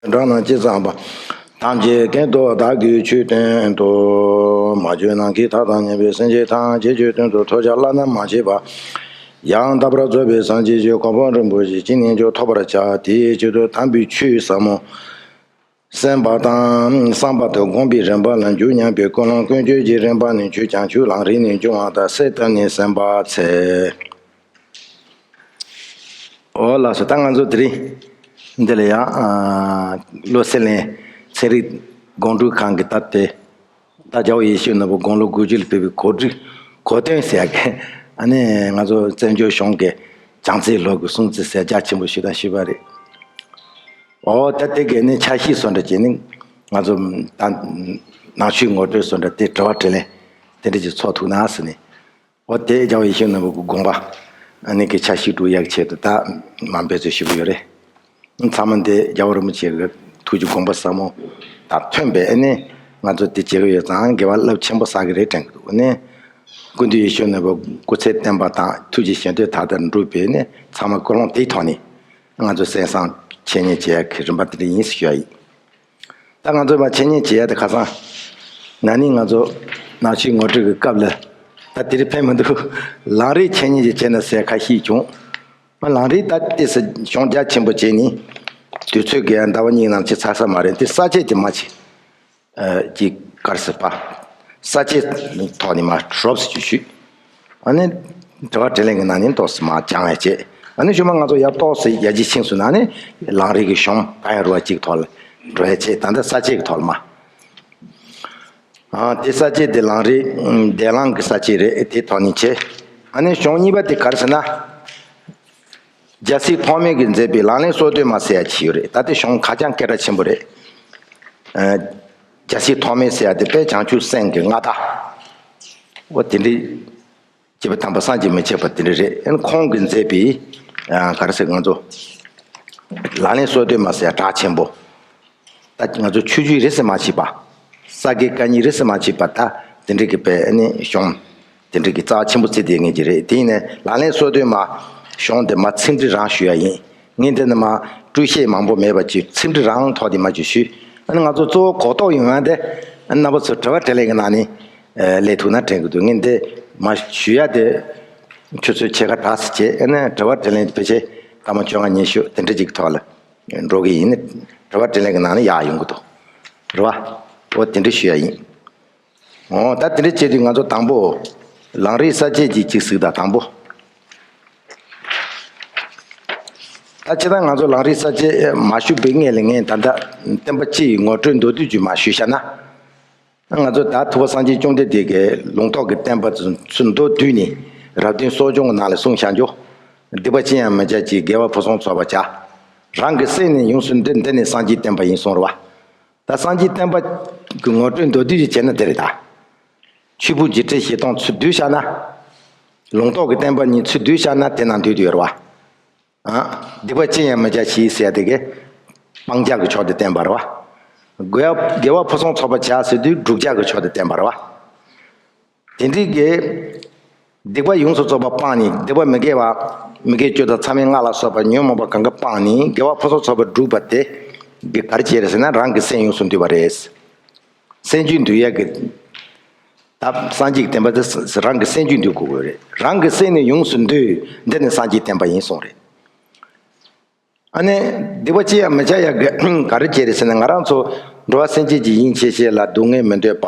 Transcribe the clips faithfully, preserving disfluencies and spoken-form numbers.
འགྲོ་རྣམས་ཅི་བསམ་པ། ཐམས་ཅད་ཀུན་ཏུ་བདག་གིས་ཆོས་བསྟན་ཏོ། མ་གྱུར་ནམ་མཁའི་མཐའ་དང་མཉམ་པའི་སེམས་ཅན་ཐམས་ཅད་ཀྱི་དོན་དུ་ཐོབ་བྱ་བླ་ན་མ་མཆིས་པ། ཡང་དག་པར་རྫོགས་པའི་སངས་རྒྱས་ཀྱི་གོ་འཕང་རིན་པོ་ཆེ་ཅི་ནས་ཀྱང་ཐོབ་པར་བྱ། དེའི་ཆེད་དུ་དམ་པའི་ཆོས་ཟབ་མོ་གསན་པ་དང་བསམ་པ་དང་སྒོམ་པའི་རིམ་པ་ལ་འཇུག་སྙམ་པའི་ཀུན་སློང་ཀུན་སྤྱོད་ཀྱི་རིམ་པ་ནི་ཆོས་བྱང་ཆུབ་ལམ་རིམ་ནས་འབྱུང་བ་དང་གསལ་བཏབ་ནས་གསན་པར་འཚལ། འོ་ལགས་སོ། ད་ང་ཚོ་དེ་རིང་འདི་ལ་ཡང་ཨ་བློ་གསལ་གླིང་ཚན་རིག་སྒོམ་སྒྲུབ་ཁང་གི་ད་ལྟའི་ད་རྒྱལ་བ་ཡིད་བཞིན་ནོར་བུ་དགུང་ལོ་དགུ་བཅུ་ལ་ཕེབས་པའི་གོ་སྒྲིག་གོ་སྟོན་ཟེར་ཡག་གི་ཨ་ནི་ང་ཚོ་བཙན་བྱོལ་གཞུང་གི་བྱང་རྩེ་ལོ་གི་སྲུང་བརྩི་ཟེར་རྒྱ་ཆེན་པོ་ཞིག་དང་ཞུས་པ་རེད། འོ་ད་དེ་གས་ནི་འཆར་གཞི་བཟོ་འདྲ་བྱས་ནི་ང་ཚོ་ད་ནང་ཆོས་ངོ་སྤྲོད་བཟོ་འདྲ་དེ་དྲི་བ་དྲིས་ལན་དེ་འདྲ་ཅིག་ཚོགས་ཐུབ་ན་ཟེར་ནས། འོ་དེ་རྒྱལ་བ་ཡིད་བཞིན་ནོར་བུ་གི་དགོངས་པ་ཨ་ནི་གི་འཆར་གཞི་སྒྲུབ་ཡག་ཆེད་དུ་ད་མ་འབད་རྩོལ་ཞུ་གི་ཡོད་རེད། ཚང་མ་འདི་རྒྱལ་བ་རིན་པོ་ཆེ་གི་ཐུགས་ཀྱི་དགོངས་པ་ཟབ་མོ་དང་མཐུན་པའི་ཨ་ནི་ང་ཚོ་དེ་བྱེད་ཀྱི་ཡོད་ཙང་དགེ་བ་རླབས་ཆེན་པོ་བསགས་ཀྱི་རེད་དྲན་གྱི་འདུག་ཨ་ནི་སྐུ་མདུན་ཡིད་བཞིན་ནོར་བུ་སྐུ་ཚེ་བརྟན་པ་དང་ཐུགས་ཀྱི་བཞེད་དོན་མཐའ་དག་འགྲུབ་པའི་ཨ་ནི་ཚང་མ་ཀུན་སློང་དེའི་ཐོག་ནས་ང་ཚོ་གསན་བསམ་འཆད་ཉན་བྱེད་ཡག་གི་རིམ་པ་དེ་འདྲ་ཡིན་ཞུ་ཡ་ཡིན། ད་ང་ཚོས་མར་འཆད་ཉན་བྱེད་ཡ་དེ་ཁ་སང་ན་ནིང་ང་ཚོ་ནང་ཆོས་ངོ་སྤྲོད་ཀྱི་སྐབས་ལ་ད་དེ་རིང་ཕན་མི་འདུག་ལམ་རིམ་འཆད་ཉན་ཅིག་བྱས་ན་ཟེར་ཁ་ཤས་བྱུང་། མ་ལམ་རིམ་ད་ལྟས་སུ་གཞུང་རྒྱ་ཆེན་པོ་བྱས་ནས་དུས་ཚོད་ཀྱི་ཟླ་བ་གཉིས་ནང་ཅིག་ཚར་ས་མ་རེད། དེ་ས་བཅད་དེ་མ་བྱེད། ཨ་ཅིག་ག་རེ་ཟེར་པ། ས་བཅད་ཐོག་ནས་མར་རོབ་ཙམ་ཅིག་ཞུས། ཨ་ནི་དྲི་བ་དྲིས་ལན་གྱི་ནང་ནས་ཏོག་ཙམ་མར་སྦྱང་ཡ་བྱས། ཨ་ནི་གཞུག་མ་ང་ཚོ་ཡར་ཏོག་ཙམ་ཡར་རྒྱས་ཕྱིན་སོང་ན་ནི་ལམ་རིམ་གྱི་གཞུང་གང་ཡང་རུང་བ་གཅིག་ཐོག་ལ་འགྲོ་ཡ་བྱས། ད་ལྟ་ས་བཅད་ཀྱི་ཐོག་ལ་མར། ཨ་དེ་ས་བཅད་དེ་ལམ་རིམ་འདས་ལམ་གྱི་ས་བཅད་རེད། དེ་ཐོག་ནས་བྱས། ཨ་ནི་གཞུང་གཉིས་པ་དེ་ག་རེ་ཟེར་ན། རྒྱལ་སྲས་ཐོགས་མེད་ཀྱིས་མཛད་པའི་ལག་ལེན་སོ་བདུན་མ་ཟེར་ཡ་ཅིག་ཡོད་རེད། ད་ལྟའི་གཞུང་ཁ་བྱང་སྐད་གྲགས་ཆེན་པོ་རེད། ཨ་རྒྱལ་སྲས་ཐོགས་མེད་ཟེར་ཡ་དེ་དཔལ་བྱང་ཆུབ་སེམས་ཀྱི་མངའ་བདག་འོ་དེ་འདྲའི་བྱེད་པ་དམ་པ་བསམ་གྱིས་མི་ཁྱབ་པ་དེ་འདྲ་རེད། ཨ་ནི་ཁོང་གིས་མཛད་པའི་ཨ་ག་རེ་ཟེར། ང་ཚོ་ལག་ལེན་སོ་བདུན་མ་ཟེར་ཡ་གྲགས་ཆེན་པོ། ད་ང་ཚོ་ཆོས་བརྒྱུད་རེད་ཟེར་མ་བྱེད་པ། ས་དགེ་བཀའ་རྙིང་རེད་ཟེར་མ་བྱེད་པ། ད་དེ་འདྲ་གི་པའི་ཨ་ནི་གཞུང་དེ་འདྲ་གི་རྩ་བ་ཆེན་པོ་བརྩི་བསྡད་མཁན་ཅིག་རེད། དེ་ཡིན་ནའི་ལག་ལེན་སོ་བདུན་མ་གཞུང་དེ་མར་ཚིག་འབྲུ་རང་ཞུ་ཡ་ཡིན། ངས་འདི་ནས་མར་སྤྲོས་བཤད་མང་པོ་མེད་པ་ཅིག་ཚིག་འབྲུ་རང་ཐོག་དེ་མར་ཅིག་ཞུས། ཨ་ནི་ང་ཚོ་གཙོ་བོ་གོ་རྟོགས་ཡོང་ཡ་དེ་ཨ་ནི་རྣམ་པ་ཚོ་དྲི་བ་དྲིས་ལན་གྱི་ནང་ནས་ཨ་སླེབས་ཐུབ་ན་དྲན་གྱི་འདུག་ངས་འདི་མར་ཞུ་ཡ་དེ་ཆུ་ཚོད་ཕྱེད་ཀ་དྲག་ཙམ་བྱས། ཨ་ནི་དྲི་བ་དྲིས་ལན་དེ་ཕལ་ཆེར་སྐར་མ་བཅོ་ལྔ་ཉི་ཤུ་དེ་འདྲ་ཅིག་གི་ཐོག་ལ་འགྲོ་གི་ཡིན། དྲི་བ་དྲིས་ལན་གྱི་ནང་ནས་ཡར་ཡོང་གི་འདུག་རེད་བ། འོ་དེ་འདྲ་ཞུ་ཡ་ཡིན། འོ་ད་དེ་འདྲ་བྱེད་དུས་ང་ཚོ་དང་པོ་ལམ་རིམ་ས་བཅད་ཅིག་ཅིག་གཟིགས་དང་། དང་པོ་ད་ཅི་ད་ང་ཚོ་ལམ་རིམ་ས་བཅད་མ་ཞུ་བའི་སྔོན་ལ་ངས་ད་ལྟ་བསྟན་པ་སྤྱི་ཡི་ངོ་སྤྲོད་མདོར་བསྡུས་ཅིག་མར་ཞུས་བཞག་ན། ང་ཚོ་ད་ཐུབ་པ་སངས་རྒྱས་བཅོམ་ལྡན་འདས་ཀྱིས་ལུང་རྟོགས་ཀྱི་བསྟན་པ་ཚུར་མདོར་བསྡུས་ནས་རབ་བདུན་གསོ་སྦྱོང་གི་ནང་ལ་གསུངས་བཞག་རྒྱུ། སྡིག་པ་ཅི་ཡང་མི་བྱ་ཞིང་། དགེ་བ་ཕུན་སུམ་ཚོགས་པར་བྱ། རང་གི་སེམས་ནི་ཡོངས་སུ་འདུལ། འདི་ནི་སངས་རྒྱས་བསྟན་པ་ཡིན་གསུངས་རེད་བ། ད་སངས་རྒྱས་བསྟན་པ་གི་ངོ་སྤྲོད་མདོར་བསྡུས་ཅིག་བྱས་ན་འདི་རེད་ད། ཆོས་ཕུང་བརྒྱད་ཁྲི་བཞི་སྟོང་ཚུར་བསྡུས་བཞག་ན། ལུང་རྟོགས་ཀྱི་བསྟན་པ་གཉིས་ཚུར་བསྡུས་བཞག་ན་དེ་ནང་འདུས་ཏེ་ཡོད་རེད་བ། ཨ། སྡིག་པ་ཅི་ཡང་མི་བྱ་ཞིང་ཟེར་ཡ་དེ་གས། སྤང་བྱ་གི་ཕྱོགས་དེ་བསྟན་པ་རེད་བ། དགེ་བ་དགེ་བ་ཕུན་སུམ་ཚོགས་པར་བྱ་ཟེར་དུས་བསྒྲུབ་བྱ་གི་ཕྱོགས་དེ་བསྟན་པ་རེད་བ། དེ་འདྲའི་གི། སྡིག་པ་ཡོངས་སུ་རྫོགས་པ་སྤངས་ནས་སྡིག་པ་མི་དགེ་བ། མི་དགེ་བཅུ་དང་མཚམས་མེད་ལྔ་ལ་སོགས་པ་ཉོན་མོངས་པ་གང་ག་སྤངས་ནས་དགེ་བ་ཕུན་སུམ་ཚོགས་པར་བསྒྲུབས་པ་དེ། གི་ག་རེ་བྱས་རེད་ཟེར་ན་རང་གི་སེམས་ཡོངས་སུ་འདུལ་བ་རེད། སེམས་རྒྱུད་འདུལ་ཡ་གི། ད་སངས་རྒྱས་ཀྱི་བསྟན་པ་དེ་རང་གི་སེམས་རྒྱུད་འདུལ་དགོས་ཀྱི་རེད། རང་གི་སེམས་ནི་ཡོངས་སུ་འདུལ། འདི་ནི་སངས་རྒྱས་བསྟན་པ་ཡིན་གསུངས་རེད། ཨ་ནི། སྡིག་པ་ཅི་ཡང་མི་བྱ་ཡ་གི་ག་རེ་བྱས་རེད་ཟེར་ན་ང་རང་ཚོ་འགྲོ་བ་སེམས་ཅན་གྱི་ཡིད་ཆེས་ཆེས་ལ་སྡུག་བསྔལ་མི་འདོད་པ།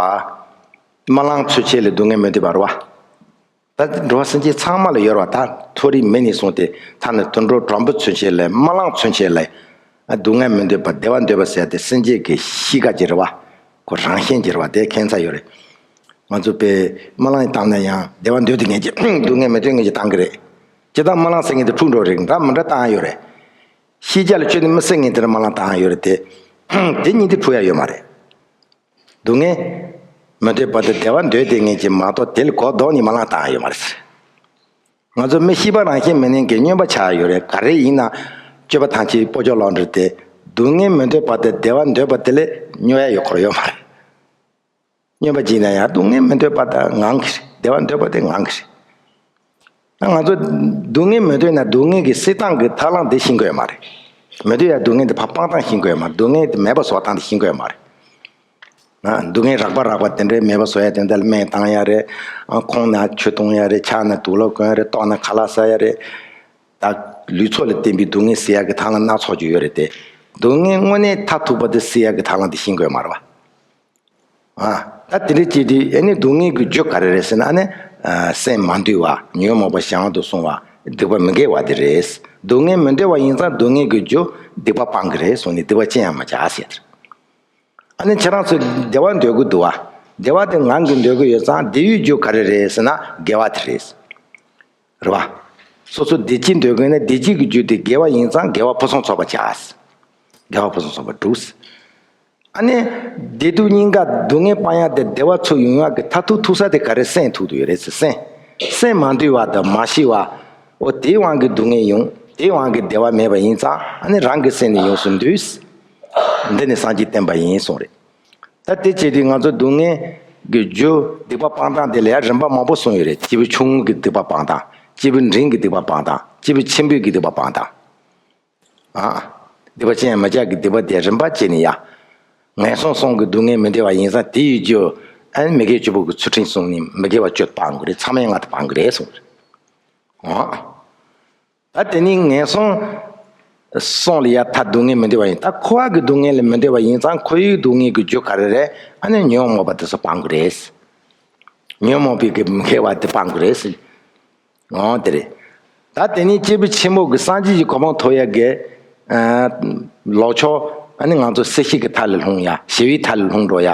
རྨི་ལམ་ཚུན་ཆད་ལ་སྡུག་བསྔལ་མི་འདོད་པ་རེད་བ། ད་འགྲོ་བ་སེམས་ཅན་ཚང་མ་ལ་ཡོད་རེད་བ། ད་མཐོ་རིས་མི་ནས་བཟུང་སྟེ་ཐ་ན་དུད་འགྲོ་གྲུམ་བུ་ཚུན་ཆད་ལ་རྨི་ལམ་ཚུན་ཆད་ལ་སྡུག་བསྔལ་མི་འདོད་པ་བདེ་བ་འདོད་པ་ཟེར་ཏེ་སེམས་ཅན་གྱི་གཤིས་ཀ་ཅིག་རེད་བ། ཁོ་རང་བཞིན་ཅིག་རེད་བ། དེ་ཁྱད་མཚར་ཡོད་རེད། ང་ཚོ་པའི་རྨི་ལམ་བཏང་ན་ཡང་བདེ་བ་འདོད་དེ་ངེས་ཀྱི་སྡུག་བསྔལ་མི་འདོད་ངེས་ཀྱི་བཏང་གི་རེད། ཅི་ལྟར་རྨི་ལམ་ཟེར་མཁན་དེ་འཁྲུག་འགྲོ་རེད། འདྲ་མི་འདྲ་བཏང་ཡ་ཡོད་རེད། ཤེས་བྱ་ལ་ཆོས་ནི་མི་ཟེར་མཁན་དེར་རྨི་ལམ་བཏང་ཡ་ཡོད་རེད་དེ། དེ་གཉིས་དེ་འཁྲུག་ཡ་ཡོད་མ་རེད། སྡུག་བསྔལ་མི་འདོད་པ་དེ་བདེ་བ་འདོད་དེ་ངེས་ཀྱི་མ་གཏོགས་དེ་ལ་གོ་ལྡོག་ནས་རྨི་ལམ་བཏང་ཡ་ཡོད་མ་རེད། ང་ཚོ་མི་ཤེས་པ་རང་བཞིན་མི་ནུས་མཁན་སྨྱོན་པ་ཆགས་ཡོད་རེད། ག་རེ་ཡིན་ན། སྤྱོད་པ་ཐམས་ཅད་སྤོ་སྐྱོ་ལོག་འགྲོ་སྟེ། སྡུག་བསྔལ་མི་འདོད་པ་དེ་བདེ་བ་འདོད་པ་དེ་ལས་སྨྱོ་ཡ་ཡོད་ཁོ་ར་ཡོད་མ་རེད། སྨྱོན་པ་བྱས་ན་ཡང་སྡུག་བསྔལ་མི་འདོད་པ་དེ་ངང་གི་རེད། བདེ་བ་འདོད་པ་དེ་ངང་གི་རེད། ད་ང་ཚོ་སྡུག་བསྔལ་མི་འདོད་ན་སྡུག་བསྔལ་གྱི་བསྲེ་སྟངས་ཀྱི་ཐབས་ལམ་དེ་ཤེས་དགོས་ཡོད་མ་རེད། མི་འདོད་ཡ་སྡུག་བསྔལ་དེ་ཕར་སྤང་སྟངས་ཤེས་དགོས་ཡ་མ་རེད། སྡུག་བསྔལ་དེ་མེད་པ་བཟོ་སྟངས་དེ་ཤེས་དགོས་ཡ་མ་རེད། ཨ། སྡུག་བསྔལ་རགས་པ་རགས་པ་དེ་འདྲའི་མེད་པ་བཟོ་ཡ་དེ་འདྲ་ལ་སྨན་བཏང་ཡ་རེད། ཨ། ཁོང་ན་ཆུ་འཐུང་ཡ་རེད། ཆག་ན་དུག་ལོག་གོན་ཡ་རེད། ལྟོགས་ན་ཁ་ལག་ཟ་ཡ་རེད། ད་ལུས་ཚོགས་ལ་བརྟེན་པའི་སྡུག་བསྔལ་སེལ་ཡ་གི་ཐབས་ལམ་སྣ་ཚོགས་ཅིག་ཡོད་རེད་དེ། སྡུག་བསྔལ་དངོས་གནས་མཐར་ཐུག་པ་དེ་སེལ་ཡ་གི་ཐབས་ལམ་དེ་ཤེས་དགོས་མ་རེད་པ། ཨ། ད་དེ་འདྲ་བྱས་དུས་ཨ་ནི་སྡུག་བསྔལ་གྱི་རྒྱུ་ག་རེ་རེད་ཟེར་ན། ཨ་ནི་ཨ་སེམས་མ་འདུལ་བ། ཉོན་མོངས་པ་གཞན་དབང་དུ་སོང་བ། སྡིག་པ་མི་དགེ་བ་དེ་རེད། སྡུག་བསྔལ་མི་འདོད་པ་ཡིན་ཙང་སྡུག་བསྔལ་གྱི་རྒྱུ་སྡིག་པ་སྤང་གི་རེད་གསུངས་ནས་སྡིག་པ་ཅི་ཡང་མི་བྱ་ཟེར། ཨ་ནི་ཁྱེད་རང་ཚོས་བདེ་བ་འདོད་ཀྱི་འདུག་བ། བདེ་བ་དེ་ངང་གིས་འདོད་ཀྱི་ཡོད་ཙང་བདེ་བའི་རྒྱུ་ག་རེ་རེད་ཟེར་ན་དགེ་བ་དེ་རེད། རེད་བ། སོ་སོ་བདེ་སྐྱིད་འདོད་མཁན་ནི་བདེ་སྐྱིད་ཀྱི་རྒྱུ་དེ་དགེ་བ་ཡིན་ཙང་དགེ་བ་ཕུན་སུམ་ཚོགས་པ་བྱ། དགེ་བ་ཕུན་སུམ་ཚོགས་པ་སྒྲུབ། ཨ་ནི། བདེ་སྡུག་གཉིས་ཀ་སྡུག་བསྔལ་སྤང་ཡག་དེ་བདེ་བ་ཚུར་ཡོང་ཡག་གི་མཐར་ཐུག་ཐུག་ས་དེ་ག་རེ། སེམས་ཐུག་ཏུ་ཡོད་རེད་ཟེར། སེམས། སེམས་མ་འདུལ་བ་དང་མ་ཞི་བ། འོ་དེའི་དབང་གིས་སྡུག་བསྔལ་ཡོང་། དེའི་དབང་གིས་བདེ་བ་མེད་པ་ཡིན་ཙང་ཨ་ནི་རང་གི་སེམས་ནི་ཡོངས་སུ་འདུལ། འདི་ནི་སངས་རྒྱས་བསྟན་པ་ཡིན་གསུངས་རེད། ད་དེ་བྱེད་དུས་ང་ཚོ་སྡུག་བསྔལ་གྱི་རྒྱུ་སྡིག་པ་སྤང་སྟངས་དེ་ལ་ཡང་རིམ་པ་མང་པོ་གསུངས་ཡོད་རེད། སྐྱེས་བུ་ཆུང་ངུ་གི་སྡིག་པ་སྤང་སྟངས། སྐྱེས་བུ་འབྲིང་གི་སྡིག་པ་སྤང་སྟངས། སྐྱེས་བུ་ཆེན་པོའི་གི་སྡིག་པ་སྤང་སྟངས། ཨ། སྡིག་པ་ཅི་ཡང་མི་བྱ་གི་སྡིག་པ་དེ་རིམ་པ་བྱས་ནས་ཡ། ངན་སོང་གསུམ་གྱི་སྡུག་བསྔལ་མི་འདོད་པ་ཡིན་ཙང་དེ་ཡི་རྒྱུ། ཨ་ནི་མི་དགེ་བཅུ་པོ་གི་ཚུལ་ཁྲིམས་བསྲུངས་ནས་མི་དགེ་བ་བཅུ་སྤང་དགོས་རེད། མཚམས་མེད་ལྔ་དེ་སྤང་དགོས་རེད་གསུངས། ཨ། ད་དེ་ནི་ངན་སོང་གསུམ་ལ་ཡ་མཐར་སྡུག་བསྔལ་མི་འདོད་པ་ཡིན། ད་འཁོར་བ་གི་སྡུག་བསྔལ་ལ་མི་འདོད་པ་ཡིན་ཙང་འཁོར་བའི་སྡུག་བསྔལ་གྱི་རྒྱུ་ག་རེ་རེད། ཨ་ནི་ཉོན་མོངས་པ་དེ་ཚོ་སྤང་དགོས་རེད། ཉོན་མོངས་པའི་གི་མི་དགེ་བ་དེ་སྤང་དགོས་རེད། འོ་དེ་རེད། ད་དེ་ནས་སྐྱེས་བུ་ཆེན་པོ་གི་སངས་རྒྱས་ཀྱི་གོ་འཕང་ཐོབ་ཡ་གི། ཨ། ལོག་ཕྱོགས། ཨ་ནི་ང་ཚོ་སྲིད་ཞི་གི་མཐའ་ལ་ལྷུང་ཡ། ཞི་བའི་མཐའ་ལ་ལྷུང་འགྲོ་ཡ།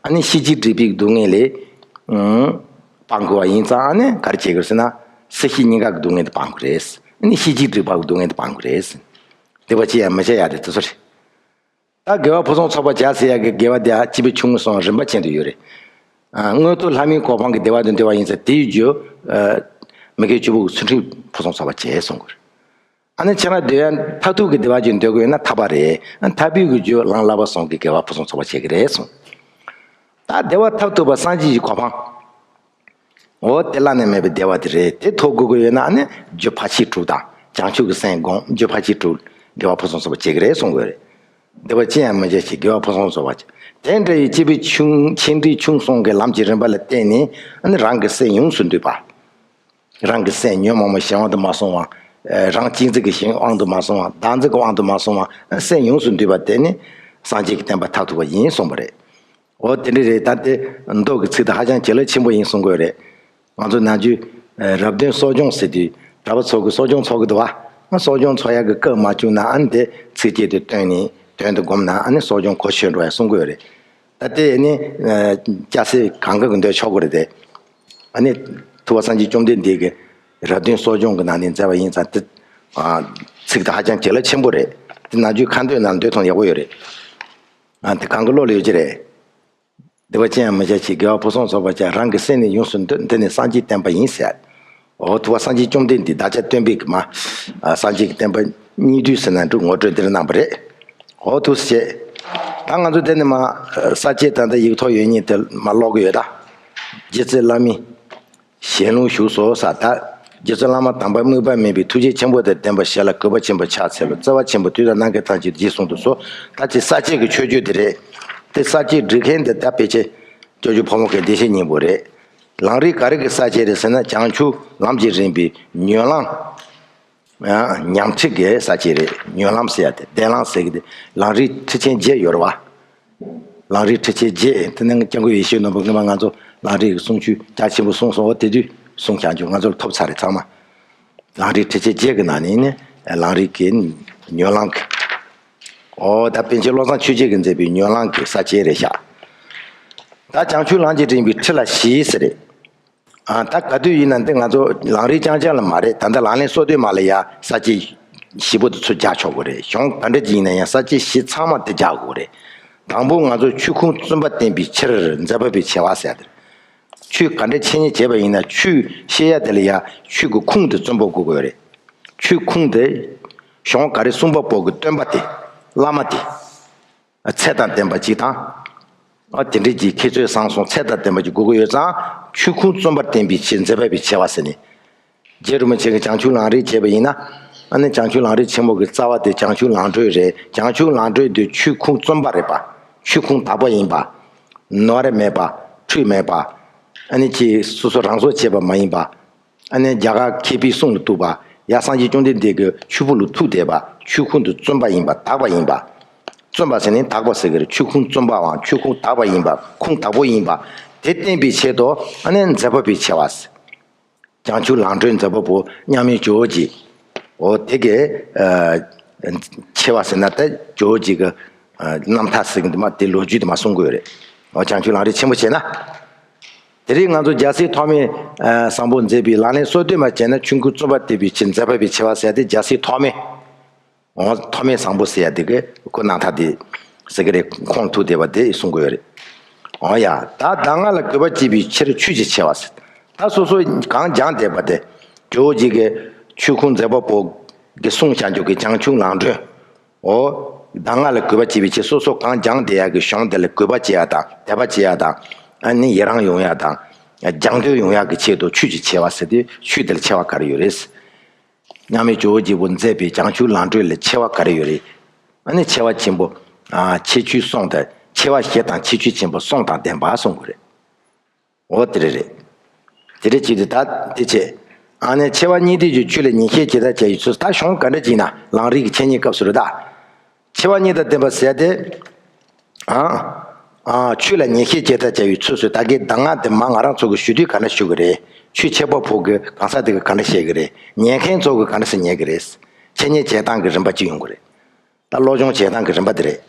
ཨ་ནི་ཤེས་བྱའི་སྒྲིབ་པའི་སྡུག་བསྔལ་ལས། ཨང་། སྤང་དགོས་པ་ཡིན་ཙང་ཨ་ནི་ག་རེ་བྱེད་དགོས་ཟེར་ན། སྲིད་ཞི་གཉིས་ཀ་གི་སྡུག་བསྔལ་དེ་སྤང་དགོས་རེད། ཨ་ནི་ཤེས་བྱའི་སྒྲིབ་པ་གི་སྡུག་བསྔལ་དེ་སྤང་དགོས་རེད། སྡིག་པ་ཅི་ཡང་མི་བྱ་ཡ་དེ་དེ་ཚོ་རེད། ད་དགེ་བ་ཕུན་སུམ་ཚོགས་པ་བྱ་ཟེར་ཡ་གི་དགེ་བ་དེ་ཨ་སྐྱེས་བུ་ཆུང་ངུ་སོང་རིམ་པ་ཅན་དུ་ཡོད་རེད། ཨ། མངོན་མཐོ་ལྷ་མིའི་གོ་འཕང་གི་བདེ་བ་དེ་འདོད་པ་ཡིན་ཙང་དེའི་རྒྱུ། ཨ། མི་དགེ་བཅུ་པོ་གི་ཚུལ་ཁྲིམས་ཕུན་སུམ་ཚོགས་པ་བྱས་གསུང་གི་རེད། ཨ་ནི་ཁྱེད་རང་འདོད་ཡ་མཐར་ཐུག་གི་བདེ་བ་ཅིག་འདོད་དགོས་ཡོད་ན་ཐར་པ་རེད། ཨ། ཐར་པའི་གི་རྒྱུ་ལམ་བསླབ་པ་གསུམ་གི་དགེ་བ་ཕུན་སུམ་ཚོགས་པ་བྱེད་ཀྱི་རེད་གསུངས། ད་བདེ་བ་མཐར་ཐུག་པ་སངས་རྒྱས་ཀྱི་གོ་འཕང་། འོ་དེ་བླ་ན་མེད་པའི་བདེ་བ་དེ་རེད། དེ་ཐོབ་དགོས་ཀྱི་ཡོད་ན་ཨ་ནི་རྒྱུ་ཕར་ཕྱིན་དྲུག་དང་བྱང་ཆུབ་ཀྱི་སེམས་སྒོམ། རྒྱུ་ཕར་ཕྱིན་དྲུག་དགེ་བ་ཕུན་སུམ་ཚོགས་པ་བྱེད་ཀྱི་རེད་གསུང་གི་ཡོད་རེད། བདེ་བ་ཅི་ཡང་མི་བྱ་ཞིང་དགེ་བ་ཕུན་སུམ་ཚོགས་པ་བྱེད། དེ་འདྲ་ཡི་སྐྱེས་བུ་ཆུང་ཆེ་འབྲིང་ཆུང་གསུམ་གྱི་ལམ་གྱི་རིམ་པ་ལ་བརྟེན་ནས་ཨ་ནི་རང་གི་སེམས་ཡོངས་སུ་འདུལ་བ། རང་གི་སེམས་ཉོན་མོངས་པའི་གཞན་དབང་དུ་མ་སོང་བ། རང་གཅེས་འཛིན་གྱི་གཞན་དབང་དུ་མ་སོང་བ། བདག་འཛིན་གྱི་དབང་དུ་མ་སོང་བ། སེམས་ཡོངས་སུ་འདུལ་བ་དེ་ནི་སངས་རྒྱས་ཀྱི་བསྟན་པ་མཐར་ཐུག་པ་ཡིན་གསུངས་པ་རེད། འོ་དེ་འདྲ་རེད། ད་དེ་མདོ་གི་ཚིག་དེ་ཧ་ཅང་བྱིན་རླབས་ཆེན་པོ་ཡིན་གསུང་གི་ཡོད་རེད། ང་ཚོ་ནམ་རྒྱུན་རབ་བདུན་གསོ་སྦྱོང་ཟེར་དུས་གྲྭ་པ་ཚོ་གི་གསོ་སྦྱོང་ཚོགས་ཀྱི་འདུག་བ། གསོ་སྦྱོང་ཚོགས་ཡག་གི་སྐབས་མ་བྱུང་ན་ཨ་ནི་དེ་ཚིགས་བཅད་དེ་བཏོན་ནས་དོན་དེ་བསྒོམས་ན་ཨ་ནི་གསོ་སྦྱོང་གོ་ཆོད་འགྲོ་ཡ་གསུང་གི་ཡོད་རེད། ད་དེ་ནི་སྐྱ་སེར་གང་ག་གི་འདོད་ཆོག་གི་རེད་དེ། ཨ་ནི་ཐུབ་པ་སངས་རྒྱས་བཅོམ་ལྡན་འདས་ཀྱི་རབ་བདུན་གསོ་སྦྱོང་གི་ནང་ནས་མཛད་པ་ཡིན་ཙང་དེ། ཚིག་དེ་ཧ་ཅང་བྱིན་རླབས་ཆེན་པོ་རེད། དེ་ནམ་རྒྱུན་ཁ་འདོན་ནང་འདོན་ཐུབ་ན་ཡག་པོ་ཡོད་རེད། ཨ། དེ་གང་གི་བློ་ལ་ཡོད་ཀྱི་རེད། བདེ་བ་ཅི་ཡང་མི་བྱ་ཞིང་། དགེ་བ་ཕུན་སུམ་ཚོགས་པར་བྱ། རང་གི་སེམས་ནི་ཡོངས་སུ་འདུལ། འདི་ནི་སངས་རྒྱས་བསྟན་པ་ཡིན་ཟེར། འོ་ཐུབ་པ་སངས་རྒྱས་བཅོམ་ལྡན་འདས་བདག་ཅག་སྟོན་པའི་གི་མ། ཨ། སངས་རྒྱས་ཀྱི་བསྟན་པ་སྙིང་བསྡུས་ཟེར་ན་འགྲིག་ངོ་སྤྲོད་འདིར་གནང་བ་རེད། འོ་ཐུགས་རྗེ་ཆེ། ད་ང་ཚོ་འདི་ནི་མ། ས་བཅད་ད་ལྟ་ཡིག་ཐོག་ཡོད་མཁན་དེ་མ་ཀློག་གི་ཡོད་ད། རྗེ་བཙུན་བླ་མའི་ཞལ་ལུང་ཞུས་སོ་ཟེར། ད་རྗེ་བཙུན་བླ་མ་དམ་པ་དམིགས་པ་མེད་པའི་ཐུགས་རྗེ་ཆེན་པོ་དང་ལྡན་པ་ཞིག་ལ་གུས་པ་ཆེན་པོས་ཕྱག་འཚལ་ལོ། བརྩེ་བ་ཆེན་པོས་དུས་དང་རྣམ་པ་ཀུན་ཏུ་ཐམས་ཅད་ཀྱི་རྗེས་བཟུང་དུ་གསོལ། ད་ཅི་ས་བཅད་ཀྱི་མཆོད་བརྗོད་འདི་རེད། དེ་ས་བཅད་སྒྲིག་མཁན་འདི་ད་ཕལ་ཆེར་སྐྱབས་རྗེ་ཕོ་མོ་མཁན་བདེ་གཤེགས་སྙིང་པོ་རེད། ལམ་རིམ་ག་རེ་གི་ས་བཅད་རེད་ཟེར་ན་བྱང་ཆུབ་ལམ་གྱི་རིམ་པའི་ཉོན་ལམ། ཡང་ཉམས་ཁྲིད་ཀྱི་ས་བཅད་རེད། ཉོན་ལམ་ཟེར་ཡ་དེ་བདེན་ལམ་ཟེར་གི་དེ། ལམ་རིམ་ཁྲིད་ཆེན་བརྒྱད་ཡོད་རེད་བ། ལམ་རིམ་ཁྲིད་ཆེན་བརྒྱད་དེ་ནི་སྐྱབས་མགོན་ཡེ་ཤེས་ནོར་བུ་སྔོན་མ་ང་ཚོ་ལམ་རིམ་གྱི་གསུང་ཆོས་རྒྱ་ཆེན་པོ་གསུངས་སོང་བ། དེ་དུས་གསུང་བྱང་ཆུབ་ང་ཚོ་ལ་ཐོབ་ཚར་རེད་ཚང་མ། ལམ་རིམ་ཁྲིད་ཆེན་བརྒྱད་ཀྱི་ནང་ནས་ནི་ལམ་རིམ་གྱི་ཉོན་ལམ་གྱི། ཨོ་ད་པཎ་ཆེན་བློ་བཟང་ཆོས་རྒྱན་གྱིས་མཛད་པའི་ཉོན་ལམ་གྱི་ས་བཅད་རེད་ཤག་ད་བྱང་ཆུབ་ལམ་གྱི་རིམ་པའི་ཁྲིད་ལ་བཞི་ཟེར་རེད། ཨ། ད་ག་དུས་ཡིན་ན་འདི་ང་ཚོ་ལམ་རིམ་རྐྱང་རྐྱང་ལ་མ་རེད། ད་ལྟ་ལག་ལེན་སོ་བདུན་མ་ལ་ཡ་ས་བཅད་བཞི་པོ་དེ་ཚོ་སྦྱར་ཆོག་གི་རེད། གཞུང་ག་འདྲ་ཅིག་ཡིན་ན་ཡང་ས་བཅད་བཞི་ཚང་མ་དེ་སྦྱར་དགོས་རེད། དང་པོ་ང་ཚོ་ཆོས་ཁུངས་བཙུན་པ་བསྟན་པའི་ཕྱིར་མཛད་པ་པའི་ཆེ་བ་ཟེར་དེ། ཆོས་ག་འདྲ་འཆད་ཉན་བྱས་པ་ཡིན་ན་ཆོས་བཤད་ཡ་དེ་ལ་ཡ་ཆོས་ཀྱི་ཁུངས་དེ་བཙུན་པོ་དགོས་ཀྱི་ཡོད་རེད། ཆོས་ཁུངས་དེ་གཞུང་ག་རེ་གསུངས་པ་པོ་གི་སྟོན་པ་དེ། བླ་མ་དེ། ཚད་དང་ལྡན་པ་གཅིག་དང་། ཨ། དེ་འདྲའི་གྱི་ཁྱད་ཆོས་བཟང་སོང་ཚད་དང་ལྡན་པ་གཅིག་དགོས་ཀྱི་ཡོད་ཙང་ཆོས་ཁུངས་བཙུན་པར་བསྟན་པའི་ཕྱིར་མཛད་པ་པའི་ཆེ་བ་ཟེར་ནས། རྗེ་རིན་པོ་ཆེ་གིས་བྱང་ཆུབ་ལམ་རིམ་བྱས་པ་ཡིན་ན། ཨ་ནི་བྱང་ཆུབ་ལམ་རིམ་ཆེན་མོ་གི་རྩ་བ་དེ་བྱང་ཆུབ་ལམ་སྒྲོན་རེད། བྱང་ཆུབ་ལམ་སྒྲོན་དེ་ཆོས་ཁུངས་བཙུན་པ་རེད་པ། ཆོས་ཁུངས་དག་པ་ཡིན་པ། ནོར་མེད་པ། འཁྲུལ་མེད་པ། ཨ་ནི་ཅིག་སོ་སོ་རང་བཟོ་བྱས་པ་མ་ཡིན་པ། ཨ་ནི་རྒྱ་གར་མཁས་པའི་གསུང་ལ་གཏུགས་པ། ཡང་སངས་རྒྱས་བཅོམ་ལྡན་འདས་ཀྱི་ཆོས་ཕུང་ལ་ཐུག་བསྡད་པ། ཆོས་ཁུངས་དེ་བཙུན་པ་ཡིན་པ། དག་པ་ཡིན་པ། བཙུན་པ་ཟེར་ནས་དག་པ་ཟེར་གི་རེད། ཆོས་ཁུངས་བཙུན་པའམ་ཆོས་ཁུངས་དག་པ་ཡིན་པ། ཁུངས་དག་པོ་ཡིན་པ། དེ་བསྟན་པའི་ཆེད་དུ་ཨ་ནི་མཛད་པ་པོའི་ཆེ་བ་ཟེར། བྱང་ཆུབ་ལམ་སྒྲོན་མཛད་པ་པོ་མཉམ་མེད་ཇོ་བོ་རྗེ། འོ་དེ་གའི་ཨ་ཆེ་བ་ཟེར་ན་ད་ཇོ་བོ་རྗེ་གི་ཨ་རྣམ་ཐར་ཟེར་གི་འདུག་མ། དེ་ལོ་རྒྱུས་དེ་མ་གསུང་དགོས་རེད། འོ་བྱང་ཆུབ་ལམ་རིམ་ཆེན་པོ་བྱས་ན། དེ་རིང་ང་ཚོ་རྒྱལ་སྲས་ཐོགས་མེད་ཨ་བཟང་པོ་མཛད་པའི་ལག་ལེན་སོ་བདུན་མ་བྱས་ན་ཆོས་ཁུངས་བཙུན་པ་བསྟན་པའི་ཆེད། མཛད་པ་པོའི་ཆེ་བ་ཟེར་ཡ་དེ་རྒྱལ་སྲས་ཐོགས་མེད། འོ་ཐོགས་མེད་བཟང་པོ་ཟེར་ཡ་དེ་གི་ཁོ་རྣམ་ཐར་དེ་ཟེར་གི་རེད། ཁོང་ཐུག་བསྡད་པ་དེ་གསུང་གི་ཡོད་རེད། འོ་ཡ། ད་གདམས་ངག་ལ་གུས་པ་བསྐྱེད་པའི་ཕྱིར་ཆོས་ཀྱི་ཆེ་བ་ཟེར། ད་སོ་སོ་གང་སྦྱངས་བསྡད་པ་དེ། ཇོ་བོ་རྗེ་གི་ཆོས་ཁུངས་མཛད་པ་པོ་གི་གསུང་བྱ་འཇུག་གི་བྱང་ཆུབ་ལམ་སྒྲོན། འོ། གདམས་ངག་ལ་གུས་པ་བསྐྱེད་པའི་ཕྱིར། སོ་སོ་གང་སྦྱངས་བསྡད་ཡ་གི་གཞུང་དེ་ལ་གུས་པ་བྱེད་ཡ་དང་དད་པ་བྱེད་ཡ་དང་། ཨ་ནི་ཡི་རང་ཡོང་ཡ་དང་། སྦྱང་འདོད་ཡོང་ཡ་གི་ཆེད་དུ་ཆོས་ཀྱི་ཆེ་བ་ཟེར་ཏེ་ཆོས་དེ་ལ་ཆེ་བ་ག་རེ་ཡོད་རེད། མཉམ་མེད་ཇོ་བོ་རྗེ་པོ་མཛད་པའི་བྱང་ཆུབ་ལམ་སྒྲོན་ལ་ཆེ་བ་ག་རེ་ཡོད་རེད། ཨ་ནི་ཆེ་བ་ཆེན་པོ། ཨ་ཁྱད་ཆོས་གསུམ་དང་། ཆེ་བ་བཞི་དང་ཁྱད་ཆོས་ཆེན་པོ་གསུམ་དང་ལྡན་པ་གསུང་གི་རེད། འོ་དེ་རེད་རེད། དེ་རེད་ཅིག་དེ་ད་དེ་བྱས། ཨ་ནི་ཆེ་བ་གཉིས་ལྡན་གྱི་ཆོས་ལ་ཉན་བཤད་ཇི་ལྟར་བྱ་བའི་ཚུལ། ད་གཞུང་ག་འདྲ་ཅིག་ན་ལམ་རིམ་གྱི་འཆད་ཉན་སྐབས་སུ་རེད་ད། ཆེ་བ་གཉིས་དང་ལྡན་པ་ཟེར་ཏེ། ཨ། ཨ་ཆོས་ལ་ཉན་བཤད་ཇི་ལྟར་བྱ་བའི་ཚུལ་ཟེར། ད་གིན་གདམས་ངག་དེ་མ་ང་རང་ཚོ་གི་ཞུ་དུས་ག་འདྲ་ཞུ་གི་རེད། ཆོས་འཆད་པ་པོ་གི་གང་ཟག་དེ་གི་ག་འདྲ་བཤད་གི་རེད། ཉན་མཁན་ཚོ་གི་ག་འདྲ་སེ་ཉན་གི་རེད། འཆད་ཉན་བྱེད་སྟངས་གི་རིམ་པ་གཅིག་ཡོང་གི་རེད། ད་སློབ་སྦྱོང་བྱེད་སྟངས་ཀྱི་རིམ་པ་དེ་རེད།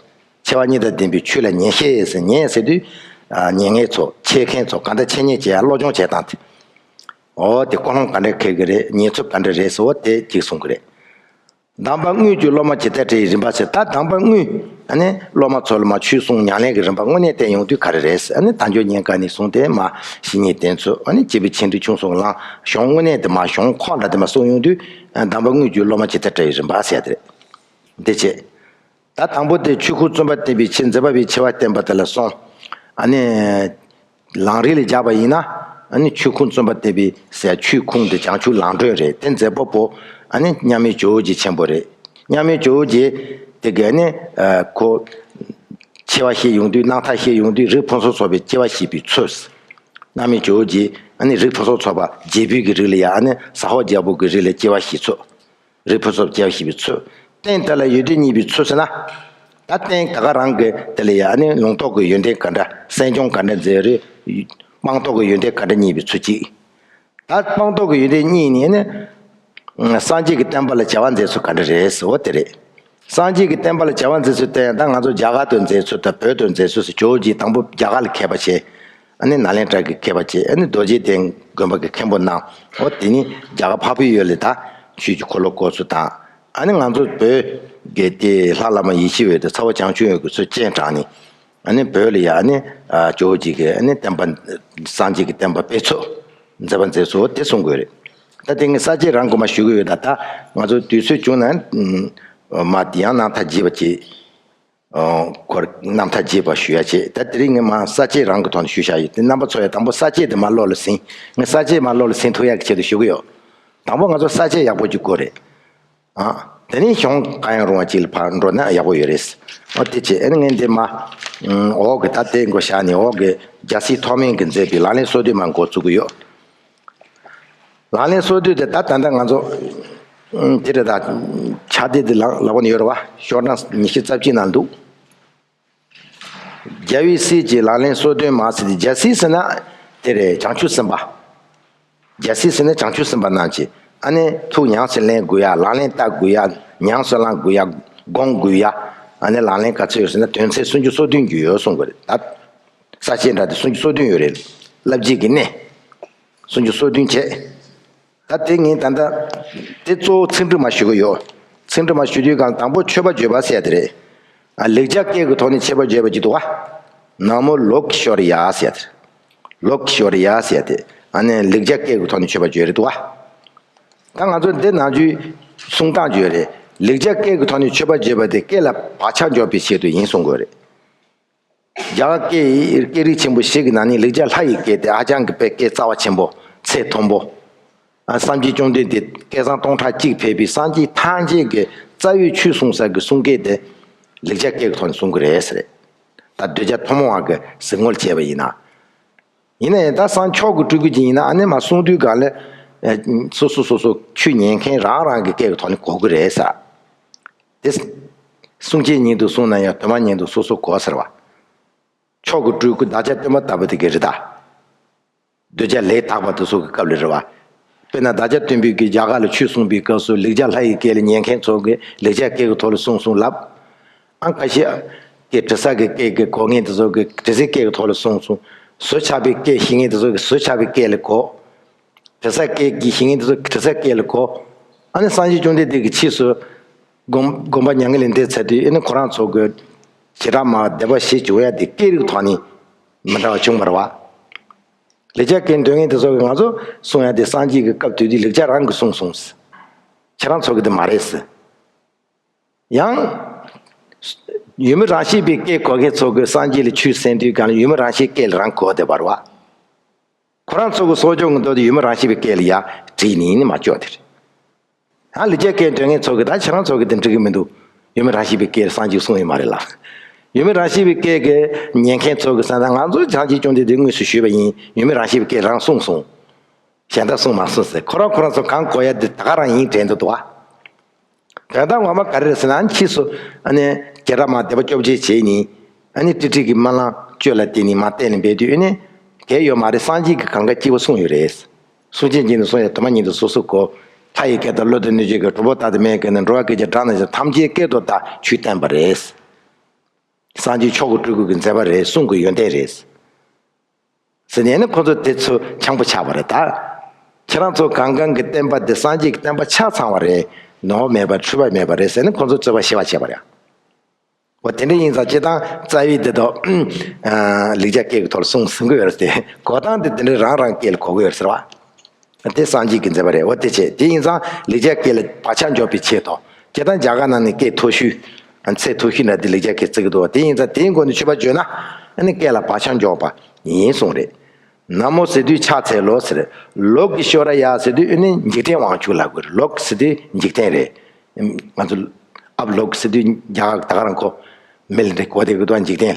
ཆེ་བ་གཉིས་དང་ལྡན་པའི་ཆོས་ལ་ཉན་བཤད་ཟེར། ཉན་ཟེར་དུས། ཨ་ཉན་མཁན་ཚོ་འཆད་མཁན་ཚོ་ག་འདྲ་འཆད་ཉན་བྱེད་ཡ་སློབ་སྦྱོང་བྱེད་སྟངས་དེ། འོ་དེ་ཀུན་སློང་ག་འདྲ་འཁེལ་གི་རེད། ཉན་ཚུལ་ག་འདྲ་རེད་ཟེར། འོ་དེ་གཅིག་གསུང་གི་རེད། གདམས་པ་དངོས་ཀྱི་སློབ་མ་ཇི་ལྟར་བྱ་བའི་རིམ་པ་ཟེར། ད་གདམས་པ་དངོས། ཨ་ནི་སློབ་མ་ཚོ་ལ་མ་ཆོས་གསུང་ཉམས་ལེན་གྱི་རིམ་པ་དངོས་གནས་བསྟན་ཡོང་དུས་ག་རེ་རེད་ཟེར། ཨ་ནི་དལ་འབྱོར་རྙེད་དཀའ་ནས་བཟུང་སྟེ་མ་བཤེས་གཉེན་བསྟེན་ཚུལ། ཨ་ནི་སྐྱེས་བུ་ཆེན་འབྲིང་ཆུང་སོགས་ལ་གཞུང་དངོས་གནས་དེ་མ་གཞུང་ཁོག་འདྲ་དེ་མ་གསུང་ཡོང་དུས། ཨ་གདམས་པ་དངོས་ཀྱི་སློབ་མ་ཇི་ལྟར་བྱ་བའི་རིམ་པ་ཟེར་ཡ་དེ་རེད། འདི་བྱས། ད་དང་པོ་དེ་ཆོས་ཁུངས་བཙུན་པ་བསྟན་པའི་ཕྱིར། མཛད་པ་པོའི་ཆེ་བ་བསྟན་པ་དེ་ལ་གསུངས། ཨ་ནི། ལམ་རིམ་ལ་སྦྱར་བ་ཡིན་ན། ཨ་ནི་ཆོས་ཁུངས་བཙུན་པ་བསྟན་པའི་ཟེར་ཆོས་ཁུངས་དེ་བྱང་ཆུབ་ལམ་སྒྲོན་རེད། དེ་མཛད་པ་པོ། ཨ་ནི་མཉམ་མེད་ཇོ་བོ་རྗེ་ཆེན་པོ་རེད། མཉམ་མེད་ཇོ་བོ་རྗེ་དེ་ག་ནི། ཨ་ཁོ། ཆེ་བ་བཤད་ཡོང་དུས། རྣམ་ཐར་བཤད་ཡོང་དུས་རིགས་ཕུན་སུམ་ཚོགས་པའི་སྐྱེ་བ་བཞེས་པའི་ཚུལ། མཉམ་མེད་ཇོ་བོ་རྗེ་ཨ་ནི་རིགས་ཕུན་སུམ་ཚོགས་པ་རྒྱལ་པོའི་གི་རིགས་ལ་ཡ། ཨ་ནི་ཟ་ཧོར་རྒྱལ་པོ་གི་རིགས་ལ་སྐྱེ་བ་བཞེས་ཚུལ། རིགས་ཕུན་སུམ་སྐྱེ་བ་བཞེས་པའི་ཚུལ། རྟེན་དེ་ལ་ཡོན་ཏན་བརྙེས་པའི་ཚུལ་ཟེར་ན། ད་རྟེན་ད་ག་རང་གི་དེ་ལ་ཡ། ཨ་ནི་ལུང་རྟོགས་ཀྱི་ཡོན་ཏན་ག་འདྲ། གསན་སྦྱོང་ག་འདྲ་མཛད་རེད། སྤངས་རྟོགས་ཀྱི་ཡོན་ཏན་ག་འདྲ་བརྙེས་པའི་ཚུལ་གཅིག། ད་སྤངས་རྟོགས་ཀྱི་ཡོན་ཏན་བརྙེས་ནས་ནི། སངས་རྒྱས་ཀྱི་བསྟན་པ་ལ་བྱ་བ་མཛད་ཚུལ་ག་འདྲ་རེད་ཟེར། འོ་དེ་རེད། སངས་རྒྱས་ཀྱི་བསྟན་པ་ལ་བྱ་བ་མཛད་ཚུལ་དེ་ཡང་ད་ང་ཚོ་རྒྱ་གར་དུ་མཛད་ཚུལ་དང་བོད་དུ་མཛད་ཚུལ་ཟེར། ཇོ་བོ་རྗེ་དང་པོ་རྒྱ་གར་ལ་མཁས་པ་བྱས། ཨ་ནི་ནཱ་ལེནྡྲ་གི་མཁས་པ་བྱས། ཨ་ནི་རྡོ་རྗེ་གདན་དགོན་པ་གི་མཁན་པོ་གནང་། འོ་དེ་ནི་རྒྱ་གར་འཕགས་པའི་ཡུལ་ལ་ད་ཆོས་ཀྱི་འཁོར་ལོ་བསྐོར་ཚུལ་དང་། ཨ་ནི་ང་ཚོ་བོད་ཀྱི་དེ་ལྷ་བླ་མ་ཡེ་ཤེས་འོད་དང་ཚ་བོ་བྱང་ཆུབ་འོད་ཀྱི་ཚུལ་སྤྱན་དྲངས་ནས། ཨ་ནི་བོད་ལ་ཡ། ཨ་ནི་ཇོ་བོ་རྗེ་གི་ཨ་ནི་བསྟན་པ། སངས་རྒྱས་ཀྱི་བསྟན་པ་སྤེལ་ཚུལ། མཛད་པ་མཛད་ཚུལ་དེ་གསུང་དགོས་རེད། ད་དེ་ངས་ས་བཅད་རང་གོ་མ་ཞུ་གི་ཡོད། ད་ད་ང་ཚོ་དུས་ཚོད་བྱུང་ན། མ་དེ་ཡང་རྣམ་ཐར་རྒྱས་པ་བྱེད། ཁོར་རྣམ་ཐར་རྒྱས་པ་ཞུ་ཡ་བྱེད། ད་དེ་རིང་ངས་མ་ས་བཅད་རང་གི་ཐོག་ནས་ཞུ་བཞག་ཡོད། དེ་རྣམ་པ་ཚོ་ཡ་དང་པོ་ས་བཅད་དེ་མ་བློ་ལ་ཟིན། ངས་ས་བཅད་མ་བློ་ལ་ཟིན་ཐུབ་ཡ་གི་ཆེད་དུ་ཞུ་གི་ཡོད། དང་པོ་ང་ཚོ་ས་བཅད་ཡག་པོ་ཅིག་དགོས་རེད། ཨ། དེ་ནས་གཞུང་གང་ཡང་རུང་བ་ཅིག་ལ་ཕར་འགྲོ་ན་ཡག་པོ་ཡོད་རེད། ཨ་དེ་བྱས། ཨ་ནི་ངས་འདི་མ། འོག་གི་ད་ལྟའི་འགོ་བཞག་ནས་འོག་གི་རྒྱལ་སྲས་ཐོགས་མེད་ཀྱིས་མཛད་པའི་ལག་ལེན་སོ་བདུན་མ་འགོ་བཙུགས་ཀྱི་ཡོད། ལག་ལེན་སོ་བདུན་དེ་ད་ད་ལྟ་ང་ཚོ་དེ་རེད། ད་ཕྱག་དེབ་དེ་ལག་ལག་པ་ནས་ཡོད་རེད་བ། ཤོག་གྲངས་ཉི་ཤུ་རྩ་གཅིག་ནང་འདུག། རྒྱལ་བའི་སྲས་ཀྱི་ལག་ལེན་སོ་བདུན་མ་ཟེར་ཏེ། རྒྱལ་སྲས་ཟེར་ན་དེ་རེད། བྱང་ཆུབ་སེམས་དཔའ། རྒྱལ་སྲས་ཟེར་ན་བྱང་ཆུབ་སེམས་དཔའ་རྣམས་ཀྱི། ཨ་ནི་ཐུགས་ཉམས་སུ་ལེན་དགོས་ཡ། ལག་ལེན་བསྟར་དགོས་ཡ། ཉམས་སུ་བླང་དགོས་ཡ། སྒོམ་དགོས་ཡ། ཨ་ནི་ལག་ལེན་ག་ཚོད་ཡོད་ཟེར་ན་དོན་ཚན་སུམ་ཅུ་སོ་བདུན་གྱི་ཡོད་གསུང་གི་རེད། ད་ས་བཅད་འདྲ་དེ་སུམ་ཅུ་སོ་བདུན་ཡོད་རེད། བསླབ་བྱའི་གི་གནས་སུམ་ཅུ་སོ་བདུན་བྱས། ད་དེ་ངས་ད་ལྟ་དེ་གཙོ་བོ་ཚིག་འབྲུ་མ་ཞུ་གི་ཡོད། ཚིག་འབྲུ་མ་ཞུ་དུས་གང་དང་པོ་མཆོད་པ་བརྗོད་པ་ཟེར་ཡ་དེ་རེད། ཨ་ལེགས་སྦྱར་སྐད་ཀྱི་ཐོག་ནས་མཆོད་པ་བརྗོད་པ་ཅིག་འདུག་བ། ན་མོ་ལོ་ཀེ་ཤྭ་རི་ཡ་ཟེར་ཡ་དེ། ལོ་ཀེ་ཤྭ་རི་ཡ་ཟེར་ཡ་དེ། ཨ་ནི་ལེགས་སྦྱར་སྐད་ཀྱི་ཐོག་ནས་མཆོད་པ་བརྗོད་རེད་འདུག་བ། ད་ང་ཚོ་འདི་ནང་རྒྱུད་གསུང་སྟངས་བརྗོད་རེད། ལེགས་སྦྱར་སྐད་ཀྱི་ཐོག་ནས་མཆོད་པ་བརྗོད་པ་དེ་སྐད་ལ་བག་ཆགས་འཇོག་པའི་ཆེད་དུ་ཡིན་གསུང་དགོས་རེད། རྒྱ་གར་སྐད་ཡིག་སྐད་རིགས་ཆེན་པོ་བཞི་གི་ནང་ནས་ལེགས་སྦྱར་ལྷ་ཡི་སྐད་དེ་ཧ་ཅང་གི་དཔེ་སྐད་རྩ་བ་ཆེན་པོ། ཚད་མཐོན་པོ། ཨ། སངས་རྒྱས་བཅོམ་ལྡན་འདས་བསྐལ་བཟང་སྟོང་ཕྲག་གཅིག་ཕེབས་པའི་སངས་རྒྱས་ཐམས་ཅད་ཀྱི་རྩ་བའི་ཆོས་གསུང་ས་གི་གསུང་སྐད་དེ་ལེགས་སྦྱར་སྐད་ཀྱི་ཐོག་ནས་གསུང་གི་རེད་ཟེར། ད་གདུལ་བྱ་ཐུན་མོང་བ་གི་གཟིགས་ངོར་བྱས་པ་ཡིན་ན། ཡིན་ན་ཡང་ད་སངས་མཆོག་གི་སྤྲུལ་སྐུ་ཅིག་ཡིན་ན། ཨ་ནི་མར་གསུང་དུས་སྒང་ལ་སོ་སོ་སོ་སོ་ཆོས་ཉན་མཁན་རང་རང་གི་སྐད་ཀྱི་ཐོག་ནས་གོ་གི་རེད་ཟེར། དེ་གསུང་ཆོས་ཉིད་དུ་གསུངས་ན་ཡང་དོན་མ་ཉིད་དུ་སོ་སོ་གོ་ཟེར་བ། མཆོག་གི་སྤྲུལ་སྐུ་བདག་ཅག་སྟོན་པ་ལྟ་བུ་དེ་ག་རེད་ད། གདུལ་བྱ་ལས་དག་པ་དེ་ཚོ་གི་སྐབས་ལ་རེད་བ། དཔེར་ན་བདག་ཅག་སྟོན་པས་ཀྱི་རྒྱ་གར་ལ་ཆོས་གསུངས་པའི་སྐབས་སུ་ལེགས་སྦྱར་ལྷ་ཡི་སྐད་ལ་ཉན་མཁན་ཚོ་གིས་ལེགས་སྦྱར་སྐད་ཀྱི་ཐོག་ལ་གསུངས་གསུངས་ལབ། ཨང་ཁ་ཤས་ཀྱིས་དྲི་ཟ་གི་སྐད་ཀྱི་གོ་མཁན་དེ་ཚོ་གིས་དྲི་ཟའི་སྐད་ཀྱི་ཐོག་ལ་གསུངས་གསུངས། ཟུར་ཆག་པའི་སྐད་ཤེས་མཁན་དེ་ཚོ་གིས་ཟུར་ཆག་པའི་སྐད་ལ་གོ། དྲི་ཟ་སྐད་ཀྱི་ཤེས་མཁན་དེ་ཚོ་དྲི་ཟ་སྐད་ལ་གོ། ཨ་ནི་སངས་རྒྱས་བཅོམ་ལྡན་འདས་ཀྱི་ཕྱིས་སུ་དགོངས་དགོངས་པ་མྱ་ངན་ལས་འདས་ཚར་དུས། ཨ་ནི་ཁོ་རང་ཚོ་གི་བྱེ་བྲག་མ་བསྡུས་པ་ཞེས་བྱུང་ཡ་དེ་སྐད་རིགས་ཐོག་ནས་མི་འདྲ་བ་བྱུང་བ་རེད་བ། ལེགས་སྦྱར་སྐད་འདོན་མཁན་དེ་ཚོ་གིས་ང་ཚོ་གསུང་ཡ་དེ་སངས་རྒྱས་ཀྱི་སྐབས་དུས་དེ་ལེགས་སྦྱར་རང་གིས་གསུངས་གསུངས། ཁྱེད་རང་ཚོ་གིས་དེ་མ་རེད་ཟེར། ཡང་ཡུལ་མི་རང་ཤེས་པའི་སྐད་གོ་མཁན་ཚོ་གིས་སངས་རྒྱས་ལ་ཆོས་གསན་དུས་སྒང་ལ་ཡུལ་མི་རང་ཤེས་སྐད་ལ་རང་གོ་བསྡད་པ་རེད་བ། ཁོ་རང་ཚོ་གི་གསོ་སྦྱོང་གི་མདོ་དེ་ཡུལ་མི་རང་ཤེས་པའི་སྐད་ལ་ཡ་བྲིས་ནས་ནི་མ་བཅོས་དེ་རེད། ཡང་ལེགས་སྦྱར་སྐད་འདོན་མཁན་ཚོ་གིས་ད་ཁྱེད་རང་ཚོ་གིས་དེ་འགྲིག་གི་མི་འདུག་ཡུལ་མི་རང་ཤེས་པའི་སྐད་ལ་སངས་རྒྱས་གསུངས་ཡོད་མ་རེད་ལ། ཡུལ་མི་རང་ཤེས་པའི་སྐད་ཀྱི་ཉན་མཁན་ཚོ་གིས་ཟེར་ན། ང་ཚོ་སངས་རྒྱས་བཅོམ་ལྡན་འདས་དངོས་སུ་ཞུས་པ་ཡིན། ཡུལ་མི་རང་ཤེས་པའི་སྐད་རང་གསུངས་སོང་། གཞན་དག་གསུངས་མ་སོང་ཟེར། ཁོ་རང་ཁོ་རང་ཚོ་གང་གོ་ཡ་དེ་ད་ག་རང་ཡིན་དྲན་འདུག་དོ། དོན་དག་ངོ་མ་ག་རེ་རེད་ཟེར་ན། ཕྱིས་སུ་ཨ་ནི་བྱེ་བྲག་མ་བསྡུས་པ་བཅོ་བརྒྱད་བྱས་ནས། ཨ་ནི་ཏྲི་ཏྲི་གི་སྨོན་ལམ་བཅོས་ལ་བརྟེན་ནས་མར་གཏན་ལ་འབེབས་དུས། ཨ་ནི་དེ་ཡོད་མ་རེད། སངས་རྒྱས་ཀྱིས་གང་ག་སྐྱེ་བོ་གསུངས་ཡོད་རེད། གསུང་ཆོས་ཉིད་དུ་གསུངས་ཡ་དོན་མ་ཉིད་དུ་སོ་སོ་གོ། ལྷ་ཡི་སྐད་དང་ཀླུ་དང་གནོད་སྦྱིན་གྱི་གྲོགས་པོ་དག་དང་མན་ངག་གི་ནི། འགྲོ་བ་སྐད་ཅིག་སྒྲ་རྣམས་ཀྱི། ཐམས་ཅད་སྐད་དུ་བདག་ཆོས་བསྟན་པ་རེད། སངས་རྒྱས་མཆོག་གི་སྤྲུལ་སྐུ་གི་མཛད་པ་རེད། གསུང་གི་ཡོན་ཏན་རེད། ཟེར་ནས་ནི་ཁོ་ཚོ་དེ་ཚོ་འཆམ་པོ་ཆགས་པ་རེད་ད། ཁྱེད་རང་ཚོ་གང་གང་གི་བསྟན་པ་འདི་སངས་རྒྱས་ཀྱི་བསྟན་པ་ཆ་ཚང་བ་རེད། ནོར་བ་མེད་པ་འཁྲུལ་པ་མེད་པ་རེད་ཟེར་ནས་ཁོ་ཚོ་རྩོད་པ་ཞི་བ་བྱས་པ་རེད། འོ་དེ་འདྲ་ཡིན་ཙང་། སྤྱིར་བཏང་རྩ་བའི་འདི་དག་ལེགས་སྦྱར་སྐད་ཀྱི་ཐོག་ལ་གསུངས་ཟིན་གྱི་ཡོད་རེད་དེ། གོ་སྟངས་དེ་དེ་འདྲའི་རང་རང་སྐད་ལ་གོ་གི་ཡོད་རེད་ཟེར་བ། དེ་སངས་རྒྱས་ཀྱི་མཛད་པ་རེད། འོ་དེ་བྱས། དེ་ཡིན་ཙང་ལེགས་སྦྱར་སྐད་ལ་བག་ཆགས་འཇོག་པའི་ཆེད་དུ། སྤྱིར་བཏང་རྒྱ་གར་ནང་ནས་སྐད་མཐོ་ཤོས། ཚད་མཐོ་ཤོས་འདྲ་དེ་ལེགས་སྦྱར་སྐད་བརྩི་གི་འདུག་དེ་ཡིན་ཙང་དེའི་སྒོ་ནས་མཆོད་པ་བརྗོད་ན། ཨ་ནི་སྐད་ལ་བག་ཆགས་འཇོག་པ་ཡིན་གསུངས་རེད། ན་མོ་ཟེར་དུས་ཕྱག་འཚལ་ལོ་ཟེར། ལོག་གི་ཤོ་ར་ཡ་ཟེར་དུས་ཨ་ནི་འཇིག་རྟེན་དབང་ཕྱུག་ལབ་དགོས་རེད། ལོག་ཟེར་དུས་འཇིག་རྟེན་རེད། ང་ཚོ་ཨབ་ལོག་ཟེར་དུས་རྒྱ་གར་ད་ག་རང་ཁོ་མི་ལ་འདྲེ་གོ་བསྡད་གི་འདུག་འཇིག་རྟེན་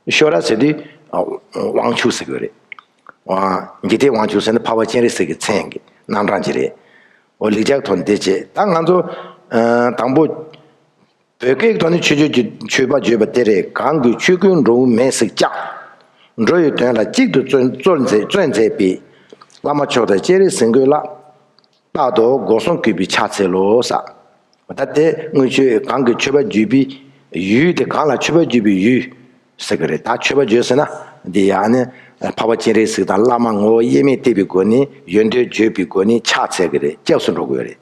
ལ། ཤོ་ར་ཟེར་དུས་ཨ་དབང་ཕྱུག་ཟེར་གི་རེད། ཨ་འཇིག་རྟེན་དབང་ཕྱུག་ཟེར་ན་འཕགས་པ་སྤྱན་རས་གཟིགས་ཀྱི་མཚན་གྱི་རྣམ་གྲངས་ཅིག་རེད། འོ་ལེགས་སྦྱར་ཐོག་འདི་བྱས། ད་ང་ཚོ་ཨ་དང་པོ་བོད་སྐད་ཐོག་ནས་མཆོད་བརྗོད་ཀྱི་མཆོད་པ་བརྗོད་པ་དེ་རེད། གང་གིས་ཆོས་ཀུན་འགྲོ་འོང་མེད་སྲེག་བཅག་འགྲོ་བའི་དོན་ལ་གཅིག་ཏུ་བརྩོན་བརྩོན་མཛད་བརྩོན་མཛད་པའི། བླ་མ་མཆོག་དང་སྤྱན་རས་གཟིགས་མགོན་ལ། རྟག་ཏུ་སྒོ་གསུམ་གུས་པས་ཕྱག་འཚལ་ལོ་ཟེར། ད་དེ་དངོས་ཆོས་གང་གིས་མཆོད་པ་བརྗོད་པའི་ཡུལ་དེ། གང་ལ་མཆོད་པ་བརྗོད་པའི་ཡུལ་ཟེར་གི་རེད། ད་མཆོད་པ་བརྗོད་ཟེར་ན་འདི་ཡང་ནི་འཕགས་པ་སྤྱན་རས་གཟིགས་དང་བླ་མ་ངོ་བོ་དབྱེར་མེད་བསྟེན་པའི་སྒོ་ནས། ཡོན་ཏན་བརྗོད་པའི་སྒོ་ནས་ཕྱག་འཚལ་གི་རེད། སྐྱབས་སུ་འགྲོ་དགོས་རེད།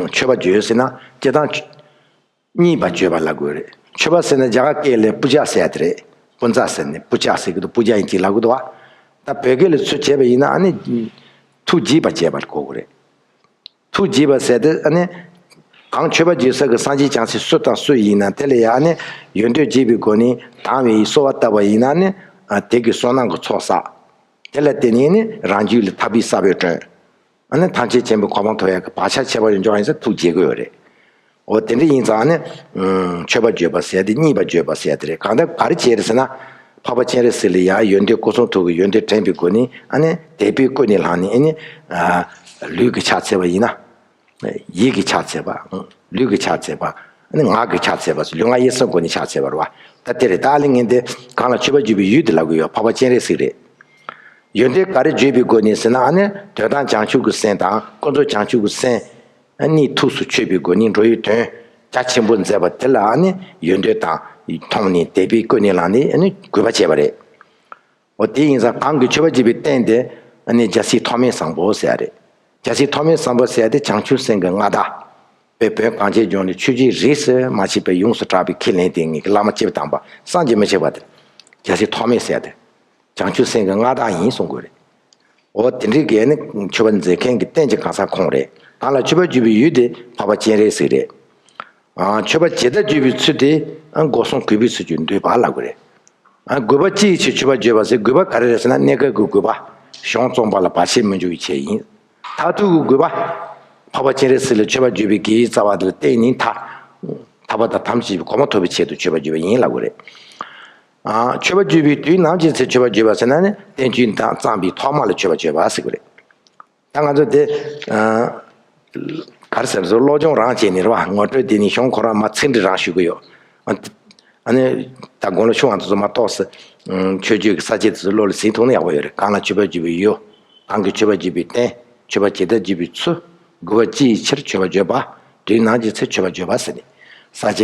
མཆོད་པ་བརྗོད་ཟེར་ན་སྤྱིར་བཏང་གཉིས་པ་བརྗོད་པ་ལབ་དགོས་རེད། མཆོད་པ་ཟེར་ན་རྒྱ་གར་སྐད་ལ་པུ་ཇ་ཟེར་ཡ་དེ་རེད། པུ་ཛ་ཟེར་ནས་པུ་ཇ་ཟེར་གི་འདུག་པུ་ཇ་ཡིན་གཅིག་ལབ་གི་འདུག་བ། ད་བོད་སྐད་ལ་ཚུར་བྱས་པ་ཡིན་ན་ཨ་ནི་ཐུགས་དགྱེས་པ་བྱས་པ་ལ་གོ་དགོས་རེད། ཐུགས་དགྱེས་པ་ཟེར་དེ་ཨ་ནི་གང་མཆོད་པ་བརྗོད་ས་གི་སངས་རྒྱས་བྱང་སེམས་སུ་དང་སུ་ཡིན་ན་དེ་ལ་ཡ་ཨ་ནི་ཡོན་ཏན་དགྱེས་པའི་སྒོ་ནས་དང་བའི་གསོལ་བ་བཏབ་པ་ཡིན་ན་ནི། ཨ་དེ་གི་བསོད་ནམས་ཀྱི་ཚོགས་བསགས། དེ་ལ་བརྟེན་ནས་ནི་རང་རྒྱུད་ལ་ཐར་པའི་ས་བོན་བསྐྲུན། ཨ་ནི་ཐམས་ཅད་མཁྱེན་པའི་གོ་འཕང་ཐོབ་ཡག་གི་བག་ཆགས་ཆེ་བ་ཡོད་འཇོག་ཡིན་ཟེར་ཐུགས་དགྱེས་དགོས་ཡོད་རེད། འོ་དེ་འདྲ་ཡིན་ཙང་ཨ་ནི་མཆོད་པ་བརྗོད་པ་ཟེར་ཡ་དེ་གཉིས་པ་བརྗོད་པ་ཟེར་ཡ་དེ་རེད། གང་ལྟར་ག་རེ་བྱས་རེད་ཟེར་ན། འཕགས་པ་སྤྱན་རས་གཟིགས་ལ་ཡ་ཡོན་ཏན་སྐུ་གསུང་ཐུགས་ཀྱི་ཡོན་ཏན་དྲན་པའི་སྒོ་ནས་ཨ་ནི་དད་པས་ཀུན་ནས་བསླངས་ནས་ཨ་ནི་ལུས་ཀྱིས་ཕྱག་འཚལ་བ་ཡིན་ན། ཡིད་ཀྱིས་ཕྱག་འཚལ་བ། ལུས་ཀྱིས་ཕྱག་འཚལ་བ། ཨ་ནི་ངག་གིས་ཕྱག་འཚལ་བ། ལུས་ངག་ཡིད་གསུམ་སྒོ་ནས་ཕྱག་འཚལ་བ་རེད་བ། ད་དེ་རེད། ད་ཨ་ལས་ངས་འདི་གང་ལ་མཆོད་པ་བརྗོད་པའི་ཡུལ་དེ་ལབ་ཀྱི་ཡོད། འཕགས་པ་སྤྱན་རས་གཟིགས་རེད། ཡོན་ཏན་ག་རེ་བརྗོད་པའི་སྒོ་ནས་ཟེར་ན། ཨ་ནི་དོན་དམ་བྱང་ཆུབ་ཀྱི་སེམས་དང་ཀུན་རྫོབ་བྱང་ཆུབ་ཀྱི་སེམས་གཉིས་ཐུགས་སུ་ཆུད་པའི་སྒོ་ནས་འགྲོ་བའི་དོན་རྒྱ་ཆེན་པོ་མཛད་པ་དེ་ལ་ཨ་ནི་ཡོན་ཏན་དང་མཐོང་ནས་དད་པས་ཀུན་ནས་བསླངས་ནས་ཨ་ནི་གུས་པ་བྱས་པ་རེད། འོ་དེ་ཡིན་ཙང་གང་གིས་མཆོད་པ་བརྗོད་པའི་རྟེན་དེ་ཨ་ནི་རྒྱལ་སྲས་ཐོགས་མེད་བཟང་པོ་ཟེར་ཡ་རེད། རྒྱལ་སྲས་ཐོགས་མེད་བཟང་པོ་ཟེར་ཡ་དེ་བྱང་ཆུབ་སེམས་ཀྱི་མངའ་བདག་དཔེ་བོད་གངས་ཅན་ལྗོངས་ལ་ཆོས་བརྒྱུད་རིས་སུ་མ་ཆད་པའི་ཡོངས་སུ་གྲགས་པའི་ཁས་ལེན་ལྡན་ངེས་ཀྱི་བླ་མ་སྐྱེས་བུ་དམ་པ་བསམ་གྱིས་མི་ཁྱབ་པ་དེ། རྒྱལ་སྲས་ཐོགས་མེད་ཟེར་ཡ་དེ་བྱང་ཆུབ་སེམས་ཀྱི་མངའ་བདག་ཡིན་གསུང་དགོས་རེད། འོ་དེ་འདྲའི་གི་ནི་མཆོད་པ་མཛད་མཁན་གྱི་རྟེན་གྱི་གང་ཟག་ཁོང་རེད། གང་ལ་མཆོད་པ་བརྗོད་པའི་ཡུལ་དེ་འཕགས་པ་སྤྱན་རས་གཟིགས་རེད། ཨ་མཆོད་པ་ཇི་ལྟར་བརྗོད་པའི་ཚུལ་དེ་ཨ་སྒོ་གསུམ་གུས་པའི་ཚུལ་གྱིས་འདུས་པ་ལབ་དགོས་རེད། ཨ་གུས་པ་ཅི་ཡི་ཕྱིར་མཆོད་པ་བརྗོད་པ་ཟེར། གུས་པ་ག་རེ་རེད་ཟེར་ན། གནས་སྐབས་ཀྱི་གུས་པ། གཞུང་རྩོམ་པ་ལ་བར་ཆད་མི་འབྱུང་བའི་ཆེད་ཡིན། མཐར་ཐུག་གི་དགོས་པ། འཕགས་པ་སྤྱན་རས་གཟིགས་ལ་མཆོད་པ་བརྗོད་པའི་དགེ་བའི་རྩ་བ་དེ་ལ་བརྟེན་ནས་མཐའ། ཐར་པ་དང་ཐམས་ཅད་ཀྱི་གོ་འཕང་ཐོབ་པའི་ཆེད་དུ་མཆོད་པ་བརྗོད་པ་ཡིན་ལབ་དགོས་རེད། ཨ། མཆོད་པ་བརྗོད་པའི་དུས་ནམ་ཅིག་ཚེ་མཆོད་པ་བརྗོད་པ་ཟེར་ན་ནི་བསྟན་བཅོས་དང་བརྩམས་པའི་ཐོག་མ་ལ་མཆོད་པ་བརྗོད་པ་ཟེར་གི་རེད། ད་ང་ཚོ་དེ། ཨ། ག་རེ་ཟེར་ཚོ་སློབ་སྦྱོང་རང་བྱས་ནས་རེད་བ། ངོ་སྤྲོད་དེ་ནི་གཞུང་ཁོ་རང་མ་ཚིག་འབྲི་རང་ཞུ་གི་ཡོད། ཨ་ནི། ད་དགུང་ལོ་ཆུང་བ་དེ་ཚོ་མ་གཏོགས་སུ། ཨ། མཆོད་བརྗོད་ཀྱི་ས་བཅད་དེ་ཚོ་བློ་ལ་ཟིན་ཐུབ་ན་ཡག་པོ་ཡོད་རེད། གང་ལ་མཆོད་པ་བརྗོད་པའི་ཡུལ། གང་གིས་མཆོད་པ་བརྗོད་པའི་རྟེན། མཆོད་པ་ཇི་ལྟར་བརྗོད་པའི་ཚུལ། དགོས་པ་ཅི་ཡི་ཕྱིར་མཆོད་པ་བརྗོད་པ། དུས་ནམ་ཅིག་ཚེ་མཆོད་པ་བརྗོད་པ་ཟེར་ནས། ས་བཅད་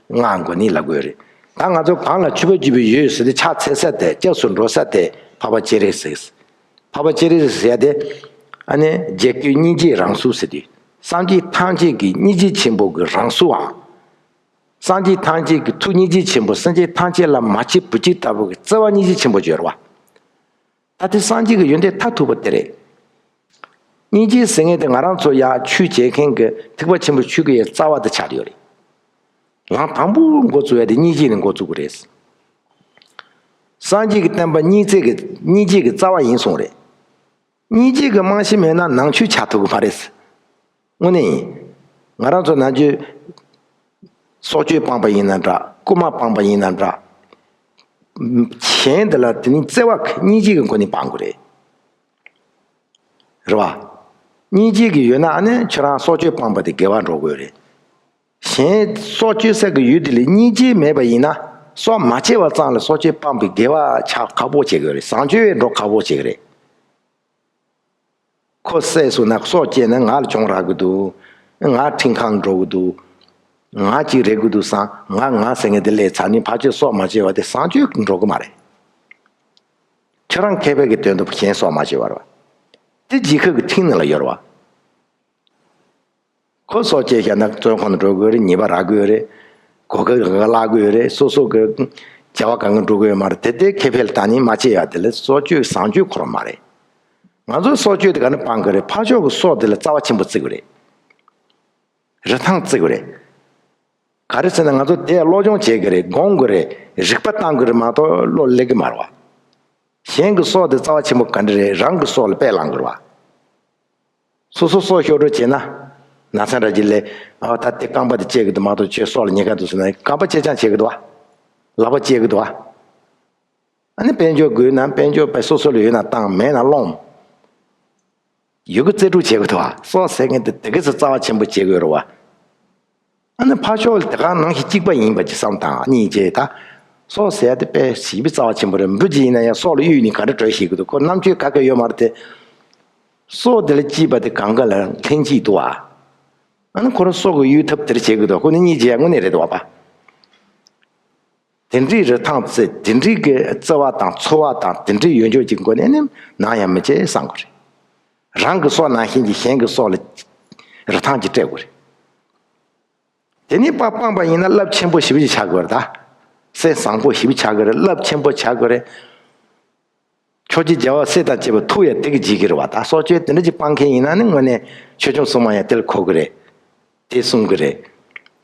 ལྔ་འགོ་ནས་ལབ་དགོས་རེད། ད་ང་ཚོ་གང་ལ་མཆོད་པ་བརྗོད་པའི་ཡུལ་ཟེར་ཏེ་ཕྱག་འཚལ་ས་དེ་སྐྱབས་སུ་འགྲོ་ས་དེ་འཕགས་པ་སྤྱན་རས་གཟིགས། འཕགས་པ་སྤྱན་རས་གཟིགས་ཟེར་ཡ་དེ། ཨ་ནི་རྗེ་བཙུན་སྙིང་རྗེའི་རང་གཟུགས་ཟེར་དུས། སངས་རྒྱས་ཐམས་ཅད་ཀྱི་སྙིང་རྗེ་ཆེན་པོ་གི་རང་གཟུགས་ཨང་། སངས་རྒྱས་ཐམས་ཅད་ཀྱི་ཐུགས་སྙིང་རྗེ་ཆེན་པོ། སེམས་ཅན་ཐམས་ཅད་ལ་མ་གཅིག་པུ་གཅིག་ལྟ་བུ་གི་བརྩེ་བ་སྙིང་རྗེ་ཆེན་པོ་བརྗོད་རེད་བ། ད་དེ་སངས་རྒྱས་ཀྱི་ཡོན་ཏན་མཐར་ཐུག་པ་དེ་རེད། སྙིང་རྗེ་ཟེར་མཁན་དེ་ང་རང་ཚོ་ཡ་ཆོས་བྱེད་མཁན་གྱི་ཐེག་པ་ཆེན་པོའི་ཆོས་ཀྱི་རྩ་བ་དེ་ཆགས་ཡོད་རེད། ལམ་དང་པོ་འགོ་བཙུགས་ཡ་དེ་སྙིང་རྗེ་ནས་འགོ་བཙུགས་ཀྱི་རེད། སངས་རྒྱས་ཀྱི་བསྟན་པ་སྙིང་བརྩེ་གི་སྙིང་རྗེ་གི་རྩ་བ་ཡིན་གསུངས་རེད། སྙིང་རྗེ་གི་རྨང་གཞི་མེད་ན་ནང་ཆོས་ཆགས་ཐུབ་ཀྱི་མ་རེད། དངོས་གནས་ཡིན། ང་རང་ཚོ་ནམ་རྒྱུན་སྲོག་གཅོད་སྤངས་པ་ཡིན་ན་འདྲ། རྐུན་མ་སྤངས་པ་ཡིན་ན་འདྲ། གཞན་དེ་ལ་དེ་ནི་བརྩེ་བ་སྙིང་རྗེ་གི་སྒོ་ནས་སྤང་དགོས་རེད། རེད་བ། སྙིང་རྗེ་གི་ཡོད་ན་ཨ་ནི་ཁྱོད་རང་སྲོག་གཅོད་སྤངས་པ་དེ་དགེ་བ་འགྲོ་དགོས་རེད། གཞན་སྲོག་གཅོད་ས་གི་ཡུལ་དེ་ལ་སྙིང་རྗེ་མེད་པ་ཡིན་ན། སྲོག་མ་བཅད་པ་ཙམ་ལ་སྲོག་གཅོད་སྤངས་པའི་དགེ་བ་ཆགས་ཁག་པོ་བྱེད་དགོས་རེད། བཟང་སྤྱོད་འགྲོ་ཁག་པོ་བྱེད་ཀྱི་རེད། ཁོ་བསད་སོང་ན་སྲོག་བཅད་ན་ང་ལ་གྱོང་རག་གི་འདུག་ང་ཁྲིམས་ཁང་འགྲོ་གི་འདུག་ང་གཅིག་རེག་གི་འདུག་བསམ། ང་ང་ཟེར་མཁན་དེ་ལས་ཚར་ནས་ཕར་ཕྱོགས་སྲོག་མ་བཅད་པ་དེ་བཟང་སྤྱོད་འགྲོ་གི་མ་རེད། ཁྱོད་རང་མཁས་པའི་གི་དོན་དུ་གཞན་སྲོག་མ་བཅད་པ་རེད་བ། དེ་རྗེས་ཁབ་ཀྱི་ཁྲིམས་ནང་ལ་ཡོད་རེད་བ། ཁོ་སྲོག་བཅད་བཞག་ན་བཙོན་ཁང་དུ་འགྲོ་དགོས་རེད། ཉེས་པ་རག་དགོས་རེད། གོ་སྐབས་གང་ག་བརླག་དགོས་རེད། སོ་སོ་གི་བྱ་བ་གང་ག་འགྲོ་དགོས་ཡོད་མ་རེད། དེ་དེ་ཁེ་ཕན་ལ་བལྟས་ནས་མ་བྱས་ཡ་དེ་ལ་སྲོག་གཅོད་བཟང་སྤྱོད་འཁོར་བ་མ་རེད། ང་ཚོ་སྲོག་གཅོད་དེ་ག་ནས་སྤང་དགོས་རེད། ཕར་ཕྱོགས་ཀྱི་སྲོག་དེ་ལ་རྩ་བ་ཆེན་པོ་བརྩི་དགོས་རེད། རིན་ཐང་བརྩི་དགོས་རེད། ག་རེ་ཟེར་ན་ང་ཚོ་དེ་སློབ་སྦྱོང་བྱེད་དགོས་རེད། སྒོམ་དགོས་རེད། རིག་པ་བཏང་དགོས་རེད་མ་གཏོགས་བློ་སླེབས་ཀྱི་མ་རེད་བ། གཞན་གྱི་སྲོག་དེ་རྩ་བ་ཆེན་པོ་ག་འདྲ་རེད། རང་གི་སྲོག་ལ་དཔེ་བླང་དགོས་རེད་བ། སོ་སོ་སྲོག་གཤོག་སྒྲོ་བྱས་ན། ན་ཚ་འདྲ་ཅིག་ལས། ཨ། ད་དེ་རྐང་པ་དེ་བཅད་ཀྱི་འདུག་མ་གཏོགས་ཁྱོད་སྲོག་ལ་ཉེན་ཁ་འདུག་ཟེར་ན་རྐང་པ་བཅད་རྐྱང་བྱེད་ཀྱི་འདུག་བ། ལག་པ་བཅད་ཀྱི་འདུག་བ། ཨ་ནི་དཔལ་འབྱོར་དགོས་ན་དཔལ་འབྱོར་དཔེ་སོ་སོ་ལ་ཡོད་ན་བཏང་། མེད་ན་སློང་། ཡོད་རྒུ་རྩལ་སྤྲུགས་བྱེད་དགོས་འདུག་བ། སྲོག་ཟེར་མཁན་དེ་དེ་ག་ཚོད་རྩ་བ་ཆེན་པོ་བྱེད་དགོས་རེད་བ། ཨ་ནི་ཕར་ཕྱོགས་ལ་དེ་ག་ནང་བཞིན་གཅིག་པ་ཡིན་པ་ཅིག་བསམ་དང་། སྙིང་རྗེ་ད། སྲོག་ཟེར་ཡ་དེ་དཔེ་ཞེ་པོ་རྩ་བ་ཆེན་པོ་རེད། འབུ་ཅིག་ཡིན་ན་ཡང་སྲོག་ལ་གཡུག་ནས་ག་འདྲ་འགྲོ་ཤེས་ཀྱི་འདུག་ཁོ་རྣམ་དཔྱོད་ག་ག་ཡོད་མ་རེད་དེ། སྲོག་དེ་ལ་སྐྱིད་པ་དེ་གང་ག་ལ་ལྷན་སྐྱེས་འདུག་བ། ཨ་ནི་ཁོ་རང་སྲོག་གི་གཡུག་ཐབས་དེར་བྱེད་དགོས་འདུག་ཁོ་ནི་སྙིང་རྗེ་ཡ་དངོས་གནས་རེད་འདུག་བ་པ། དེ་འདྲའི་རིན་ཐང་བརྩི། དེ་འདྲའི་གི་བརྩེ་བ་དང་ཚོར་བ་དང་དེ་འདྲའི་ཡོད་འཇོག་ཅིག་སྒོ་ནས་ནི་ནམ་ཡང་མི་བྱེད་བསམ་དགོས་རེད། རང་གི་སྲོག་ནང་བཞིན་གྱི་གཞན་གྱི་སྲོག་ལ་རིན་ཐང་ཅིག་སྤྲད་དགོས་རེད། དེ་ནས་དཔའ་སྤངས་པ་ཡིན་ན་རླབས་ཆེན་པོ་ཞེ་པོ་ཅིག་ཆགས་དགོས་རེད་ད། སེམས་བཟང་པོ་ཞེ་པོ་ཆགས་དགོས་རེད། རླབས་ཆེན་པོ་ཆགས་དགོས་རེད། ཕྱོགས་ཀྱི་རྒྱལ་བ་སྲས་དང་བཅས་པ་ཐུགས་ཡང་དེ་གི་བརྗིད་ཀྱི་རེད་བ། ད་སྲོག་གཅོད་དེ་འདྲ་ཅིག་སྤང་མཁན་ཡིན་ན་ནི་དངོས་གནས་ཆོས་སྐྱོང་སྲུང་མ་ཡང་དེ་ལ་གོ་གི་རེད། དེ་གསུང་གི་རེད།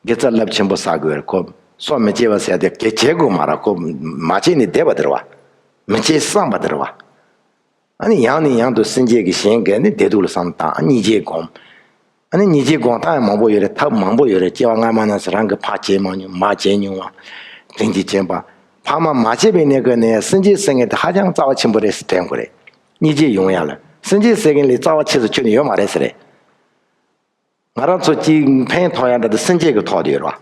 དགེ་རྩ་རླབས་ཆེན་པོ་བསགས་དགོས་རེད། ཁོ་སྲོག་མི་གཅོད་པ་ཟེར་དེ་གལ་ཆེ་དགོས་མ་རེད། ཁོ་མ་བྱས་ནས་བསྡད་པ་དེ་རེད་བ། མི་བྱེད་བསམ་པ་དེ་རེད་བ། ཨ་ནི་ཡང་ནས་ཡང་དུ་སེམས་ཅན་གྱི་གཞན་གྱི་ནི་བདེ་སྡུག་ལ་བསམ་བཏང་། སྙིང་རྗེ་སྒོམ། ཨ་ནི་སྙིང་རྗེ་སྒོམ་སྟངས་ཡང་མང་པོ་ཡོད་རེད། ཐབས་མང་པོ་ཡོད་རེད། སྐྱེ་བ་སྔ་མ་ན་ཟེར་རང་གི་ཕ་བྱས་མ་མྱོང་། མ་བྱས་མྱོང་བ། དྲིན་གྱིས་བྱིན་པ། ཕ་མ་མ་བྱས་པའི་གནས་སྐབས་ནས་སེམས་ཅན་ཟེར་མཁན་དེ་ཧ་ཅང་རྩ་བ་ཆེན་པོ་རེད་ཟེར་དྲན་དགོས་རེད། སྙིང་རྗེ་ཡོང་ཡ་ལ་སེམས་ཅན་ཟེར་མཁན་ལས་རྩ་བ་ཆེ་ས་ཁྱོན་ནས་ཡོད་མ་རེད་ཟེར་རེད། ང་རང་ཚོ་གཅིག་ཕན་ཐོགས་ཡ་འདྲ་དེ་སེམས་ཅན་གྱི་ཐོག་ཏུ་ཡོད་རེད་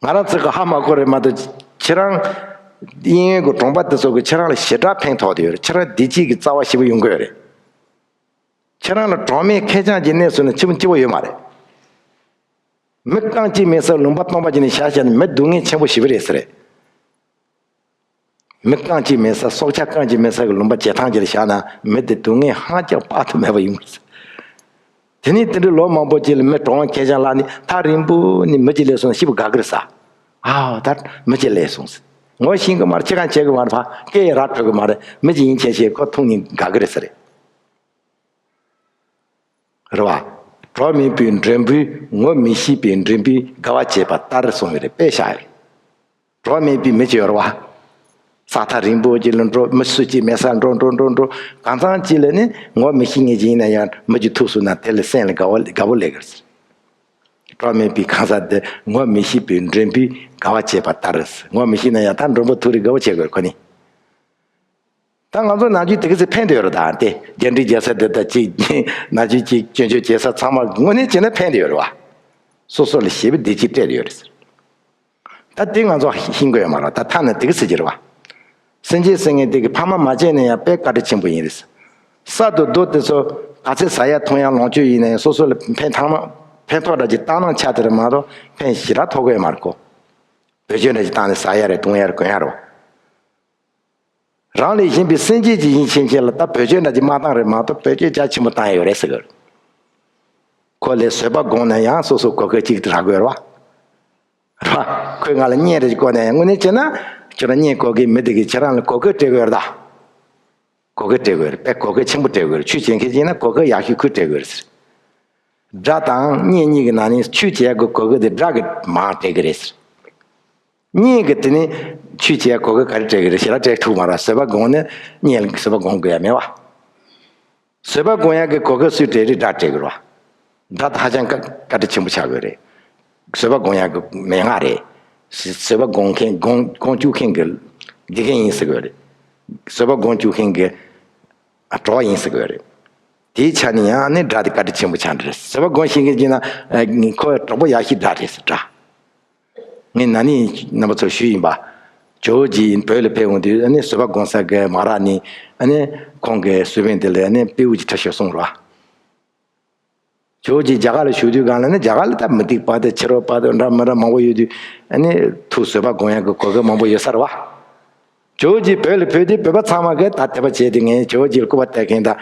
བ། ང་རང་ཚོ་གི་ཧ་མ་གོ་རེད་མ་གཏོགས། ཁྱེད་རང་གཡས་གཡོན་གྱི་གྲོང་པ་དེ་ཚོ་གི་ཁྱེད་རང་ལ་ཞེ་དྲག་ཕན་ཐོགས་ཏེ་ཡོད་རེད། ཁྱེད་རང་བདེ་སྐྱིད་ཀྱི་རྩ་བ་ཞེ་པོ་ཡོང་གི་ཡོད་རེད། ཁྱེད་རང་ལ་གྲོགས་མེད་ཁེར་རྐྱང་གི་གནས་སུ་ནི་འཆི་བ་སྐྱིད་པོ་ཡོད་མ་རེད། མི་རྐང་གཅིག་མེད་སར་ལུང་པ་སྟོང་པ་ཅིག་ནས་བཞག་བཞག་ན་མི་སྡུག་བསྔལ་ཆེན་པོ་ཞེ་པོ་རེད་ཟེར་རེད། མི་རྐང་གཅིག་མེད་ས། སྲོག་ཆགས་རྐང་གཅིག་མེད་ས་གི་ལུང་པ་བྱེ་ཐང་ཅིག་ལ་བཞག་ན་མི་དེ་སྡུག་བསྔལ་ཧང་སྐྱག་དཔག་ཏུ་མེད་པ་ཡོང་གི་རེད། དེ་ནས་དེ་འདྲའི་ལོ་མང་པོ་ཅིག་ལ་མི་གྲོངས་ཁེར་རྐྱང་ལ་ནི་ཐག་རིང་པོ་ནས་མི་གཅིག་སླེབས་སོང་ན་ཤི་བོ་དགའ་གི་རེད་ས། ཨའོ་ད་མི་གཅིག་སླེབས་སོང་ཟེར། ངོ་ཤེས་གི་མ་རེད། ཅི་གང་བྱེད་གི་མ་རེད། ཕ་སྐད་ཡང་ར་འཕྲོད་གི་མ་རེད། མི་གཅིག་ཡིན་ཆད་ཤེས་ཁོ་མཐོང་ནས་དགའ་གི་རེད་ཟེར་རེད། རེད་བ། གྲོགས་མེད་པའི་མགྲོན་པོས། ངོ་མི་ཤེས་པའི་མགྲོན་པོས་དགའ་བ་བྱེད་པ་ལྟར་གསུངས་ཡོད་རེད། དཔེ་བཞག་ཡོད་རེད། གྲོགས་མེད་པའི་མི་གཅིག་ཡོད་རེད་བ། ས་ཐག་རིང་པོ་ཅིག་ལ་འགྲོ། མི་སུ་གཅིག་མེད་སར་འགྲོ་འགྲོ་འགྲོ་འགྲོ། གང་འཚམ་ཅིག་ལ་ནི་ངོ་མི་ཤེས་མཁན་ཅིག་ཡིན་ན་ཡང་མི་གཅིག་ཐུག་སོང་ན་དེ་ལ་སེམས་ལ་དགའ་བ་དགའ་པོ་སླེབས་ཀྱི་རེད་ཟེར། གྲོགས་མེད་པའི་གང་ཟག་དེ་ངོ་མི་ཤེས་པའི་མགྲོན་པོས་དགའ་བ་བྱེད་པ་ལྟར། ངོ་མི་ཤེས་ན་ཡང་ད་མགྲོན་པོ་ཐུག་རེ་དགའ་བོ་བྱེད་དགོས་ཁོ་ནི། ད་ང་ཚོ་ནམ་རྒྱུན་དེ་ག་ཚོད་ཕན་བདེ་ཡོད་རེད། ད་དེ་རྒྱ་འབྲས་རྒྱལ་ས་དེ་ད་ཅིག་ནམ་རྒྱུན་ཅིག་སྐྱོན་བརྗོད་བྱེད་ས་ཚང་མ་དངོས་གནས་བྱས་ན་ཕན་བདེ་ཡོད་རེད་བ། སོ་སོ་ལ་ཞེ་པོ་བདེ་སྐྱིད་སྤྲད་ཡོད་རེད་ཟེར། ད་དེ་ང་ཚོ་ཤེས་དགོས་ཡོད་མ་རེད། ད་ཐ་ན་དེ་ག་ཟེར་གྱི་རེད་བ། སེམས་ཅན་ཟེར་མཁན་དེ་གི་ཕ་མ་མ་བྱས་ན་ཡང་དཔེ་བཀའ་དྲིན་ཆེན་པོ་ཡིན་རེད། ས་དང་རྡོ་དེ་ཚོ་ག་ཚད་ཟ་ཡ་འཐུང་ཡ་ལོངས་སྤྱོད་ཡིན་ན་ཡང་སོ་སོ་ལ་ཕན་ཐོགས་མ་ཕན་ཐོགས་འདྲ་ཅིག་བཏང་ན་ཆ་དེ་རེད་མ་གཏོགས་ཕན་ཞེ་དྲག་ཐོགས་ཀྱི་ཡོད་མ་རེད་ཁོ། བེད་སྤྱོད་འདྲ་ཅིག་བཏང་ནས་ཟ་ཡ་རེད་འཐུང་ཡ་རེད་གོན་ཡ་རེད་བ། རང་ལས་གཞན་པའི་སེམས་ཅན་གྱི་ཡིན་ཕྱིན་ཆད་ལ་ད་བེད་སྤྱོད་འདྲ་ཅིག་མ་བཏང་རེད་མ་གཏོགས་བེད་སྤྱོད་རྒྱ་ཆེན་པོ་བཏང་ཡ་ཡོད་རེད་ཟེར་གི་རེད། ཁོ་ལས་བཟོད་པ་སྒོམ་ན་ཡང་སོ་སོ་གོ་སྐབས་གཅིག་ཏུ་རག་དགོས་རེད་བ། རེད་བ། ཁོས་ང་ལ་བརྙས་རེ་བཀོད་ན་ཡང་དངོས་གནས་བྱས་ན་ཁྱོད་རང་བརྙས་བཀོད་མཁན་མི་དེ་གིས་ཁྱེད་རང་ལ་གོ་སྐབས་སྤྲད་དགོས་རེད་ད། གོ་སྐབས་སྤྲད་དགོས་རེད། དཔེ་གོ་སྐབས་ཆེན་པོ་སྤྲད་དགོས་རེད། ཆོས་བྱེད་མཁན་ཅིག་ཡིན་ན་གོ་སྐབས་ཡག་ཤོས་ཁོས་སྤྲད་དགོས་རེད་ཟེར། དགྲ་དང་གཉེན་གཉིས་ཀྱི་ནང་ནས་ཆོས་བྱེད་ཡག་གི་གོ་སྐབས་དེ་དགྲ་གིས་མར་སྤྲད་ཀྱི་རེད་ཟེར། གཉེན་གྱིས་དེ་ནི་ཆོས་བྱེད་ཡག་གོ་སྐབས་ག་རེ་སྤྲད་ཀྱི་རེད། ཞེ་དྲག་སྤྲད་ཐུབ་མ་རེད། བཟོད་པ་སྒོམ་ནས་གཉེན་ལ་བཟོད་པ་སྒོམ་དགོས་ཡ་མེད་བ། བཟོད་པ་སྒོམ་ཡག་གི་གོ་སྐབས་སུས་སྤྲད་རེད། དགྲ་སྤྲད་ཀྱི་རེད་བ། དགྲ་ད་ཧ་ཅང་བཀའ་བཀའ་དྲིན་ཆེན་པོ་ཆགས་དགོས་རེད། བཟོད་པ་སྒོམ་ཡག་གི་མན་ངག་རེད། བཟོད་པ་སྒོམ་མཁན་སྒོམ་སྒོམ་བཅུག་མཁན་གྱི་དགེ་རྒན་ཡིན་ཟེར་དགོས་རེད། བཟོད་པ་སྒོམ་བཅུག་མཁན་གྱི་གྲོགས་ཡིན་ཟེར་དགོས་རེད། དེའི་ཆ་ནས་ཡང་ནི་དགྲ་དེ་བཀའ་དྲིན་ཆེན་པོ་ཆགས་འདྲ་རེད། བཟོད་པ་སྒོམ་ཤེས་མཁན་ཅིག་ན་ཁོ་གྲོགས་པོ་ཡག་ཤོས་དགྲ་རེད་ཟེར་དགྲ། ངས་ན་ནིང་རྣམ་པ་ཚོར་ཞུས་ཡིན་པ། ཇོ་བོ་རྗེ་ཡིན་བོད་ལ་ཕེབས་འོང་དུས་ཨ་ནི་བཟོད་པ་སྒོམ་ས་གི་མ་ར་ནི་ཨ་ནི་ཁོང་གི་གསོལ་དཔོན་དེ་ལ་ཨ་ནི་དཔེ་དབུ་ཅིག་ཁྲིད་ཤོག་གསུངས་རོགས། ཇོ་བོ་རྗེ་རྒྱ་གར་ལ་བཞུགས་དུས་སྒང་ལ་ནི་རྒྱ་གར་ལ་ད་མུ་སྟེགས་པ་དང་ཕྱི་རོལ་པ་དང་འདྲ་མི་འདྲ་མང་པོ་ཡོད་དུས་ཨ་ནི་ཐུགས་བཟོད་པ་སྒོམ་ཡག་གི་གོ་སྐབས་མང་པོ་ཡོད་ས་རེད་བ། ཇོ་བོ་རྗེ་བོད་ལ་ཕེབས་དུས་བོད་པ་ཚང་མ་གིས་ད་དད་པ་བྱས་ཏེ་ངས་ཇོ་བོ་རྗེ་ལ་སྐུར་བ་བཏབ་མཁན་དང་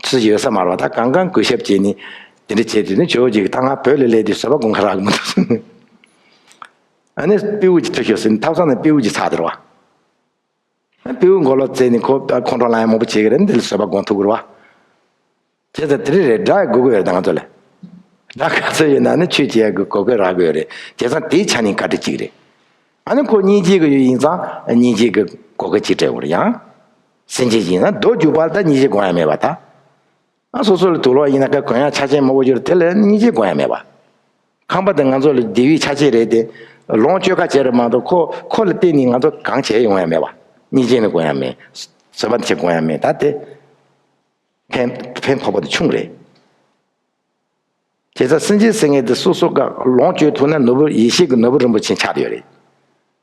སུ་ཡོད་ས་མ་རེད་བ། ད་གང་གང་གུས་ཞབས་བྱས་ནས་དེ་འདྲ་བྱས་དུས་ནི་ཇོ་བོ་རྗེ་གིས་ད་ང་བོད་ལ་སླེབས་དུས་བཟོད་པ་སྒོམ་ཁ་རག་གི་མི་འདུག་ཟེར་ནས། ཨ་ནི་དཔེ་དབུ་ཅིག་ཁྲིད་ཤོག་ཟེར་ནས་ཐབ་ཚང་ནས་དཔེ་དབུ་ཅིག་ཚར་དེ་རེད་བ། ཨ་དཔེ་དབུ་མགོ་ལོག་བཙལ་ནས་ཁོ་ཁོང་ཁྲོ་ལངས་ཡ་མང་པོ་བྱེད་ཀྱི་རེད། འདི་ལ་བཟོད་པ་སྒོམ་ཐུབ་ཀྱི་རེད་བ། བྱས་ཙང་དེ་རིང་རེད་དགྲ་དགོས་ཀྱི་ཡོད་རེད། ད་ང་ཚོ་ལ་དགྲ་ག་ཚོད་ཡོད་ན་ནི་ཆོས་བྱེད་ཡ་གི་གོ་སྐབས་རག་གི་ཡོད་རེད། བྱས་ཙང་དེའི་ཆ་ནས་བཀའ་དྲིན་གཅིག་རེད། ཨ་ནི་ཁོ་སྙིང་རྗེ་གི་ཡུལ་ཡིན་ཙང་སྙིང་རྗེ་གི་གོ་སྐབས་གཅིག་སྤྲད་དགོས་རེད། ཡང་སེམས་ཅན་ཡིན་ན་རྡོ་རྒྱུག་པ་ལ་ད་སྙིང་རྗེ་སྒོམ་ཡ་མེད་པ་ད། ཨ་སོ་སོ་ལ་དུག་ལོག་ཡིན་ན་ཀ་གོན་ཡ་ཆ་ཆེན་མང་པོ་ཡོད་རེད། དེ་ལ་སྙིང་རྗེ་སྒོམ་ཡ་མེད་པ། ཁང་པ་དེ་ང་ཚོ་ལ་བདེ་བའི་ཆ་ཆེན་རེད་དེ། ལོངས་སྤྱོད་ཁ་བྱས་རེད་མ་གཏོགས་ཁོ་ཁོ་ལ་བརྟེན་ནས་ང་ཚོ་གང་བྱས་ཡོང་ཡ་མེད་པ། སྙིང་རྗེ་ནི་སྒོམ་ཡ་མེད། བཟོད་པ་ཆེ་སྒོམ་ཡ་མེད། ད་དེ་ཕན་ཕན་ཐོགས་པ་དེ་ཆུང་རེད། བྱས་ཙང་སེམས་ཅན་ཟེར་མཁན་དེ་སོ་སོ་ག་ལོངས་སྤྱོད་ཐུབ་ན་ནོར་བུ་ཡེ་ཤེས་ཀྱི་ནོར་བུ་རིན་པོ་ཆེ་ཆགས་ཡོད་རེད།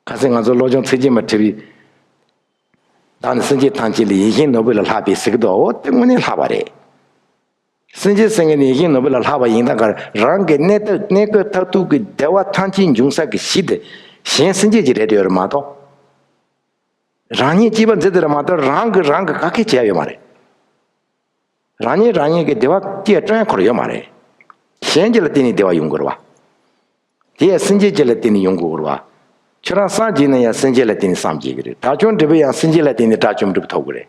ཁ་སང་ང་ཚོ་བློ་སྦྱོང་ཚིག་བརྒྱད་མ་ཁྲིད་པའི་བདག་ནི་སེམས་ཅན་ཐམས་ཅད་ལས་ཡིད་བཞིན་ནོར་བུ་ལས་ལྷག་པའི་ཟེར་གི་འདུག་འོ་དེ་དངོས་གནས་ལྷག་པ་རེད། སེམས་ཅན་ཟེར་མཁན་ནི་ཡིད་བཞིན་ནོར་བུ་ལས་ལྷག་པ་ཡིན་ད་ག་རང་གི་གནས་སྐབས་གནས་སྐབས་མཐར་ཐུག་གི་བདེ་བ་ཐམས་ཅད་འབྱུང་ས་གི་གཞི་དེ་གཞན་སེམས་ཅན་གྱི་རེད་ཡོད་རེད་མ་གཏོགས། རང་ཉིད་སྐྱིད་པ་འཛིན་དེ་རེད་མ་གཏོགས་རང་གི་རང་གི་ག་གེ་བྱས་ཡོད་མ་རེད། རང་ཉིད་རང་ཉིད་ཀྱི་བདེ་བ་སྐྱེ་སྤྲོད་ཡ་ཁོ་རང་ཡོད་མ་རེད། གཞན་གྱི་ལ་བརྟེན་ནས་བདེ་བ་ཡོང་དགོས་རེད་བ། དེ་ཡང་སེམས་ཅན་གྱི་ལ་བརྟེན་ནས་ཡོང་དགོས་རེད་བ། ཁྱོད་རང་སངས་རྒྱས་ན་ཡང་སེམས་ཅན་ལ་བརྟེན་ནས་སངས་རྒྱས་ཀྱི་རེད། དགྲ་བཅོམ་འབྲི་བ་ཡང་སེམས་ཅན་ལ་བརྟེན་ནས་དགྲ་བཅོམ་འབྲི་བ་ཐོབ་ཀྱི་རེད།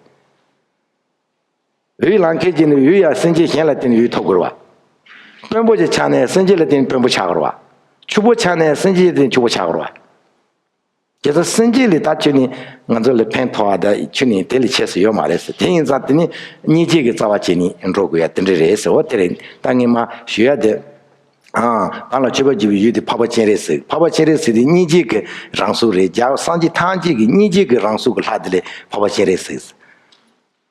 འོད་ལང་མཁན་གྱི་ནི་འོད་ཡང་སེམས་ཅན་གཞན་ལ་བརྟེན་ནས་འོད་ཐོབ་དགོས་རེད་བ། དཔོན་པོ་ཅིག་ཆགས་ན་ཡང་སེམས་ཅན་ལ་བརྟེན་ནས་དཔོན་པོ་ཆགས་དགོས་རེད་བ། ཕྱུག་པོ་ཆགས་ན་ཡང་སེམས་ཅན་ལ་བརྟེན་ནས་ཕྱུག་པོ་ཆགས་དགོས་རེད་བ། དེ་ཚོ་སེམས་ཅན་ལས་ད་ཁྱོད་ནི་ང་ཚོ་ལ་ཕན་ཐོགས་པ་ད་ཁྱོད་ནི་དེ་ལས་ཆེ་སུ་ཡོད་མ་རེད་ཟེར། དེ་ཡིན་ཙང་དེ་ནི་སྙིང་རྗེ་གི་རྩ་བ་བྱས་ནས་འགྲོ་དགོས་ཡ་དེ་འདྲ་རེད་ཟེར། འོ་དེ་རེད། ད་ངས་མ་ཞུ་ཡ་དེ། ཨ། གང་ལ་མཆོད་པ་བགྱིས་པའི་ཡུལ་དེ་འཕགས་པ་སྤྱན་རས་གཟིགས། འཕགས་པ་སྤྱན་རས་གཟིགས་དེ་སྙིང་རྗེ་གི་རང་གཟུགས་རེད། རྒྱལ་བ་སངས་རྒྱས་ཐམས་ཅད་ཀྱི་སྙིང་རྗེ་གི་རང་གཟུགས་ཀྱི་ལྷ་དེ་ལས་འཕགས་པ་སྤྱན་རས་གཟིགས།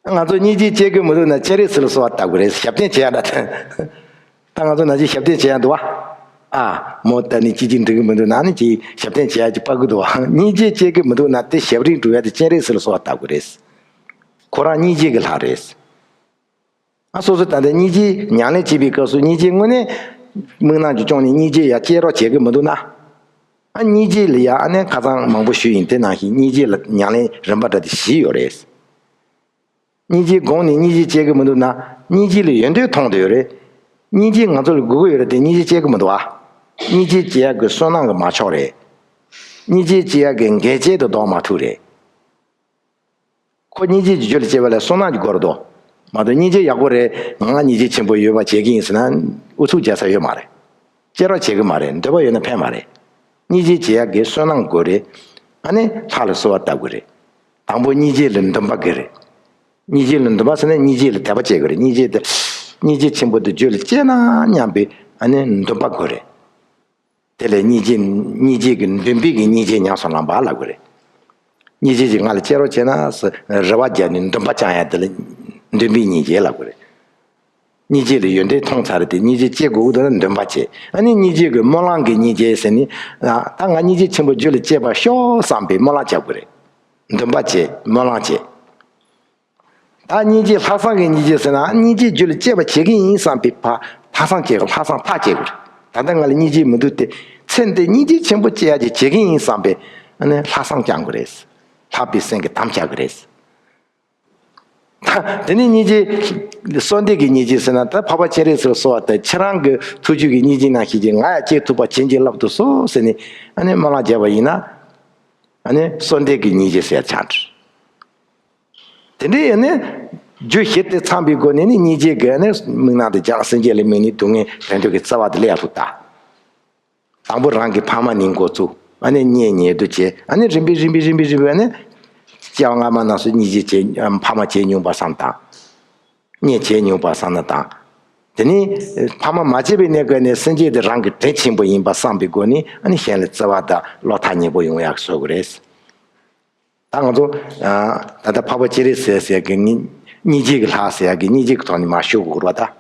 ང་ཚོ་སྙིང་རྗེ་སྐྱེ་གི་མི་འདུག་ན་སྤྱན་རས་གཟིགས་ལ་གསོལ་བ་བཏབ་དགོས་རེད། ཞབས་བརྟན་བྱེད་ཡ་འདྲ། ད་ང་ཚོ་ནང་བཞིན་ཞབས་བརྟན་བྱེད་ཡ་འདུག་བ། ཨ། མོ་ད་ནི་ཅི་ཅི་འགྲིག་གི་མི་འདུག་ན་ནི་ཅི་ཞབས་བརྟན་བྱེད་ཡ་ཅི་དཔའ་གི་འདུག་བ། སྙིང་རྗེ་སྐྱེ་གི་མི་འདུག་ན་དེ་ཞབས་རིམ་སྒྲུབ་ཡ་དེ་སྤྱན་རས་གཟིགས་ལ་གསོལ་བ་བཏབ་དགོས་རེད། ཁོ་རང་སྙིང་རྗེ་གི་ལྷ་རེད། ཨ་སོ་སོ་ད་ལྟ་སྙིང་རྗེ་ཉམས་ལེན་བྱེད་པའི་སྐབས་སུ་སྙིང་རྗེ་དངོས་གནས་དམིགས་རྣམ་གྱི་སྐྱོང་ནས་སྙིང་རྗེ་ཡ་སྐྱེ་རོགས་བྱེད་གི་མི་འདུག་ན། ཨ་སྙིང་རྗེ་ལ་ཡ་ཨ་ནེ་ཁ་སང་མང་པོ་ཞུས་ཡིན། དེ་ནང་བཞིན་སྙིང་རྗེ་ལ་ཉམས་ལེན་རིམ་པ་འདྲ་དེ་བཞི་ཡོད་རེད། སྙིང་རྗེ་སྒོམ་ནས་སྙིང་རྗེ་སྐྱེ་གི་མི་འདུག་ན། སྙིང་རྗེ་ལ་ཡོན་ཏན་མཐོང་དུ་ཡོད་རེད། སྙིང་རྗེ་ང་ཚོ་ལ་དགོས་ཀྱི་ཡོད་རེད་དེ་སྙིང་རྗེ་སྐྱེ་གི་མི་འདུག་ཨ། སྙིང་རྗེ་སྐྱེ་ཡག་གི་བསོད་ནམས་ཀྱི་མ་ཆོག་རེད། སྙིང་རྗེ་སྐྱེ་ཡག་གི་འགལ་རྐྱེན་དུ་ལྡོག་མ་ཐུབ་རེད། ཁོ་སྙིང་རྗེ་གི་རྒྱུ་ལ་སྐྱེ་བ་ལ་བསོད་ནམས་ཀྱི་སྒོ་རུ་འདུག་མ་གཏོགས་སྙིང་རྗེ་ཡག་པོ་རེད། ང་སྙིང་རྗེ་ཆེན་པོ་ཡོད་པ་བྱེད་ཀྱི་ཡིན་ཟེར་ན་ཨུ་ཚུགས་རྒྱག་ས་ཡོད་མ་རེད། སྐྱེ་རོགས་བྱེད་གི་མ་རེད། འདོད་པ་ཡོད་ན་ཕན་མ་རེད། སྙིང་རྗེ་བྱེད་ཡག་གི་བསོད་ནམས་དགོས་རེད། ཨ་ནི་ལྷ་ལ་གསོལ་བ་བཏབ་དགོས་རེད། དང་པོ་སྙིང་རྗེ་ལ་འདུན་པ་དགོས་རེད། སྙིང་རྗེ་ལ་འདུན་པ་ཟེར་ན་སྙིང་རྗེ་ལ་དད་པ་བྱེད་དགོས་རེད། སྙིང་རྗེ་དེ། སྙིང་རྗེ་ཆེན་པོ་དེ་རྒྱུད་ལ་སྐྱེས་ན་སྙམ་པའི་ཨ་ནི་འདུན་པ་དགོས་རེད། དེ་ལས་སྙིང་རྗེ། སྙིང་རྗེ་གི་འདུན་པའི་གི་སྙིང་རྗེ་ཉམས་སུ་བླངས་པ་ལབ་དགོས་རེད། སྙིང་རྗེ་ཅིག་ང་ལ་སྐྱེ་རོགས་བྱས་ན་ཟེར་རེ་བ་བརྒྱབ་ནས་འདུན་པ་བཅང་ཡ་དེ་ལ་འདུན་པའི་སྙིང་རྗེ་ལབ་དགོས་རེད། སྙིང་རྗེ་ལ་ཡོན་ཏན་མཐོང་ཚར་ཏེ་སྙིང་རྗེ་སྐྱེ་དགོས་འདུག་ན་འདུན་པ་བྱེད། ཨ་ནི་སྙིང་རྗེ་གི་སྨོན་ལམ་གྱི་སྙིང་རྗེ་ཟེར་ནི། ད་ང་སྙིང་རྗེ་ཆེན་པོ་རྒྱུད་ལ་སྐྱེས་པར་ཤོག་བསམ་པའི་སྨོན་ལམ་རྒྱག་དགོས་རེད། འདུན་པ་བྱེད། སྨོན་ལམ་བྱེད། ད་སྙིང་རྗེ་ལྷག་བསམ་གྱི་སྙིང་རྗེ་ཟེར་ན་སྙིང་རྗེ་རྒྱུད་ལ་སྐྱེས་པ་བྱེད་ཀྱི་ཡིན་བསམ་པའི་ཕ་ལྷག་བསམ་བྱེད། ལྷག་བསམ་ཐག་བཅད་དགོས་རེད། ད་ལྟ་ང་ལ་སྙིང་རྗེ་མི་འདུག་སྟེ། ཚེ་འདི་སྙིང་རྗེ་ཆེན་པོ་སྐྱེ་ཡ་ཅིག་བྱེད་ཀྱི་ཡིན་བསམ་པའི་ཨ་ནི་ལྷག་བསམ་བསྐྱང་དགོས་རེད། ལྷག་པའི་སེམས་ཀྱི་དམ་བཅའ་དགོས་རེད། ད་དེ་ནས་སྙིང་རྗེ། གསོལ་འདེབས་ཀྱི་སྙིང་རྗེ་ཟེར་ན་ད་འཕགས་པ་སྤྱན་རས་གཟིགས་ལ་གསོལ་བ་དང་ཁྱེད་རང་གི་ཐུགས་རྒྱུད་ཀྱི་སྙིང་རྗེ་ནང་བཞིན་གྱི་ང་ཡང་སྐྱེ་ཐུབ་པ་བྱིན་གྱིས་བརླབ་ཏུ་གསོལ་ཟེར་ནས་ཨ་ནི་སྨོན་ལམ་བརྒྱབ་པ་ཡིན་ན། ཨ་ནི་གསོལ་འདེབས་ཀྱི་སྙིང་རྗེ་ཟེར་ཆགས་འགྲོ། དེ་འདྲའི་ཨ་ནི་རྒྱུ་བཞི་དེ་ཚང་བའི་སྒོ་ནས་ནི་སྙིང་རྗེ་གི་ཨ་ནི་དམིགས་རྣམ་དེ་སྦྱངས། སེམས་བསྐྱེད་ལ་དམིགས་ནས་སྡུག་བསྔལ་བདེ་འགྲོ་གི་རྩ་བ་དེ་ལ་ཡར་ཐུག་ད། དང་པོ་རང་གི་ཕ་མ་ནས་འགོ་བཙུགས། ཨ་ནི་གཉེན་ཉེ་དུ་བྱས། ཨ་ནི་རིམ་པས་རིམ་པས་རིམ་པས་རིམ་པས་ཨ་ནི་སྐྱེ་བ་སྔ་མ་རྣམས་སུ་སྙིང་རྗེ་བྱས། ཕ་མ་བྱས་མྱོང་བ་བསམ་དང་། གཉེན་བྱས་མྱོང་བ་བསམ་ན་དང་། དེ་ནས་ཕ་མ་མ་བྱས་པའི་གནས་སྐབས་ནས་སེམས་བསྐྱེད་དེ་རང་གི་དྲིན་ཆེན་པོ་ཡིན་པ་བསམ་པའི་སྒོ་ནས་ཨ་ནི་གཞན་ལ་བརྩེ་བ་དང་བློ་ཐག་ཉེ་པོ་ཡོང་ཡག་བཟོ་དགོས་རེད། ད་ང་ཚོ་ད་ལྟ་འཕགས་པ་སྤྱན་རས་གཟིགས་ཟེར་གི་སྙིང་རྗེ་གི་ལྷ་ཟེར་ཡག་གི་སྙིང་རྗེ་གི་ཐོག་ནས་མར་ཞུ་དགོས་རེད་པ། ད་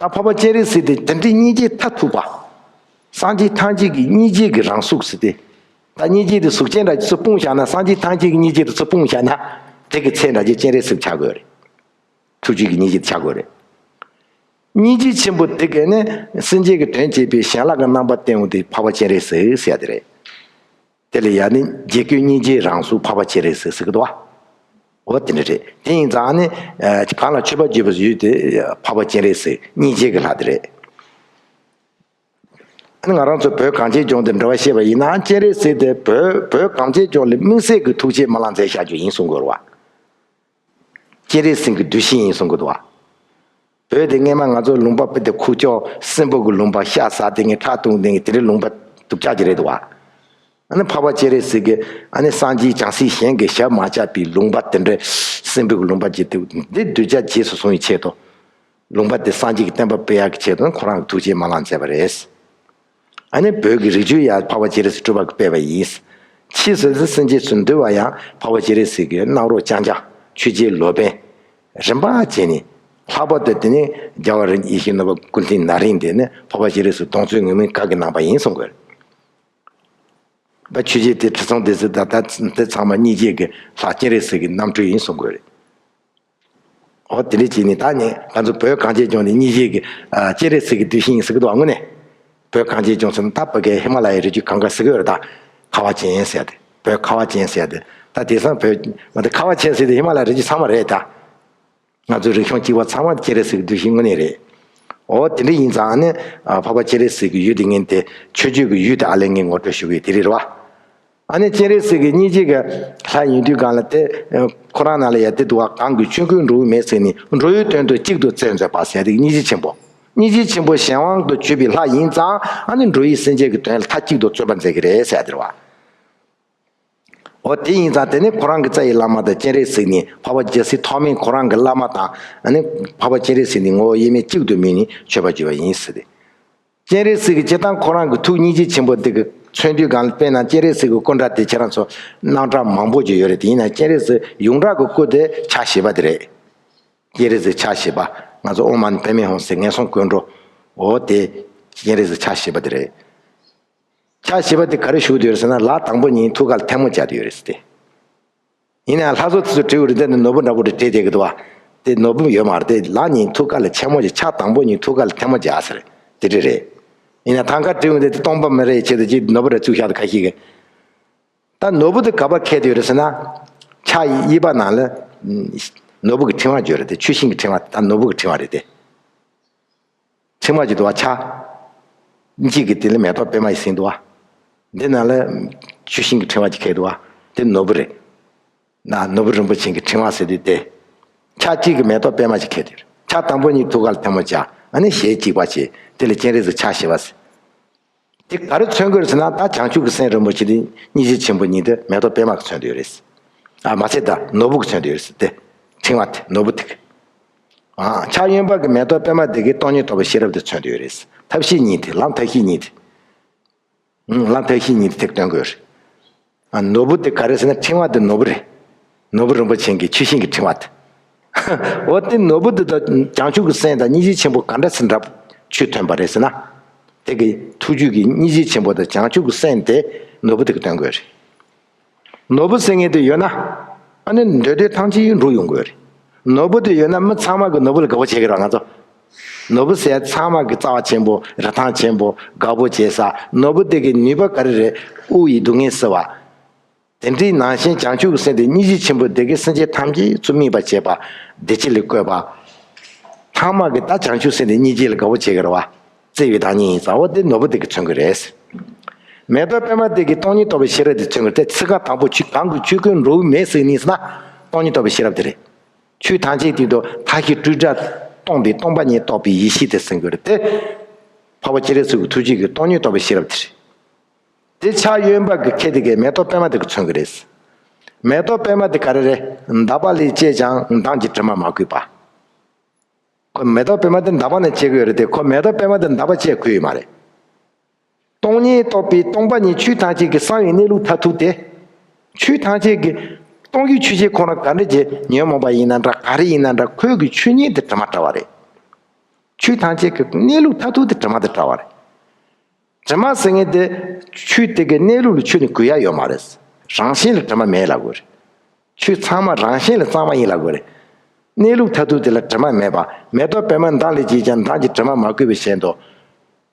ད་འཕགས་པ་སྤྱན་རས་གཟིགས་དེ་དེ་འདྲའི་སྙིང་རྗེ་མཐར་ཐུག་པ། སངས་རྒྱས་ཐམས་ཅད་ཀྱི་སྙིང་རྗེ་གི་རང་གཟུགས་ཟེར་ཏེ། ད་སྙིང་རྗེ་དེ་གཟུགས་ཅན་འདྲ་ཅིག་ཚུར་སྤུངས་བཞག་ན། སངས་རྒྱས་ཐམས་ཅད་ཀྱི་སྙིང་རྗེ་དེ་ཚུར་སྤུངས་བཞག་ན། དེ་གི་ཚད་འདྲ་ཅིག་སྤྱན་རས་གཟིགས་ཆགས་དགོས་རེད། ཐུགས་རྒྱུད་ཀྱི་སྙིང་རྗེ་དེ་ཆགས་དགོས་རེད། སྙིང་རྗེ་ཆེན་པོ་དེ་གས་ནི་སེམས་ཅན་གྱི་དོན་བྱེད་པའི་བྱིན་རླབས་ཀྱི་རྣམ་པ་བསྟན་འོང་དེ་འཕགས་པ་སྤྱན་རས་གཟིགས་ཟེར་ཡ་དེ་རེད། དེ་ལ་ཡ་ནི་རྗེ་བཀོད་སྙིང་རྗེའི་རང་གཟུགས་འཕགས་པ་སྤྱན་རས་གཟིགས་ཟེར་གི་འདུག་བ། འོ་དེ་འདྲ་རེད། དེ་ཡིན་ཙང་ནི་གང་ལ་མཆོད་པ་བརྗོད་པའི་ཡུལ་དེ་འཕགས་པ་སྤྱན་རས་གཟིགས་སྙིང་རྗེ་གི་ལྷ་དེ་རེད། ཨ་ནི་ང་རང་ཚོ་བོད་གངས་ཅན་ལྗོངས་དེ་འབྲེལ་བ་བཤད་པ་ཡིན་ན་སྤྱན་རས་གཟིགས་དེ་བོད་བོད་གངས་ཅན་ལྗོངས་ལ་དམིགས་བསལ་གྱི་ཐུགས་རྗེ་སྨོན་ལམ་མཛད་བཞག་རྒྱུ་ཡིན་གསུང་གི་ཡོད་རེད་བ། སྤྱན་རས་གཟིགས་ཀྱི་གདུལ་ཞིང་ཡིན་གསུང་གི་འདུག་བ། བོད་དེ་སྔས་མ་ང་ཚོ་ལུང་པ་དཔེ་དེ་ཁུག་ཀྱོག་སྲིན་པོ་གི་ལུང་པ། ཤ་ཟ་བསྡད་མཁན། ཁྲག་འཐུང་བསྡད་མཁན་དེ་འདྲའི་ལུང་པ་སྡུག་ཅག་ཅིག་རེད་འདུག་བ། ཨ་ནི་འཕགས་པ་སྤྱན་རས་གཟིགས་ཀྱིས་ཨ་ནི་སངས་རྒྱས་བྱང་སེམས་གཞན་གྱིས་ཞབས་མ་བཅགས་པའི་ལུང་པ་དེ་འདྲའི་སྲིན་པོ་གི་ལུང་པ་ཅིག་དེ་འདི་གདུལ་བྱ་རྗེས་སུ་བཟུང་བའི་ཆེད་དུ། ལུང་པ་དེ་སངས་རྒྱས་ཀྱི་བསྟན་པ་སྤེལ་ཡག་གི་ཆེད་དུ་ཁོ་རང་གི་ཐུགས་རྗེ་སྨོན་ལམ་མཛད་པ་རེད། ཨ་ནི་བོད་ཀྱི་རིག་བྱེད་ཡང་འཕགས་པ་སྤྱན་རས་གཟིགས་སྤྲུལ་པ་གིས་སྤེལ་བ་ཡིན། ཕྱིས་སུ་སེམས་ཅན་ཚུར་འདུལ་བ་ཡང་འཕགས་པ་སྤྱན་རས་གཟིགས་ཀྱིས་གནང་རོགས་རྐྱང་རྐྱང་། ཆོས་རྗེ་ལོ་པཎ་རིམ་པ་བྱས་ནས། ལྷག་པར་དུ་དེ་ནི་རྒྱལ་བ་རིན་ཡེ་ཤེས་ནོར་བུ་ཀུན་མཁྱེན་ནཱ་རོ་དྷ་དེ་ནི་འཕགས་པ་སྤྱན་རས་གཟིགས་གདུང་འཚོབ་ངུར་སྨྲིག་ག་གིས་གནང་པ་ཡིན་གསུང་དགོས། པ་ཆོས་རྗེ་དེ་ཁྲི་སྲོང་ལྡེ་བཙན་ད་ལྟ་དེ་ཚང་མ་སྙིང་རྗེ་གི་ལྷ་སྤྱན་རས་གཟིགས་ཀྱི་རྣམ་སྤྲུལ་ཡིན་གསུང་དགོས་རེད། འོ་དེ་འདྲ་བྱས་ནས་ད་ནི་ང་ཚོ་བོད་གངས་ཅན་ལྗོངས་ནས་སྙིང་རྗེ་གི་ཨ་སྤྱན་རས་གཟིགས་ཀྱི་གདུལ་ཞིང་ཡིན་ཟེར་གི་འདུག་བ། དངོས་གནས་བོད་གངས་ཅན་ལྗོངས་ཟེར་ན་ད་བོད་ཀྱི་ཧི་མ་ལ་ཡའི་རི་རྒྱུད་གང་ག་ཟེར་གི་ཡོད་རེད། ད་ཁ་བ་ཅན་ཟེར་ཡ་དེ། བོད་ཁ་བ་ཅན་ཟེར་ཡ་དེ། ད་དེང་སང་བོད་མ་དེ་ཁ་བ་ཅན་ཟེར་དེ་ཧི་མ་ལ་ཡའི་རི་རྒྱུད་ཚང་མ་རེད་ད། ང་ཚོའི་རིག་གཞུང་གཅིག་པ་ཚང་མ་སྤྱན་རས་གཟིགས་ཀྱི་གདུལ་ཞིང་དངོས་གནས་རེད། འོ་དེ་འདྲ་ཡིན་ཙང་ནི་ཨ་འཕགས་པ་སྤྱན་རས་གཟིགས་ཀྱི་ཡུལ་དེ་ངས་དེ་ཆོས་བརྒྱུད་ཀྱི་ཡུལ་དེ་ཨ་ལས་ངས་ངོ་སྤྲོད་ཞུ་གི་ཡོད། དེ་རེད་རེད་བ། ཨ་ནི་སྤྱན་རས་གཟིགས་ཀྱི་སྙིང་རྗེ་གི་ལྷ་ཡིན་དུས་སྒང་ལ་དེ་ཁོ་རང་ནང་ལ་ཡ་དེ་འདུག་བ། གང་གིས་ཆོས་ཀུན་འགྲོ་བའི་མེ་བསྲེགས་ནས། འགྲོ་བའི་དོན་དུ་གཅིག་ཏུ་བརྩོན་མཛད་པ་ཟེར་དེ་སྙིང་རྗེ་ཆེན་པོ། སྙིང་རྗེ་ཆེན་པོ་གཞན་དབང་དུ་གྱུར་པའི་ལྷ་ཡིན་ཙང་ཨ་ནི་འགྲོ་བའི་སེམས་ཅན་གྱི་དོན་ལ་མཐའ་གཅིག་ཏུ་བརྩོན་པར་མཛད་ཀྱི་རེད་ཟེར་ཡ་དེ་རེད་བ། འོ་དེ་ཡིན་ཙང་དེ་ནི་ཁོ་རང་གི་རྩ་བའི་བླ་མ་དང་སྤྱན་རས་གཟིགས་ནི་འཕགས་པ་རྒྱལ་སྲས་ཐོགས་མེད་ཁོ་རང་གི་བླ་མ་དང་། ཨ་ནི་འཕགས་པ་སྤྱན་རས་གཟིགས་ནི་ངོ་བོ་དབྱེར་མེད་གཅིག་ཏུ་དམིགས་ནས་མཆོད་པ་བརྗོད་པ་ཡིན་ཟེར་ཏེ། སྤྱན་རས་གཟིགས་ཀྱི་སྤྱིར་བཏང་ཁོ་རང་གི་ཐུགས་སྙིང་རྗེ་ཆེན་པོ་འདི་གི་མཚོན་དུས་སྒང་ལ། དཔེར་ན་སྤྱན་རས་གཟིགས་ཀྱི་སྐུ་འདྲ་དེ་ཁྱེད་རང་ཚོ་རྣམ་གྲངས་མང་པོ་ཅིག་ཡོད་རེད། དེ་ཡིན་ན་སྤྱན་རས་གཟིགས་ཡོངས་གྲགས་ཀྱི་སྐུ་དེ་ཕྱག་བཞི་པ་དེ་རེད། སྤྱན་རས་གཟིགས་ཕྱག་བཞི་པ། ང་ཚོ་ཨོཾ་མ་ཎི་པདྨེ་ཧཱུྃ་ཟེར་ངན་སོང་ཀུན་འགྲོ། འོ་དེ་སྤྱན་རས་གཟིགས་ཕྱག་བཞི་པ་དེ་རེད། ཕྱག་བཞི་པ་དེ་ག་རེ་ཞུགས་བསྡད་ཡོད་རེད་ཟེར་ན། ལག་དང་པོ་གཉིས་ཐུགས་ཀ་ལ་ཐལ་མོ་སྦྱར་བསྡད་ཡོད་རེད་ཟེར་ཏེ། ཡིན་ནའང་ལྷ་བཟོ་དེ་ཚོས་བྲིས་པ་རེད། འདི་ནི་ནོར་བུ་འདྲ་པོ་རེད་བྲིས་བསྡད་ཀྱི་འདུག་བ། དེ་ནོར་བུ་ཡོད་མ་རེད་དེ། ལག་གཉིས་ཐུགས་ཀ་ལ་ཐལ་མོ་སྦྱར། ཕྱག་དང་པོ་གཉིས་ཐུགས་ཀ་ལ་ཐལ་མོ་སྦྱར་ཟེར་དེ་འདྲ་རེད། ཡིན་ནའང་ཐང་ཀ་བྲིས་པ་འདི་དེ་སྟོང་པ་མི་རེད་ཆེད་དུ་ཅིག་ནོར་བུ་རེ་བཙུགས་བཞག་འདུག་ཁ་ཤས་ཀྱིས། ད་ནོར་བུ་དེ་ག་པར་ཁེལ་བསྡད་ཡོད་རེད་ཟེར་ན། ཕྱག་གཡས་པ་ནང་ལ་ནོར་བུ་གི་ཕྲེང་བ་ཅིག་ཡོད་རེད་དེ། ཆུ་ཤིང་གི་ཕྲེང་བ། ད་ནོར་བུ་གི་ཕྲེང་བ་རེད་དེ། ཕྲེང་བ་ཅིག་འདུག་བ། ཕྱག་གཅིག་གི་སྟེང་ལ་མེ་ཏོག་པད་མ་ཞིག་ཟིན་འདུག་བ། འདི་ནང་ལ་ཆུ་ཤིང་གི་ཕྲེང་བ་ཅིག་ཁེལ་འདུག་བ། དེ་ནོར་བུ་རེད། ན་ནོར་བུ་རིན་པོ་ཆེ་གི་ཕྲེང་བ་ཟེར་དུས་དེ། ཕྱག་གཅིག་གི་མེ་ཏོག་པད་མ་ཅིག་ཁེལ་དེ། ཕྱག་དང་པོ་གཉིས་ཐུགས་ཀ་ལ་ཐལ་མོ་སྦྱར། ཨ་ནི་ཞལ་གཅིག་པ་བྱས། དེ་ལ་སྤྱན་རས་གཟིགས་ཕྱག་བཞི་པ་ཟེར། དེ་ག་རེ་མཚོན་གྱི་ཡོད་ཟེར་ན། ད་བྱང་ཆུབ་ཀྱི་སེམས་རིན་པོ་ཆེ་དེ་སྙིང་རྗེ་ཆེན་པོ་གཉིས་དེ་མེ་ཏོག་པད་མ་གིས་མཚོན་དེ་ཡོད་རེད། ཨ་མ་ཚད་ད་ནོར་བུ་གིས་མཚོན་དུ་ཡོད་རེད་ཟེར་ཏེ། ཕྲེང་བ་དེ་ནོར་བུ་དེ་གིས། ཨ་ཕྱག་གཡོན་པ་གི་མེ་ཏོག་པད་མ་དེ་གིས་སྟོང་ཉིད་རྟོགས་པའི་ཤེས་རབ་དེ་མཚོན་དུ་ཡོད་རེད། ཐབས་ཤེས་གཉིས་དེ། ལམ་ཐབས་ཤེས་གཉིས་དེ། ཨང་། ལམ་ཐབས་ཤེས་གཉིས་དེ་དེ་སྟོན་དགོས་རེད། ཨ་ནོར་བུ་དེ་ག་རེ་ཟེར་ན་ཕྲེང་བ་དེ་ནོར་བུ་རེད། ནོར་བུ་རིན་པོ་ཆེ་གི་ཆུ་ཤིང་གི་ཕྲེང་བ་དེ། འོ་དེ་ནོར་བུ་དེ་དང་བྱང་ཆུབ་ཀྱི་སེམས་དང་སྙིང་རྗེ་ཆེན་པོ་ག་འདྲ་ཚེ་འདྲ་ཆོས་ཐོན་པ་རེད་ཟེར་ན། དེ་གི་ཐུགས་རྒྱུད་ཀྱི་སྙིང་རྗེ་ཆེན་པོ་དང་བྱང་ཆུབ་ཀྱི་སེམས་དེ་ནོར་བུ་དེ་གིས་སྟོན་དགོས་རེད། ནོར་བུ་ཟེར་མཁན་དེ་ཡོད་ན། ཨ་ནི་འདོད་འདོད་ཐམས་ཅད་འགྲུབ་ཡོང་གི་ཡོད་རེད། ནོར་བུ་དེ་ཡོད་ན་མི་ཚང་མ་གི་ནོར་བུ་ལ་དགའ་པོ་བྱེད་ཀྱི་རེད་ང་ཚོ། ནོར་བུ་ཟེར་ཚང་མ་གི་རྩ་བ་ཆེན་པོ་རིན་ཐང་ཆེན་པོ་དགའ་པོ་བྱེད་ས། ནོར་བུ་དེ་གི་ནུས་པ་ག་རེ་རེད། དབུགས་ཡི་སྡུག་བསྔལ་སེལ་བ། དེ་འདྲའི་ནང་བཞིན་བྱང་ཆུབ་ཀྱི་སེམས་དེ་སྙིང་རྗེ་ཆེན་པོ་དེ་གིས་སེམས་ཅན་ཐམས་ཅད་ཚུར་སྨིན་པར་བྱེད་པ། བདེ་སྐྱིད་ལ་བཀོད་པ། ཚང་མ་གི་ད་བྱང་ཆུབ་སེམས་དེ་སྙིང་རྗེ་ལ་དགའ་པོ་བྱེད་ཀྱི་རེད་བ། བརྩེ་བའི་བདག་ཉིད་ཡིན་ཙང་འོ་དེ་ནོར་བུ་དེ་གིས་མཚོན་གྱི་རེད། མེ་ཏོག་པད་མ་དེ་གིས་སྟོང་ཉིད་རྟོགས་པའི་ཤེས་རབ་དེ་མཚོན་གྱི་རེད་དེ། ཚིག་རྐང་དང་པོ་ཆོས་གང་གིས་ཆོས་ཀུན་འགྲོ་བའི་མེ་བསྲེགས་ནས་ཟེར་ན། སྟོང་ཉིད་རྟོགས་པའི་ཤེས་རབ་དེ་རེད། ཆོས་ཐམས་ཅད་དེ་དུ་མཐའ་བཞི་སྤྲོས་བྲལ་སྟོང་པའི་སྟོང་པ་ཉིད་རྟོགས་པའི་ཡེ་ཤེས་དེ་ཟེར་གྱི་རེད་དེ། འཕགས་པ་སྤྱན་རས་གཟིགས་ཀྱི་ཐུགས་རྗེ་གིས་སྟོང་ཉིད་རྟོགས་པའི་ཤེས་རབ་དེ་རེད། དེ་ཕྱག་གཡོན་པ་གི་ཁྱེར་དེ་གའི་མེ་ཏོག་པད་མ་དེ་གིས་མཚོན་གྱི་རེད། མེ་ཏོག་པད་མ་དེ་ག་རེ་རེད། འདག་པ་ལས་སྐྱེས་ཀྱང་མདངས་ཀྱི་དྲི་མ་མ་གོས་པ། ཁོ་མེ་ཏོག་པད་མ་དེ་འདག་པ་ནས་སྐྱེ་གི་ཡོད་རེད་དེ། ཁོ་མེ་ཏོག་པད་མ་དེ་འདག་པ་སྐྱེ་གོས་ཡོད་མ་རེད། སྟོང་ཉིད་རྟོགས་པའི་སྟོང་པ་ཉིད་ཆོས་ཐམས་ཅད་ཀྱི་གསང་བའི་གནས་ལུགས་མཐར་ཐུག་སྟེ། ཆོས་ཐམས་ཅད་ཀྱི་སྟོང་གཞི་ཆོས་ཅན་ཁོ་ན་ག་འདྲ་ཅིག་ཉོན་མོངས་པ་ཡིན་ན་འདྲ་ག་རེ་ཡིན་ན་འདྲ་ཁོའི་གི་ཆོས་ཉིད་དེ་དྲི་མ་བྲལ་བ་རེད། ཆོས་ཐམས་ཅད་ཀྱི་གནས་ལུགས་མཐར་ཐུག་དེ་དྲི་མ་དང་བྲལ་བ་རེད། དྲི་མ་ཟེར་མཁན་དེ་ཆོས་དེ་གི་གནས་ལུགས་ལ་ཆོས་ནི་གོས་ཡ་ཡོད་མ་རེད། རང་བཞིན་ལ་དྲི་མ་མེད་ལབ་དགོས་རེད། ཆོས་ཚང་མ་རང་བཞིན་ལ་གཙང་མ་ཡིན་ལབ་དགོས་རེད། གནས་ལུགས་མཐར་ཐུག་དེ་ལ་དྲི་མ་མེད་པ། མེ་ཏོག་པད་མ་མདངས་ལས་སྐྱེས་ཀྱང་མདངས་ཀྱི་དྲི་མ་མ་གོས་པའི་ཞེན་དུ།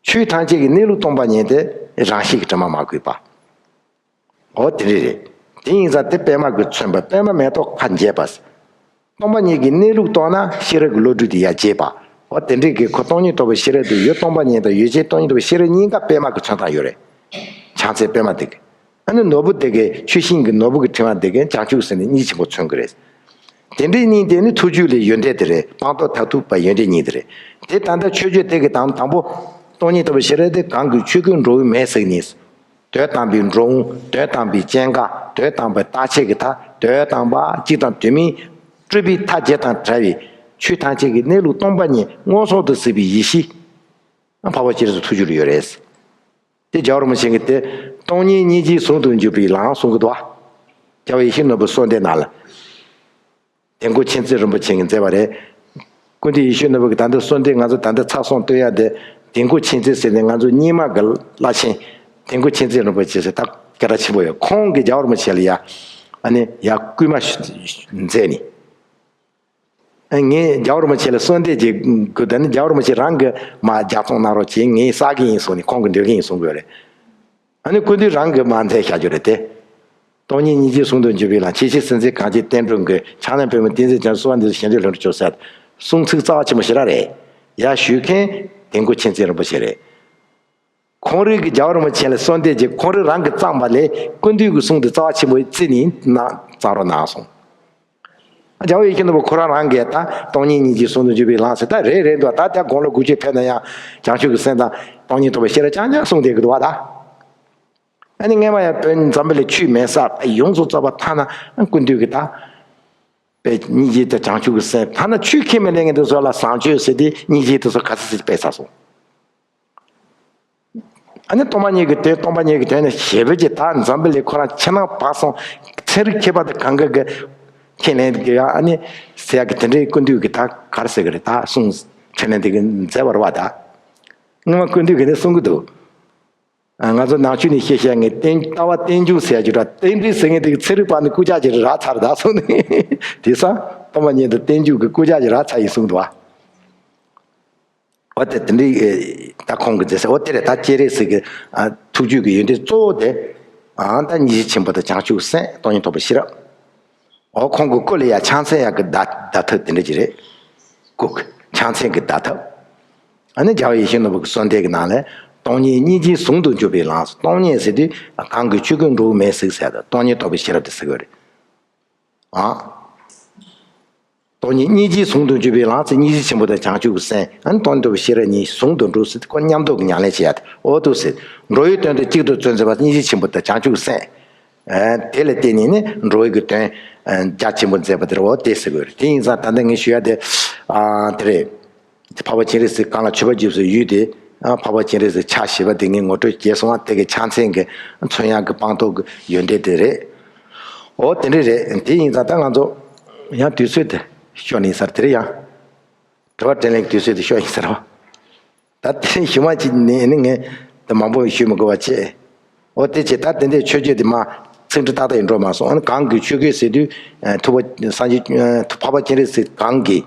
ཆོས་ཐམས་ཅད་ཀྱི་གནས་ལུགས་སྟོང་པ་ཉིད་དེ་རང་བཞིན་གྱི་དྲི་མ་མ་གོས་པ། འོ་དེ་འདྲ་རེད། དེ་ཡིན་ཙང་དེ་པད་མ་གིས་མཚོན་པ། པད་མ་མེ་ཏོག་ཁ་འབྱེད་པ། སྟོང་པ་ཉིད་ཀྱི་གནས་ལུགས་རྟོགས་ན་ཤེས་རབ་ཀྱི་བློ་གྲོས་དེ་ཡར་འབྱེད་པ། འོ་དེ་འདྲའི་གི་ཁོ་སྟོང་ཉིད་རྟོགས་པའི་ཤེས་རབ་དེ་ཡུལ་སྟོང་པ་ཉིད་དང་ཡུལ་ཅན་སྟོང་ཉིད་རྟོགས་པའི་ཤེས་རབ་གཉིས་ཀ་པད་མ་གིས་མཚོན་སྟངས་ཡོད་རེད། ཕྱག་མཚན་པད་མ་དེ་གིས། ཨ་ནི་ནོར་བུ་དེ་གིས་ཆུ་ཤིང་གི་ནོར་བུ་གི་ཕྲེང་བ་དེ་གིས་བྱང་ཆུབ་སེམས་ནི་སྙིང་རྗེ་ཆེན་པོ་མཚོན་གྱི་རེད། དེ་འདྲའི་གཉིས་དེ་ནི་ཐུགས་རྒྱུད་ལ་ཡོན་ཏན་དེ་རེད། སྤངས་རྟོགས་མཐར་ཐུག་པ་ཡོན་ཏན་གཉིས་དེ་རེད། དེ་ད་ལྟ་མཆོད་བརྗོད་དེ་གི་དང་དང་པོ། སྟོང་ཉིད་རྟོགས་པའི་ཤེས་རབ་དེ་གང་གིས་ཆོས་ཀུན་འགྲོ་བའི་མེ་བསྲེགས་ནས། དོན་དམ་པའི་འགྲོ་འོང་། དོན་དམ་པའི་སྐྱེ་འགག་དོན་དམ་པའི་རྟག་ཆད་ཀྱི་མཐའ། དོན་དམ་པ་གཅིག་དང་དོན་མིན་སྤྲོས་པའི་མཐའ་བརྒྱད་དང་བྲལ་བའི་ཆོས་ཐམས་ཅད་ཀྱི་གནས་ལུགས་སྟོང་པ་ཉིད་མངོན་སུམ་དུ་གཟིགས་པའི་ཡེ་ཤེས། འཕགས་པ་སྤྱན་རས་གཟིགས་ཐུགས་རྒྱུད་ལ་ཡོད་རེད། དེ་རྒྱལ་བ་རིན་པོ་ཆེ་གིས་དེ་སྟོང་ཉིད་སྙིང་རྗེའི་ཟུང་དུ་འཇུག་པའི་ལམ་གསུང་གི་འདུག་བ། རྒྱལ་བ་ཡིད་བཞིན་ནོར་བུའི་གསོལ་འདེབས་ནང་ལ། དིལ་མགོ་མཁྱེན་བརྩེ་རིན་པོ་ཆེ་གིས་མཛད་པ་རེད། ཀུན་འདུས་ཡེ་ཤེས་ནོར་བུ་གི་ད་ལྟ་གསོལ་འདེབས་ང་ཚོ་ད་ལྟ་ཚར་གསུམ་བཏོན་ཡ་དེ། དིལ་མགོ་མཁྱེན་བརྩེ་ཟེར་ནས་ང་ཚོ་རྙིང་མ་གི་བླ་ཆེན། དིལ་མགོ་མཁྱེན་བརྩེ་རིན་པོ་ཆེ་ཟེར་ད་སྐད་གྲགས་ཆེན་པོ་ཡོད། ཁོང་གིས་རྒྱལ་བ་རིན་པོ་ཆེ་ལ་ཡ། ཨ་ནི་ཡ་སྐུལ་མ་མཛད་ནས། ངས་རྒྱལ་བ་རིན་པོ་ཆེ་ལ་གསོལ་འདེབས་ཀྱི་དགོས། ད་ནི་རྒྱལ་བ་རིན་པོ་ཆེ་རང་གིས་མར་ལྗགས་རྩོམ་གནང་རོགས་བྱེད། ངས་བསགས་ཀྱི་ཡིན་གསུངས་ནས་ཁོང་གིས་འདོད་ཀྱི་ཡིན་གསུང་གི་ཡོད་རེད། ཨ་ནི་ཀུན་འདུས་རང་གིས་མར་མཛད་བཞག་རྒྱུ་རེད་དེ། སྟོང་ཉིད་སྙིང་རྗེའི་ཟུང་དུ་འཇུག་པའི་ལམ། ཆེ་ཤེས་སེམས་འཛིན་གངས་ཅན་བསྟན་འགྲོའི་མགོན། ཕྱག་ན་པདྨོ་ཏིང་འཛིན་བྱང་ཆུབ་སེམས་དཔའ་འདི་ཚོ་ཞལ་འདོན་ལྷུན་གྲུབ་སྩོལ་ཟེར། གསུང་ཚིག་རྩ་བ་ཆེན་པོ་ཞེ་དྲག་རེད། ཡར་ཞུ་མཁན་དིལ་མགོ་མཁྱེན་བརྩེ་རིན་པོ་ཆེ་རེད། ཁོང་རང་གིས་རྒྱལ་བ་རིན་པོ་ཆེ་ལ་གསོལ་འདེབས་ཀྱི་ཁོང་རང་རང་གིས་བརྩམས་པ་ལས་ཀུན་འདུས་ཀྱི་གསུང་དེ་རྩ་བ་ཆེན་པོ་བརྩིས་ནས་གནང་བརྩམས་རོགས་གནང་སོང་། རྒྱལ་བ་ཡིད་བཞིན་ནོར་བུ་ཁོ་རང་རང་གིས་ད་སྟོང་ཉིད་སྙིང་རྗེའི་ཟུང་དུ་འཇུག་པའི་ལམ་ཟེར་ད་རེད་རེད་འདུག་ད་ལྟ་དགུང་ལོ་དགུ་བཅུ་ཕེབས་ན་ཡང་བྱང་ཆུབ་ཀྱི་སེམས་དང་སྟོང་ཉིད་རྟོགས་པའི་ཤེས་རབ་རྐྱང་རྐྱང་གསུང་བསྡད་ཀྱི་འདུག་བ་ད། ཨ་ནི་སྔས་མ་ཡང་བོད་འཛམ་བུ་གླིང་ཆོས་མེད་ས་ཡོངས་སུ་རྫོགས་པ་ཐ་ན་ཀུན་འདུས་ཀྱི་ད། པའི་སྙིང་རྗེ་དང་བྱང་ཆུབ་ཀྱི་སེམས་ཐ་ན་ཆོས་ཁས་མི་ལེན་མཁན་དེ་ཚོ་ལ་བཟང་སྤྱོད་ཟེར་ཏེ་སྙིང་རྗེ་དེ་ཚོ་ག་ཚོད་ཟེར་སྤེལ་ཚར་སོང་། ཨ་ནི་སྟོང་པ་ཉིད་ཀྱི་དོན་སྟོང་པ་ཉིད་ཀྱི་དོན་ནི་ཞེ་པོ་ཅིག་ད་འཛམ་བུ་གླིང་ཁོ་རང་ཕྱི་ནང་བག་སོང་ཚན་རིག་མཁས་པ་དང་གང་ག་གི་ཁས་ལེན་གི་ཡ་ཨ་ནི་ཟེར་ཡ་གི་དེ་འདྲའི་ཀུན་འདུས་ཀྱི་ད་ག་རེ་ཟེར་གི་རེད་ད་གསུང་ཁས་ལེན་དེ་གི་མཛད་པ་རེད་བ་ད། སྔོན་མ་ཀུན་འདུས་ཀྱི་ནི་གསུང་གི་འདུག་ང་ཚོ་ནང་ཆོས་ནས་བཤད་བཤད་ངས་རྟེན་ལྟ་བ་རྟེན་འབྱུང་ཟེར་ཡ་ཅིག་ར་རྟེན་འབྲེལ་ཟེར་མཁན་དེ་གི་ཚན་རིག་པ་ནི་རྐུབ་བཀྱག་ཅིག་རག་ཚར་ད་སོང་ནས་དེང་སང་སྟོང་པ་ཉིད་དང་རྟེན་འབྱུང་གི་རྐུབ་བཀྱག་ཅིག་རག་ཚར་ཡིན་གསུངས་འདུག་བ། འོ་དེ་དེ་འདྲའི་ད་ཁོང་གི་མཛད་ས་འོ་དེ་རེད་ད་སྤྱན་རས་གཟིགས་ཀྱི་ཐུགས་རྒྱུད་ཀྱི་ཡོན་ཏན་གཙོ་བོ་དེ་ཨང་ད་སྙིང་རྗེ་ཆེན་པོ་དང་བྱང་ཆུབ་སེམས་སྟོང་ཉིད་རྟོགས་པའི་ཤེས་རབ། འོ་ཁོང་གི་སྐུ་ལ་ཡ་ཕྱག་མཚན་ཡག་གི་བརྡ་བརྡ་ཐབས་དེ་འདྲ་ཅིག་རེད། སྐུ་གི་ཕྱག་མཚན་གི་བརྡ་ཐབས། ཨ་ནི་རྒྱལ་བ་ཡིད་བཞིན་ནོར་བུ་གི་གསོལ་འདེབས་ཀྱི་ནང་ལས་སྟོང་ཉིད་སྙིང་རྗེའི་ཟུང་དུ་འཇུག་པའི་ལམ། སྟོང་ཉིད་ཟེར་དུས་གང་གིས་ཆོས་ཀུན་འགྲོ་བའི་མེ་བསྲེགས་ཟེར་ཏེ་སྟོང་ཉིད་རྟོགས་པའི་ཤེས་རབ་དེ་ཟེར་གི་རེད། ཨ། སྟོང་ཉིད་སྙིང་རྗེའི་ཟུང་དུ་འཇུག་པའི་ལམ་ཟེར་སྙིང་རྗེ་ཆེན་པོ་དང་བྱང་ཆུབ་ཀྱི་སེམས་ཨ་ནི་སྟོང་ཉིད་རྟོགས་པའི་ཤེས་རབ་གཉིས་ཟུང་དུ་འགྲོ་ཟེར་ཏེ་ཁོ་མཉམ་དུ་གི་ཉམས་ལེན་བྱེད་ཡ་དེ་འོ་འདུག་ཟེར། འགྲོ་བའི་དོན་དུ་གཅིག་ཏུ་བརྩོན་མཛད་པ་སྙིང་རྗེ་ཆེན་པོ་དང་བྱང་ཆུབ་ཀྱི་སེམས། ཨ་དེ་ལ་བརྟེན་ནས་ནི་འགྲོ་བའི་གི་དོན་ཨ་རྒྱ་ཆེན་པོ་མཛད་པ་དེ་རེད། འོ་དེ་ཟེར་དགོས་རེད། དེ་ཡིན་ཙང་ད་ལྟ་ངས་ཞུ་ཡ་དེ་ཨ་དེ་རེད། འཕགས་པ་སྤྱན་རས་གཟིགས་གང་ལ་མཆོད་པ་བརྒྱབ་སའི་ཡུལ་དེ། ཨ་འཕགས་པ་སྤྱན་རས་གཟིགས་ཕྱག་བཞི་པ་དེ་ངས་ངོ་སྤྲོད་བྱས་སོང་བ། དེ་གི་ཕྱག་མཚན་གྱི་མཚོན་ཡག་གི་སྤངས་རྟོགས་ཀྱི་ཡོན་ཏན་དེ་རེད། འོ་དེ་འདྲ་རེད། དེ་ཡིན་ཙང་ད་ང་ཚོ་ཡང་དུས་ཚོད་དེ་ཤོར་ནས་ཡིན་ས་རེད། དེ་རེད། ཡང་དྲི་བ་དྲིས་ལན་གྱི་དུས་ཚོད་དེ་ཤོར་ཡིན་ས་རེད་བ། ད་དེ་ཞུ་མ་ཅིག་ནས་ནི་ངས་ད་མང་པོ་ཞུ་མི་དགོས་པ་བྱས། འོ་དེ་བྱས་ད་དེ་འདྲའི་མཆོད་བརྗོད་དེ་མ་ཚིག་འབྲུ་ཏག་ཏག་ཡིན་འགྲོ་མ་སོང་། ཨ་ནི་གང་གི་ཆོས་གོས་ཟེར་དུས་ཨ་ཐུབ་པ་སངས་རྒྱས་ཨ་འཕགས་པ་སྤྱན་རས་གཟིགས་གང་གི་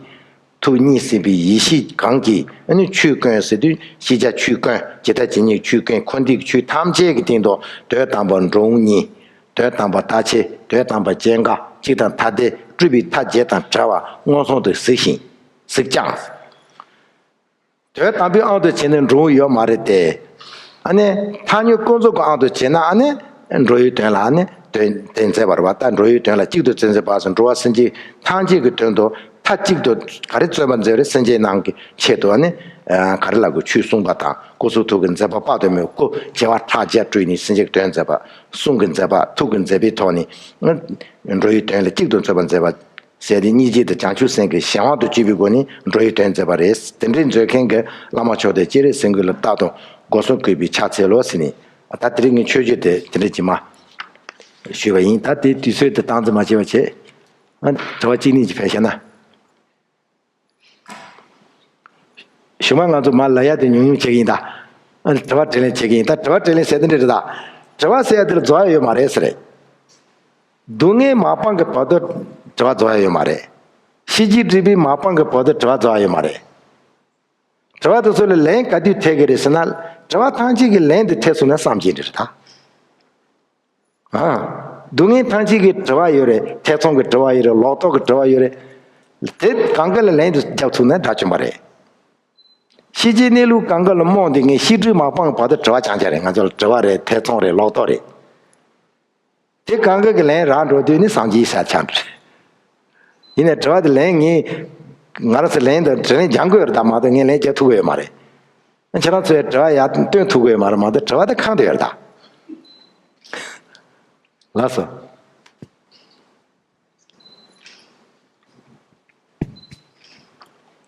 ཐུགས་ཉིད་ཟིན་པའི་ཡེ་ཤེས་གང་གིས་ཨ་ནི་ཆོས་གོས་ཟེར་དུས་ཤེས་བྱ་ཆོས་གོས་ཇི་ལྟ་ཇི་སྙེད་ཆོས་གོས་འཁོར་འདས་ཀྱི་ཆོས་ཐམས་ཅད་ཀྱི་སྟེང་དུ་དོན་དམ་པ་འགྲོ་འོང་གཉིས། དོན་དམ་པ་མཐའ་ཆེ། དོན་དམ་པ་སྐྱེ་འགག་གཅིག་དང་ཐ་དད་སྤྲུལ་པའི་མཐའ་བརྒྱད་དང་བྲལ་བ་མངོན་སུམ་དུ་གཟིགས་ཤིང་གཟིགས་ཀྱང་། དོན་དམ་པའི་དབང་དུ་བྱས་ནས་འགྲོ་འོང་ཡོད་མ་རེད་དེ། ཨ་ནི་ཐལ་འགྱུར་ཀུན་རྫོབ་ཀྱི་དབང་དུ་བྱས་ན་ཨ་ནི་འགྲོ་བའི་དོན་ལ་ཨ་ནི་དོན་དེ་མཛད་པ་རེད་བ། ད་འགྲོ་བའི་དོན་ལ་གཅིག་ཏུ་བརྩོན་འཛིན་པ་སོགས་འགྲོ་བ་སེམས་ཅན་ཐམས་ཅད་ཀྱི་དོན་དུ་མཐའ་གཅིག་ཏུ་ག་རེ་བརྩོན་པར་མཛད་རེད། སེམས་ཅན་རྣམས་ཀྱི་ཆེད་དུ་ཨ་ནི་ག་རེ་ལབ་དགོས། ཆོས་གསུངས་པ་དང་སྐུ་གསུང་ཐུགས་ཀྱི་མཛད་པ་དཔག་ཏུ་མེད་པ། སྐུ་བྱེ་བ་ཕྲག་བརྒྱ་སྤྲུལ་ནས་སེམས་ཅན་གྱི་དོན་མཛད་པ། གསུང་གི་མཛད་པ། ཐུགས་ཀྱི་མཛད་པའི་ཐོག་ནས་འགྲོ་བའི་དོན་ལ་གཅིག་ཏུ་བརྩོན་པར་མཛད་པ། ཟེར་ཏེ་སྙིང་རྗེ་དང་བྱང་ཆུབ་སེམས་ཀྱི་གཞན་དབང་དུ་གྱུར་པའི་སྒོ་ནས་འགྲོ་བའི་དོན་མཛད་པ་རེད། དེ་འདྲའི་མཛད་མཁན་གྱི་བླ་མ་མཆོག་དེ་སྤྱན་རས་གཟིགས་མགོན་ལ་རྟག་ཏུ་སྒོ་གསུམ་གུས་པས་ཕྱག་འཚལ་ལོ་ཟེར་ནས། ད་དེ་རིང་ངས་མཆོད་བརྗོད་དེ་དེ་འདྲ་ཅིག་མ་ཞུས་པ་ཡིན། ད་དེ་དུས་ཚོད་དེ་བཏང་ཙམ་མ་བྱས་པ་བྱས། ཨ་དྲི་བ་གཅིག་གཉིས་ཅིག་ཕེབས་ཤག་ན། གཞུག་མ་ང་ཚོ་མར་ལབ་ཡ་དེ་ཉུང་ཉུང་བྱེད་ཀྱི་ཡིན་ད། ཨ་དྲི་བ་དྲིས་ལན་བྱེད་ཀྱི་ཡིན་ད། དྲི་བ་དྲིས་ལན་ཟེར་དེ་འདྲ་རེད་ད། དྲི་བ་ཟེར་ཡ་དེ་ལ་རྫོགས་ཡ་ཡོད་མ་རེད་ཟེར་རེད། སྡུག་བསྔལ་མ་སྤངས་ཀྱི་བར་དུ་དྲི་བ་རྫོགས་ཡ་ཡོད་མ་རེད། ཤེས་བྱའི་སྒྲིབ་པས་མ་སྤངས་ཀྱི་བར་དུ་དྲི་བ་རྫོགས་ཡ་ཡོད་མ་རེད། དྲི་བ་དེ་ཚོ་ལ་ལན་ག་དུས་འཐེབ་ཀྱི་རེད་ཟེར་ན། དྲི་བ་ཐམས་ཅད་ཀྱི་ལན་དེ་འཐེབ་སོང་ན་བསམ་གྱི་འདྲ་རེད་ད། ཨ། སྡུག་བསྔལ་ཐམས་ཅད་ཀྱི་དྲི་བ་ཡོད་རེད། ཐེ་ཚོམ་གྱི་དྲི་བ་ཡོད་རེད། ལོག་རྟོག་གི་དྲི་བ་ཡོད་རེད། དེ་གང་ག་ལ་ལན་དུ་རྒྱབ་ཐུབ་ན་དགྲ་བཅོམ་པ་རེད། ཤེས་བྱའི་གནས་ལུགས་གང་ག་ལ་རྨོངས་ཏེ་ངས་ཤེས་སྒྲིབ་མ་སྤངས་བར་དུ་དྲི་བ་རྐྱང་རྐྱང་རེད། ང་ཚོ་ལ་དྲི་བ་རེད། ཐེ་ཚོམ་རེད། ལོག་རྟོག་རེད། དེ་གང་ག་གི་ལན་རག་འགྲོ་དུས་ནི་སངས་རྒྱས་ས་ཆགས་འགྲོ། ཡིན་ནའི་དྲི་བ་དེ་ལན་ངས་ང་རང་ཚོ་ལན་དང་དྲི་ལན་རྒྱག་དགོས་རེད་ད་མ་གཏོགས་ངས་ལན་རྒྱག་ཐུབ་ཀྱི་ཡོད་མ་རེད། ཁྱེད་རང་ཚོས་དྲི་བ་ཡར་བཏོན་ཐུབ་ཀྱི་ཡོད་མ་རེད་མ་གཏོགས་དྲི་བ་དེ་ཁང་དུ་ཡོད་རེད་ད། ལགས་སོ།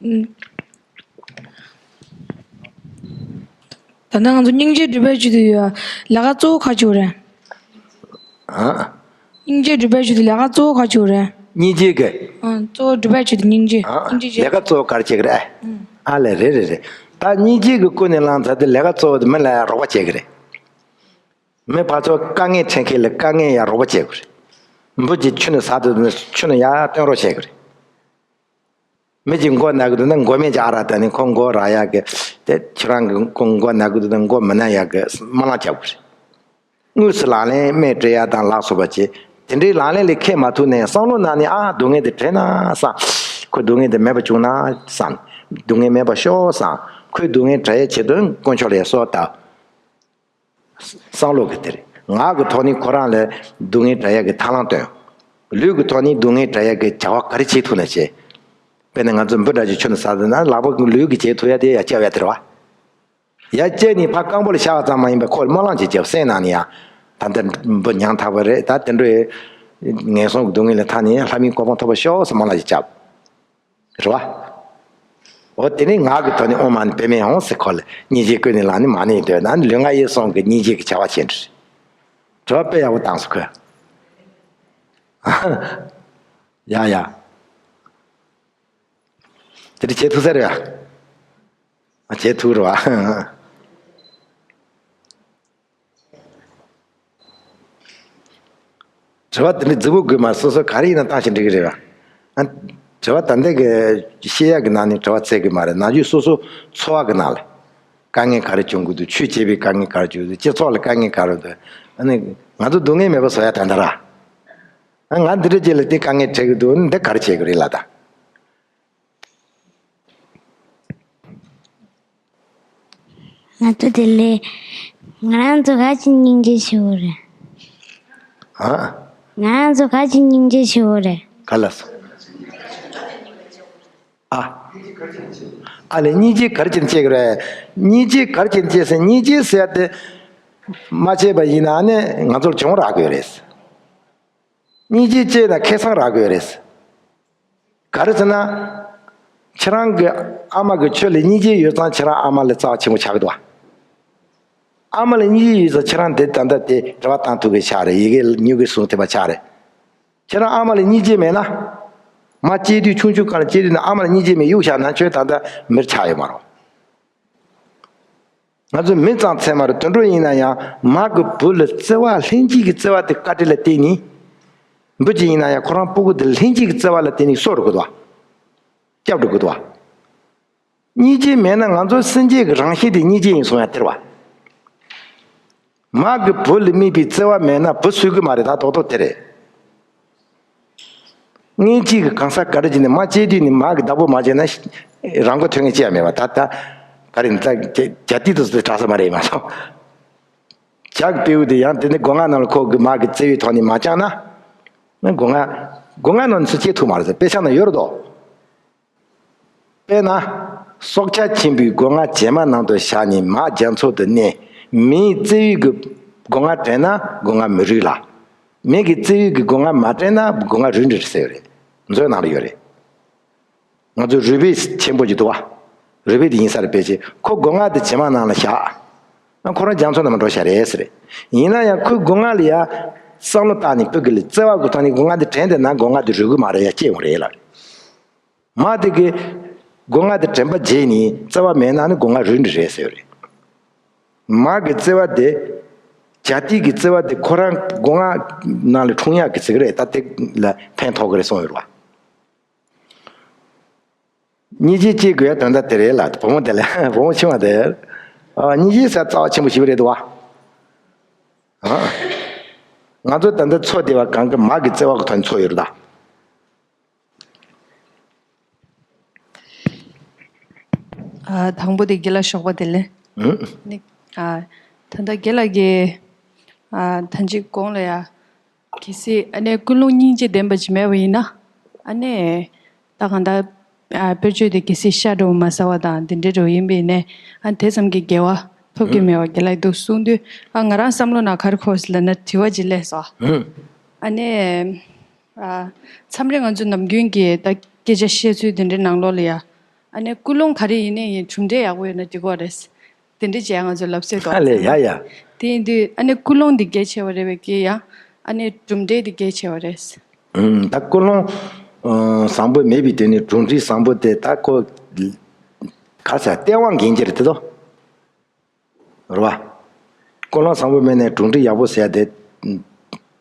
ཨུམ། ད་ལྟ་ང་ཚོ་སྙིང་རྗེ་སྒྲུབ་པའི་ཆེད་དུ་ཡོད་ལས་ཀ་གཙོ་བོ་ག་ཅིག་རེད། ཨ། སྙིང་རྗེ་སྒྲུབ་པའི་ཆེད་དུ་ལས་ཀ་གཙོ་བོ་ག་ཅིག་རེད། སྙིང་རྗེ་གི། ཨ། གཙོ་བོ་སྒྲུབ་པའི་ཆེད་དུ་སྙིང་རྗེ། ཨ། སྙིང་རྗེ་ལས་ཀ་གཙོ་བོ་ག་རེ་བྱེད་ཀྱི་རེད། ཨུམ། ཨ་ལས་རེད་རེད་རེད། ད་སྙིང་རྗེ་གི་ཀུན་ནས་བསླངས་ཚར་དུས་ལས་ཀ་གཙོ་བོ་དེ་མི་ལ་རོགས་པ་བྱེད་ཀྱི་རེད། མི་ཕར་ཚུར་དཀའ་ངལ་འཕྲད་མཁན་ལ་དཀའ་ངལ་ཡང་རོགས་པ་བྱེད་དགོས་རེད། འབུ་ཅིག་ཆུ་ནང་ཟགས་འདུག་ན་ཆུ་ནང་ཡར་བཏོན་རོགས་བྱེད་དགོས་རེད། མི་ཅིག་མགོ་ན་གི་འདུག་ན་མགོ་སྨན་ཅིག་ཨ་རག་བཏང་ནས་ཁོ་མགོ་རག་ཡག་གི་དེ་ཁྱེད་རང་གི་ཁོ་མགོ་ན་གི་འདུག་ན་མགོ་མི་ན་ཡག་གི་སྨན་བླངས་རྒྱབ་དགོས་རེད། དངོས་སུ་ལག་ལེན་སྨན་སྤྲད་ཡག་དང་ལ་སོགས་པ་བྱེད། དེ་འདྲའི་ལག་ལེན་ལ་འཁྱེར་མ་ཐུབ་ནའི་བསམ་བློ་ནང་ནས་ཨ་སྡུག་བསྔལ་དེ་བྲལ་ན་བསམ། ཁོའི་སྡུག་བསྔལ་དེ་མེད་པ་བྱུང་ན་བསམ། སྡུག་བསྔལ་མེད་པར་ཤོག་བསམ། ཁོའི་སྡུག་བསྔལ་བྲལ་ཡག་ཆེད་དུ་དཀོན་མཆོག་ལ་ཡང་གསོལ་བ་བཏབ། བསམ་བློ་གི་དེ་རེད། ངག་གི་ཐོག་ནས་ཁོ་རང་ལ་སྡུག་བསྔལ་བྲལ་ཡག་གི་ཐབས་ལམ་སྟོན། ལུས་ཀྱི་ཐོག་ནས་སྡུག་བསྔལ་བྲལ་ཡག་གི་བྱ་བ་ག་རེ་བྱེད་ཐུབ་ན་བྱེད། དཔེར་ན་ང་ཚོ་འབུ་འདྲ་ཅིག་ཆུ་ནང་ཟགས་ཟེར་ན་ལག་པ་ལུས་ཀྱིས་བྱེད་ཐུབ་ཡག་དེ་ཡར་བཅག་ཡག་དེ་རེད་བ། ཡར་བཅག་ནས་ཕར་རྐང་པ་ལ་བཞག་པ་ཙམ་མ་ཡིན་པར་ཁོ་ལ་སྨོན་ལམ་ཅིག་བརྒྱབ། སེམས་ནང་ནས་ཡང་ད་ལྟ་འབུ་ཉམ་ཐག་པ་རེད། ད་དེ་འདྲའི་ངན་སོང་གི་སྡུག་བསྔལ་ལས་ཐར་ནས་ཡང་ལྷ་མིའི་གོ་འཕང་ཐོབ་པར་ཤོག་ཟེར་སྨོན་ལམ་ཅིག་བརྒྱབ། རེད་བ། འོ་དེ་ནས་ངག་གི་ཐོག་ནས་ཨོཾ་མ་ཎི་པདྨེ་ཧཱུྃ་ཟེར་ཁོ་ལ་སྙིང་རྗེ་ཀུན་ནས་བསླངས་ནས་མ་ཎི་འདོན་ན་ནི་ལུས་ངག་ཡིད་གསུམ་གྱི་སྙིང་རྗེ་གི་བྱ་བ་བྱེད་འདྲ། དྲི་བ་དཔེ་ཡག་པོ་བཏང་སོང་ཁོས། ཡ་ཡ། དེ་འདྲ་བྱེད་ཐུབ་ས་རེད་བ། ཨ་བྱེད་ཐུབ་རེད་བ། དྲི་བ་དེ་འདྲ་རྫིག་པོ་དགོས་མ་རེད། སོ་སོ་ག་རེ་ཡིན་ན་བཏང་ཞིག་འགྲིག་གི་རེད་བ། ཨ། དྲི་བ་ད་ལྟ་གི་བཤད་ཡག་གི་ནང་ནས་དྲི་བ་འཚོལ་གི་མ་རེད། ནམ་རྒྱུན་སོ་སོ་འཚོ་བ་གི་ནང་ལ་དཀའ་ངལ་ག་རེ་བྱུང་གི་འདུག་ཆོས་བྱེད་པའི་དཀའ་ངལ་ག་རེ་བྱུང་གི་འདུག་སྤྱི་ཚོགས་ལ་དཀའ་ངལ་ག་རེ་འདུག་ཨ་ནི་ང་ཚོ་སྡུག་བསྔལ་མེད་པ་བཟོ་ཡག་དོན་དག་ར། ཨ་ང་འདི་འདྲ་ཅིག་ལ་དེ་དཀའ་ངལ་འཕྲད་གི་འདུག་འདི་ག་རེ་བྱེད་གི་རེད་ལབ་ད། ང་ཚོ་དེ་ལས་ང་རང་ཚོ་ག་ཅིག་སྙིང་རྗེ་ཆེ་བོ་རེད། ཨ། ང་རང་ཚོ་ག་ཅིག་སྙིང་རྗེ་ཆེ་བོ་རེད། ག་ལ་སོ། ཨ། ཨ་ལས་སྙིང་རྗེ་ག་རེ་བྱས་ནས་སྐྱེ་གི་རེད། སྙིང་རྗེ་ག་རེ་བྱས་ནས་སྐྱེ་ཟེར། སྙིང་རྗེ་ཟེར་དེ་མ་བྱས་པ་ཡིན་ན་ནི་ང་ཚོར་གྱོང་རག་གི་ཡོད་རེད། སྙིང་རྗེ་སྐྱེས་ན་ཁེ་བཟང་རག་གི་ཡོད་རེད། ག་རེ་ཟེར་ན། ཁྱེད་རང་གི་ཨ་མ་གི་ཁྱོད་ལ་སྙིང་རྗེ་ཡོད་ཙང་ཁྱེད་རང་ཨ་མ་ལ་རྩ་བ་ཆེན་པོ་ཆགས་ཀྱི་འདུག་བ། ཨ་མ་ལ་སྙིང་རྗེ་ཡོད་ཙང་ཁྱེད་རང་འདི་ད་ལྟ་དེ་དྲི་བ་བཏང་ཐུབ་པའི་ཆ་རེད། ཡི་གེ་ཉོ་གི་སོང་ཐེབས་པ་ཆ་རེད། ཁྱེད་རང་ཨ་མ་ལ་སྙིང་རྗེ་མེད་ན། མ་སྐྱེས་དུས་ཆུང་ཆུང་སྒང་ལ་སྐྱེས་དུས་ན་ཨ་མ་ལ་སྙིང་རྗེ་མེད་གཡུག་བཞག་ན་ཁྱོད་ད་ལྟ་མིར་ཆགས་ཡོད་མ་རེད། ང་ཚོ་མི་ཙམ་ཚད་མ་རེད། དུད་འགྲོ་ཡིན་ན་ཡང་མ་གི་བུ་ལ་བརྩེ་བ་ལྷན་སྐྱེས་ཀྱི་བརྩེ་བ་དེ་བཀའ་དྲིན་ལ་བརྟེན་ནས། འབུ་ཅིག་ཡིན་ན་ཡང་ཁོ་རང་སྤུ་གུ་དེ་ལྷན་སྐྱེས་ཀྱི་བརྩེ་བ་ལ་བརྟེན་ནས་གསོ་འགྲོ་གི་འདུག་བ། སྐྱབས་འགྲོ་གི་འདུག་བ། སྙིང་རྗེ་མེད་ན་ང་ཚོ་སེམས་ཅན་གྱི་རང་བཞིན་དེ་སྙིང་རྗེ་ཡིན་སོང་ཡ་དེ་རེད་བ། མ་གི་བུ་ལ་དམིགས་པའི་བརྩེ་བ་མེད་ན་བུ་གསོད་ཀྱི་མ་རེད། ད་རྡོག་རྡོག་དེ་རེད། སྔན་ཆད་ཀྱི་གང་ཟག་ག་འདྲ་ཅིག་ནི་མ་སྐྱེས་དུས་ནས་མ་གི་བདག་པོ་མ་བྱས་ན་རང་མགོ་ཐོན་མཁན་ཅི་ཡང་མེད་པ། ད་ལྟ་ག་རེ་ད་རྒྱ་རྒྱ་ཏི་དུ་དྲག་ས་མ་རེད་མ་སོང་། བྱ་གི་སྤྲེའུ་དེ་ཡང་དེ་ནི་སྒོ་ང་ནང་ལ་ཁོ་གི་མ་གི་བརྩེ་བའི་ཐོག་ནས་མ་བཅངས་ན། སྒོ་ང་སྒོ་ང་ནང་ནས་སུ་སྐྱེ་ཐུབ་མ་རེད་ཟེར། དཔེ་ཆ་ན་ཡོད་རེད་དོ། དཔེར་ན། སྲོག་ཆགས་ཆེན་པོའི་སྒོ་ང་བྱེ་མ་ནང་དུ་བཞག་ནས་མ་རྒྱ་མཚོ་དུ་གནས། མིའི་བརྩེ་བའི་གི་སྒོ་ང་དྲན་ན་སྒོ་ང་མི་རུལ་ལ། མི་གི་བརྩེ་བའི་གི་སྒོ་ང་མ་དྲན་ན་སྒོ་ང་རུལ་འགྲོ་ཟེར་ཡོད་རེད། མཛོད་ནང་ལ་ཡོད་རེད། ང་ཚོ་རུས་པའི་ཆེན་པོ་ཅིག་འདུག་བ། རུས་པའི་དེ་ཡིན་ས་རེད་པས་ཅི། ཁོ་སྒོ་ང་དེ་བྱེ་མ་ནང་ལ་བཞག་ཨ་ཁོ་རང་རྒྱ་མཚོ་ནང་མ་འགྲོ་ཤ་རེད་ཟེར། ཡིན་ན་ཡང་ཁོའི་སྒོ་ང་ལ་ཡ། བསམ་བློ་བཏང་ནས་ཁོ་གི་ལ་བརྩེ་བ་གི་ཐོག་ནས་སྒོ་ང་དེ་དྲན་དེ་ན་སྒོ་ང་དེ་རུལ་གི་མ་རེད། ཡ་སྐྱེ་ཡོང་རེད་ལ། མ་དེ་གི་སྒོ་ང་དེ་དྲན་པ་བརྗེད་ནས་བརྩེ་བ་མེད་ན་ནི་སྒོ་ང་རུལ་འགྲོ་རེད་ཟེར་རེད། མ་གི་བརྩེ་བ་དེ། རྒྱ་ཏི་གི་བརྩེ་བ་དེ་ཁོ་རང་སྒོ་ང་ནང་ལ་འཁྲུངས་ཡག་གི་ཚིག་རེད། ད་དེ་ལ་ཕན་ཐོགས་གི་རེད་གསུངས་ཡོད་རེད་བ། སྙིང་རྗེ་སྐྱེ་དགོས་ཡ་དོན་དག་དེ་རེད་ལ། བུ་མོ་དེ་ལ་བུ་མོ་ཆུང་བ་དེ། ཨ་སྙིང་རྗེ་ཟེར་རྩ་བ་ཆེན་པོ་ཞིག་རེད་འདུག་བ། ཨ། ང་ཚོ་ད་ལྟ་འཚོ་བསྡད་པ་གང་གི་མ་གི་བརྩེ་བ་གི་ཐོག་ནས་འཚོ་ཡོད་རེད་ད། ཨ་དང་པོ་དེ་དགེ་ལ་ཞོགས་པ་དེ་ལས། ཨུ། ནི། ཨ་ད་ལྟ་དགེ་ལ་གི། ཨ་ད་ཅིག་གོང་ལ་ཡ། གལ་སྲིད་ཨ་ནི་ཀུན་སློང་སྙིང་རྗེ་ལྡན་པ་ཅིག་མེད་པ་ཡིན་ན། ཨ་ནི། ད་གང་ལྟར། ཨ་དཔེར་བརྗོད་དེ་གལ་སྲིད་ཤ་འདྲ་བོ་མ་ཟ་བ་དང་དེ་འདྲ་འདྲ་བོ་ཡིན་པ་ཡིན་ནའི། ཨ་དེ་ཙམ་གྱི་དགེ་བ་ཐོབ་ཀྱི་མེད་པ་དགེ་ལ་འདུག་གསུངས་དུས། ཨ་ང་རང་བསམ་བློ་ནང་ག་རེ་འཁོར་སོང་ལབ་ན་དྲི་བ་ཅིག་སླེབས་སོང་། ཨ་ནི། ཨ་མཚམས་རེ་ང་ཚོ་ནམ་རྒྱུན་གྱི་ད་སྐད་ཆ་བཤད་ཚུལ་དེ་འདྲའི་ནང་ལོགས་ལ་ཡ། ཨ་ནི་ཀུན་སློང་ག་རེ་ཡིན་ནའི་ཡིན། གྲུབ་འབྲས་ཡག་པོ་ཡོད་ན་འགྲིག་གི་རེད། དེ་འདྲ་བྱས་ང་ཚོ་ལབ་སྲོལ་འདུག་ཨ་ལས་ཡ་ཡ། དེ་ཡིན་དུས་ཨ་ནི་ཀུན་སློང་འདི་གལ་ཆེ་བ་རེད་པས་ཀྱི་ཡ། ཨ་ནི་གྲུབ་འབྲས་འདི་གལ་ཆེ་བ་རེད། ཨུམ་ད་ཀུན་སློང་ཨ་བཟང་པོ་མེད་པའི་དོན་ནི་གྲུབ་འབྲས་བཟང་པོ་དེ་ད་ཁོ་ག་ཟེར་སྟེས་དབང་འགན་འཁྱེར་དེ་དོ། རེད་བ། ཀུན་སློང་བཟང་པོ་མེད་ནས་གྲུབ་འབྲས་ཡག་པོ་ཟེར་ཡ་དེ།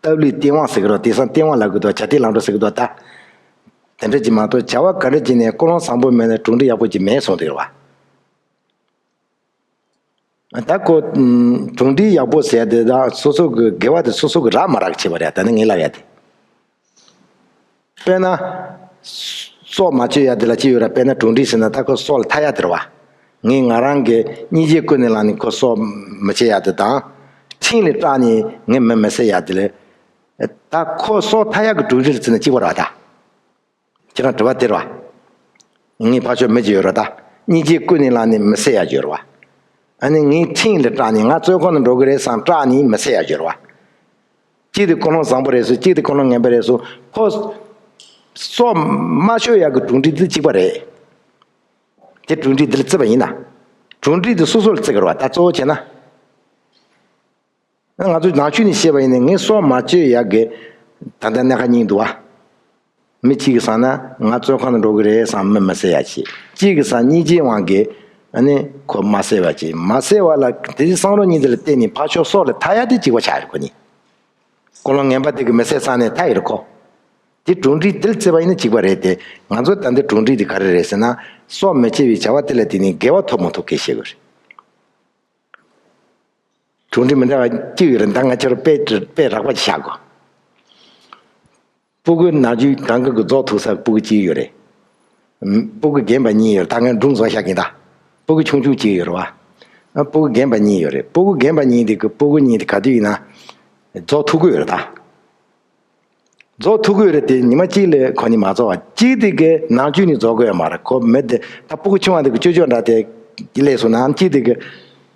སྟབས་ལེགས་སྟེས་དབང་ཟེར་གི་རོ། དེང་སང་སྟེས་དབང་ལབ་གི་འདུག་བྱ་དེ་ལམ་འགྲོ་ཟེར་གི་འདུག་ད། དེ་འདྲ་ཅིག་མ་གཏོགས་བྱ་བ་ག་འདྲ་ཅིག་ནས་ཀུན་སློང་བཟང་པོ་མེད་ནས་གྲུབ་འབྲས་ཡག་པོ་ཅིག་མེད་སོང་དེ་རེད་བ། ད་ཁོ། གྲུབ་འབྲས་ཡག་པོ་ཟེར་ཡ་དེ་དང་སོ་སོ་གི་དགེ་བ་དེ་སོ་སོ་གི་རག་མ་རག་བྱེད་པ་རེད། ད་ནི་ངས་ལབ་ཡ་དེ། དཔེར་ན། སྲོག་མ་གཅོད་ཡ་དེ་ལ་ཅི་ཡོད་ར། དཔེར་ན་གྲུབ་འབྲས་ཟེར་ན་ད་ཁོ་སྲོག་ལ་ཐར་ཡ་དེ་རེད་བ། ངས་ང་རང་གི་སྙིང་རྗེ་ཀུན་ནས་བསླངས་ནས་ཁོ་སྲོག་མི་གཅོད་ཡ་དེ་དང་། ཁྲིམས་ལ་སྐྲག་ནས་ངས་མི་མི་བསད་ཡ་དེ་ལས། ད་ཁོ་སྲོག་ཐར་ཡག་གི་གྲུབ་འབྲས་ལ་བརྩིས་ན་གཅིག་པ་རེད་བ་ད། ཁྱེད་རང་དྲི་བ་དེ་རེད་བ། ངའི་ཕ་ཆོས་མི་གཅིག་ཡོད་རེད་ད། སྙིང་རྗེ་ཀུན་ནས་བསླངས་ནས་མི་བསད་ཡ་ཡོད་རེད་བ། ཨ་ནི་ངའི་ཁྲིམས་ལ་སྐྲག་ནས་ང་བཙོན་ཁང་དུ་འགྲོ་གི་རེད་བསམ་སྐྲག་ནས་མི་བསད་ཡ་ཡོད་རེད་བ། གཅིག་དེ་ཀུན་སློང་བཟང་པོ་རེད་སོང་། གཅིག་དེ་ཀུན་སློང་ངན་པ་རེད་སོང་། ཁོ་སྲོག་མ་གཅོད་ཡག་གི་གྲུབ་འབྲས་དེ་གཅིག་པ་རེད། དེ་གྲུབ་འབྲས་དེ་ལ་བརྩི་བ་ཡིན་ན། གྲུབ་འབྲས་དེ་སོ་སོ་ལ་བརྩི་གི་རེད་བ། ད་གཙོ་བོ་བྱས་ན། ང་ཚོ་ནང་ཆོས་ནས་བཤད་པ་ཡིན་ན་ངས་སྲོག་མ་གཅོད་ཡག་གི་ད་ལྟ་གནད་འགག་གཉིས་འདུག་བ། མི་གཅིག་གིས་བསམ་ན་ང་བཙོན་ཁང་དུ་འགྲོ་གི་རེད་བསམ་མི་མི་བསད་ཡ་བྱེད། གཅིག་གིས་བསམ་སྙིང་རྗེའི་དབང་གིས་ཨ་ནི་ཁོ་མ་བསད་པ་བྱེད། མ་བསད་པ་ལ་དེ་བསམ་བློ་གཉིས་དེ་ལ་བརྟེན་ནས་ཕར་ཕྱོགས་སྲོག་ལ་ཐར་ཡ་དེ་གཅིག་པ་ཆགས་ཡོད་ཁོ་ནི། ཀུན་སློང་ངན་པ་དེ་གིས་མི་བསད་བསམ་ནས་ཐར་ཡོད་རེད་ཁོ། དེ་གྲུབ་འབྲས་དེ་ལ་བརྩི་བ་ཡིན་ན་གཅིག་པ་རེད་དེ། ང་ཚོ་ད་ལྟ་གྲུབ་འབྲས་དེ་ག་རེ་རེད་ཟེར་ན། སྲོག་མི་གཅོད་པའི་བྱ་བ་དེ་ལ་བརྟེན་ནས་དགེ་བ་ཐོབ་མི་ཐོབ་སྐད་བཤད་དགོས་རེད། གྲུབ་འབྲས་མི་འདྲ་བ་གཅིག་ཡོད་རེད། ད་ང་ཁྱེད་རང་དཔེ་དཔེ་རགས་པ་ཅིག་བཞག་གོ། སྤུ་གུ་ནམ་རྒྱུན་གང་གི་གི་རྫོགས་ཐུག་ས་སྤུ་གུ་གཅིག་ཡོད་རེད། སྤུ་གུ་རྒན་པ་གཉིས་ཡོད་རེད། ད་ངས་སྒྲུང་བཟོ་བཞག་གིན་ད། སྤུ་གུ་ཆུང་ཆུང་གཅིག་ཡོད་རེད་བ། སྤུ་གུ་རྒན་པ་གཉིས་ཡོད་རེད། སྤུ་གུ་རྒན་པ་གཉིས་དེ་གི་སྤུ་གུ་གཉིས་དེ་ག་དུས་ཡིན་ན་རྫོགས་ཐུབ་ཀྱི་ཡོད་རེད་ད། རྫོགས་ཐུབ་ཀྱི་ཡོད་རེད་དེ་ཉི་མ་གཅིག་ལས་ཁོ་གཉིས་མ་རྫོགས་པ། གཅིག་དེ་གི་ནམ་རྒྱུན་ནས་རྫོགས་ཀྱི་ཡོད་མ་རེད། ཁོ་མི་དེ་ད་སྤུ་གུ་ཆུང་བ་དེ་གི་ཅོ་ཅོ་འདྲ་དེ་སླེབས་སོང་ན་གཅིག་དེ་གི་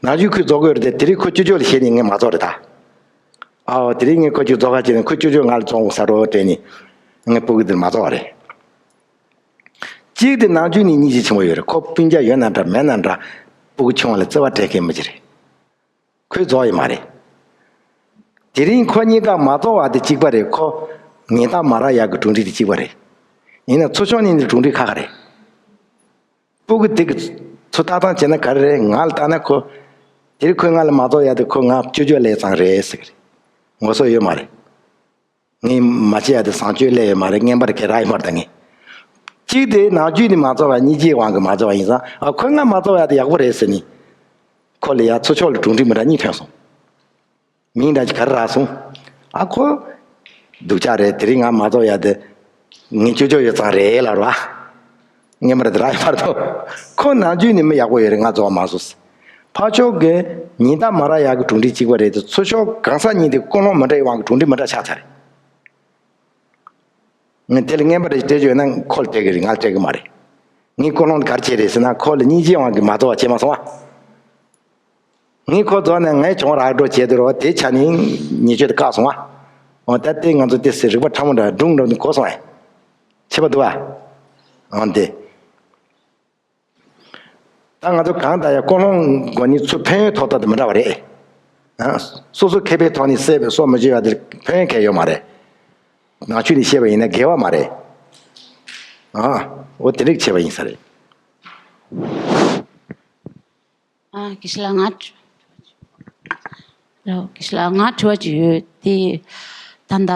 ནམ་རྒྱུན་ཁོས་རྫོགས་ཀྱི་ཡོད་རེད་དེ་དེ་རིང་ཁོ་ཅོ་ཅོ་ལ་ཞེད་ནས་ངས་མ་རྫོགས་རེད་ད། ཨའོ། དེ་རིང་ངས་ཁོ་ཅིག་རྫོགས་ཁ་བྱས་ནས་ཁོ་ཅོ་ཅོ་ང་ལ་བཙོང་དགོས་ཟེར་རོ་དྲན་ནས། ངས་སྤུ་གུ་འདིར་མ་རྫོགས་པ་རེད། གཅིག་དེ་ནམ་རྒྱུན་ནས་སྙིང་རྗེ་ཆེན་པོ་ཡོད་རེད། ཁོ་སྤུན་ཀྱག་ཡོད་ན་འདྲ་མེད་ན་འདྲ། སྤུ་གུ་ཆུང་བ་ལ་བརྩེ་བ་སྤྲད་མཁན་མི་ཅིག་རེད། ཁོས་རྫོགས་ཡོད་མ་རེད། དེ་རིང་ཁོ་གཉིས་ཀ་མ་རྫོགས་པ་དེ་གཅིག་པ་རེད། ཁོ་ཉི་ཟླ་མ་རག་ཡག་གི་གྲུང་འབྲེལ་དེ་གཅིག་པ་རེད། ཡིན་ན་ཚུར་ཕྱོགས་ནས་ནི་གྲུང་འབྲེལ་ཁག་ཁག་རེད། སྤུ་གུ་དེ་གི་ཚུར་ལྟ་སྟངས་བྱས་ན་ག་རེ་རེད། ང་ལ་ལྟ་ན་ཁོ། དེ་རིང་ཁོས་ང་ལ་མ་རྫོགས་ཡག་དེ་ཁོ་ང་ཅོ་ཅོ་ལས་ཙང་རེད་ཟེར་གི་རེད། ངོ་སོ་ཡོད་མ་རེད། ངས་མ་བྱེད་ཡ་དེ་བཟང་སྤྱོད་སླེབས་ཡོད་མ་རེད། རྔན་པར་ག་རེ་རག་ཡོད་མ་རེད་ད་ངས། གཅིག་དེ་ནམ་རྒྱུན་ནས་མ་རྫོགས་པ་སྙིང་རྗེའི་དབང་གིས་མ་རྫོགས་པ་ཡིན་ཙང་། ཨ། ཁོས་ང་མ་རྫོགས་ཡ་དེ་ཡག་པོ་རེད་ཟེར་ནས། ཁོ་ལ་ཡ་ཚུར་ཕྱོགས་ལ་གྲུང་འབྲེལ་མི་འདྲ་གཉིས་ཐོན་སོང་། མིང་འདྲ་ཅིག་ག་རེ་རག་སོང་། ཨ། ཁོ་སྡུག་ཅག་རེད། དེ་རིང་ང་མ་རྫོགས་ཡ་དེ་ངས་ཅོ་ཅོ་ཡོད་ཙང་རེད་ལབ་ར། རྔན་པར་དེ་རག་ཡོད་མ་རེད་དོ། ཁོ་ནམ་རྒྱུན་ནས་མི་ཡག་པོ་ཡོད་རེད། ང་རྫོགས་མ་སོང་ཟེར། ཕར་ཕྱོགས་ཀྱི་ཉི་ཟླ་མ་རག་ཡག་གི་གྲུང་འབྲེལ་གཅིག་པ་རེད་དེ། ཚུར་ཕྱོགས་གང་ས་གཉིས་དེ་ཀུན་སློང་མི་འདྲ་བའི་དབང་གིས་གྲུང་འབྲེལ་མི་འདྲ་ཆགས་ཚར་རེད། ངས་དེ་ལ་རྔན་པ་རེ་སྤྲད་རྒྱུ་ཡོད་ན་ཁོ་ལ་སྤྲད་གི་རེད། ང་ལ་སྤྲད་གི་མ་རེད། ངའི་ཀུན་སློང་དེ་ག་རེ་བྱས་རེད་ཟེར་ན། ཁོ་ལ་སྙིང་རྗེའི་དབང་གིས་མ་རྫོགས་པ་བྱས་མ་སོང་བ། ངས་ཁོ་རྫོགས་ནས་ངས་གྱོང་རག་འགྲོ་བྱས་དེ་རོ། དེ་ཆ་ནས་ཉེས་སྤྱོད་དེ་བཀག་སོང་བ། འོ་ད་ལྟའི་ང་ཚོ་དེ་སྲིད་རིག་པ་ཕྲ་མོ་འདྲ་སྒྲུང་འགྲོ་ནས་གོ་སོང་ཨེ། ཁྱད་པར་འདུག་བ། འོ་དེ། ད་ང་ཚོ་གང་ལྟར་ཡང་ཀུན་སློང་སྒོ་ནས་ཚུར་ཕན་ཡོན་ཐོགས་སྟངས་དེ་མི་འདྲ་བ་རེད། ཨ། སོ་སོ་མཁས་པའི་ཐོག་ནས་བསད་པའི་སྲོག་མི་གཅོད་པ་དེར་ཕན་ཡོན་གང་ཡོད་མ་རེད། ནང་ཆོས་ནས་བཤད་པ་ཡིན་ན་དགེ་བ་མ་རེད། ཨ། འོ་དེ་འདྲ་བྱས་པ་ཡིན་ས་རེད། ཨ། དགེ་བཤེས་ལགས་ང་། ལགས། དགེ་བཤེས་ལགས་ང་དྲི་བ་ཅིག་ཡོད་དེ། ད་ལྟ་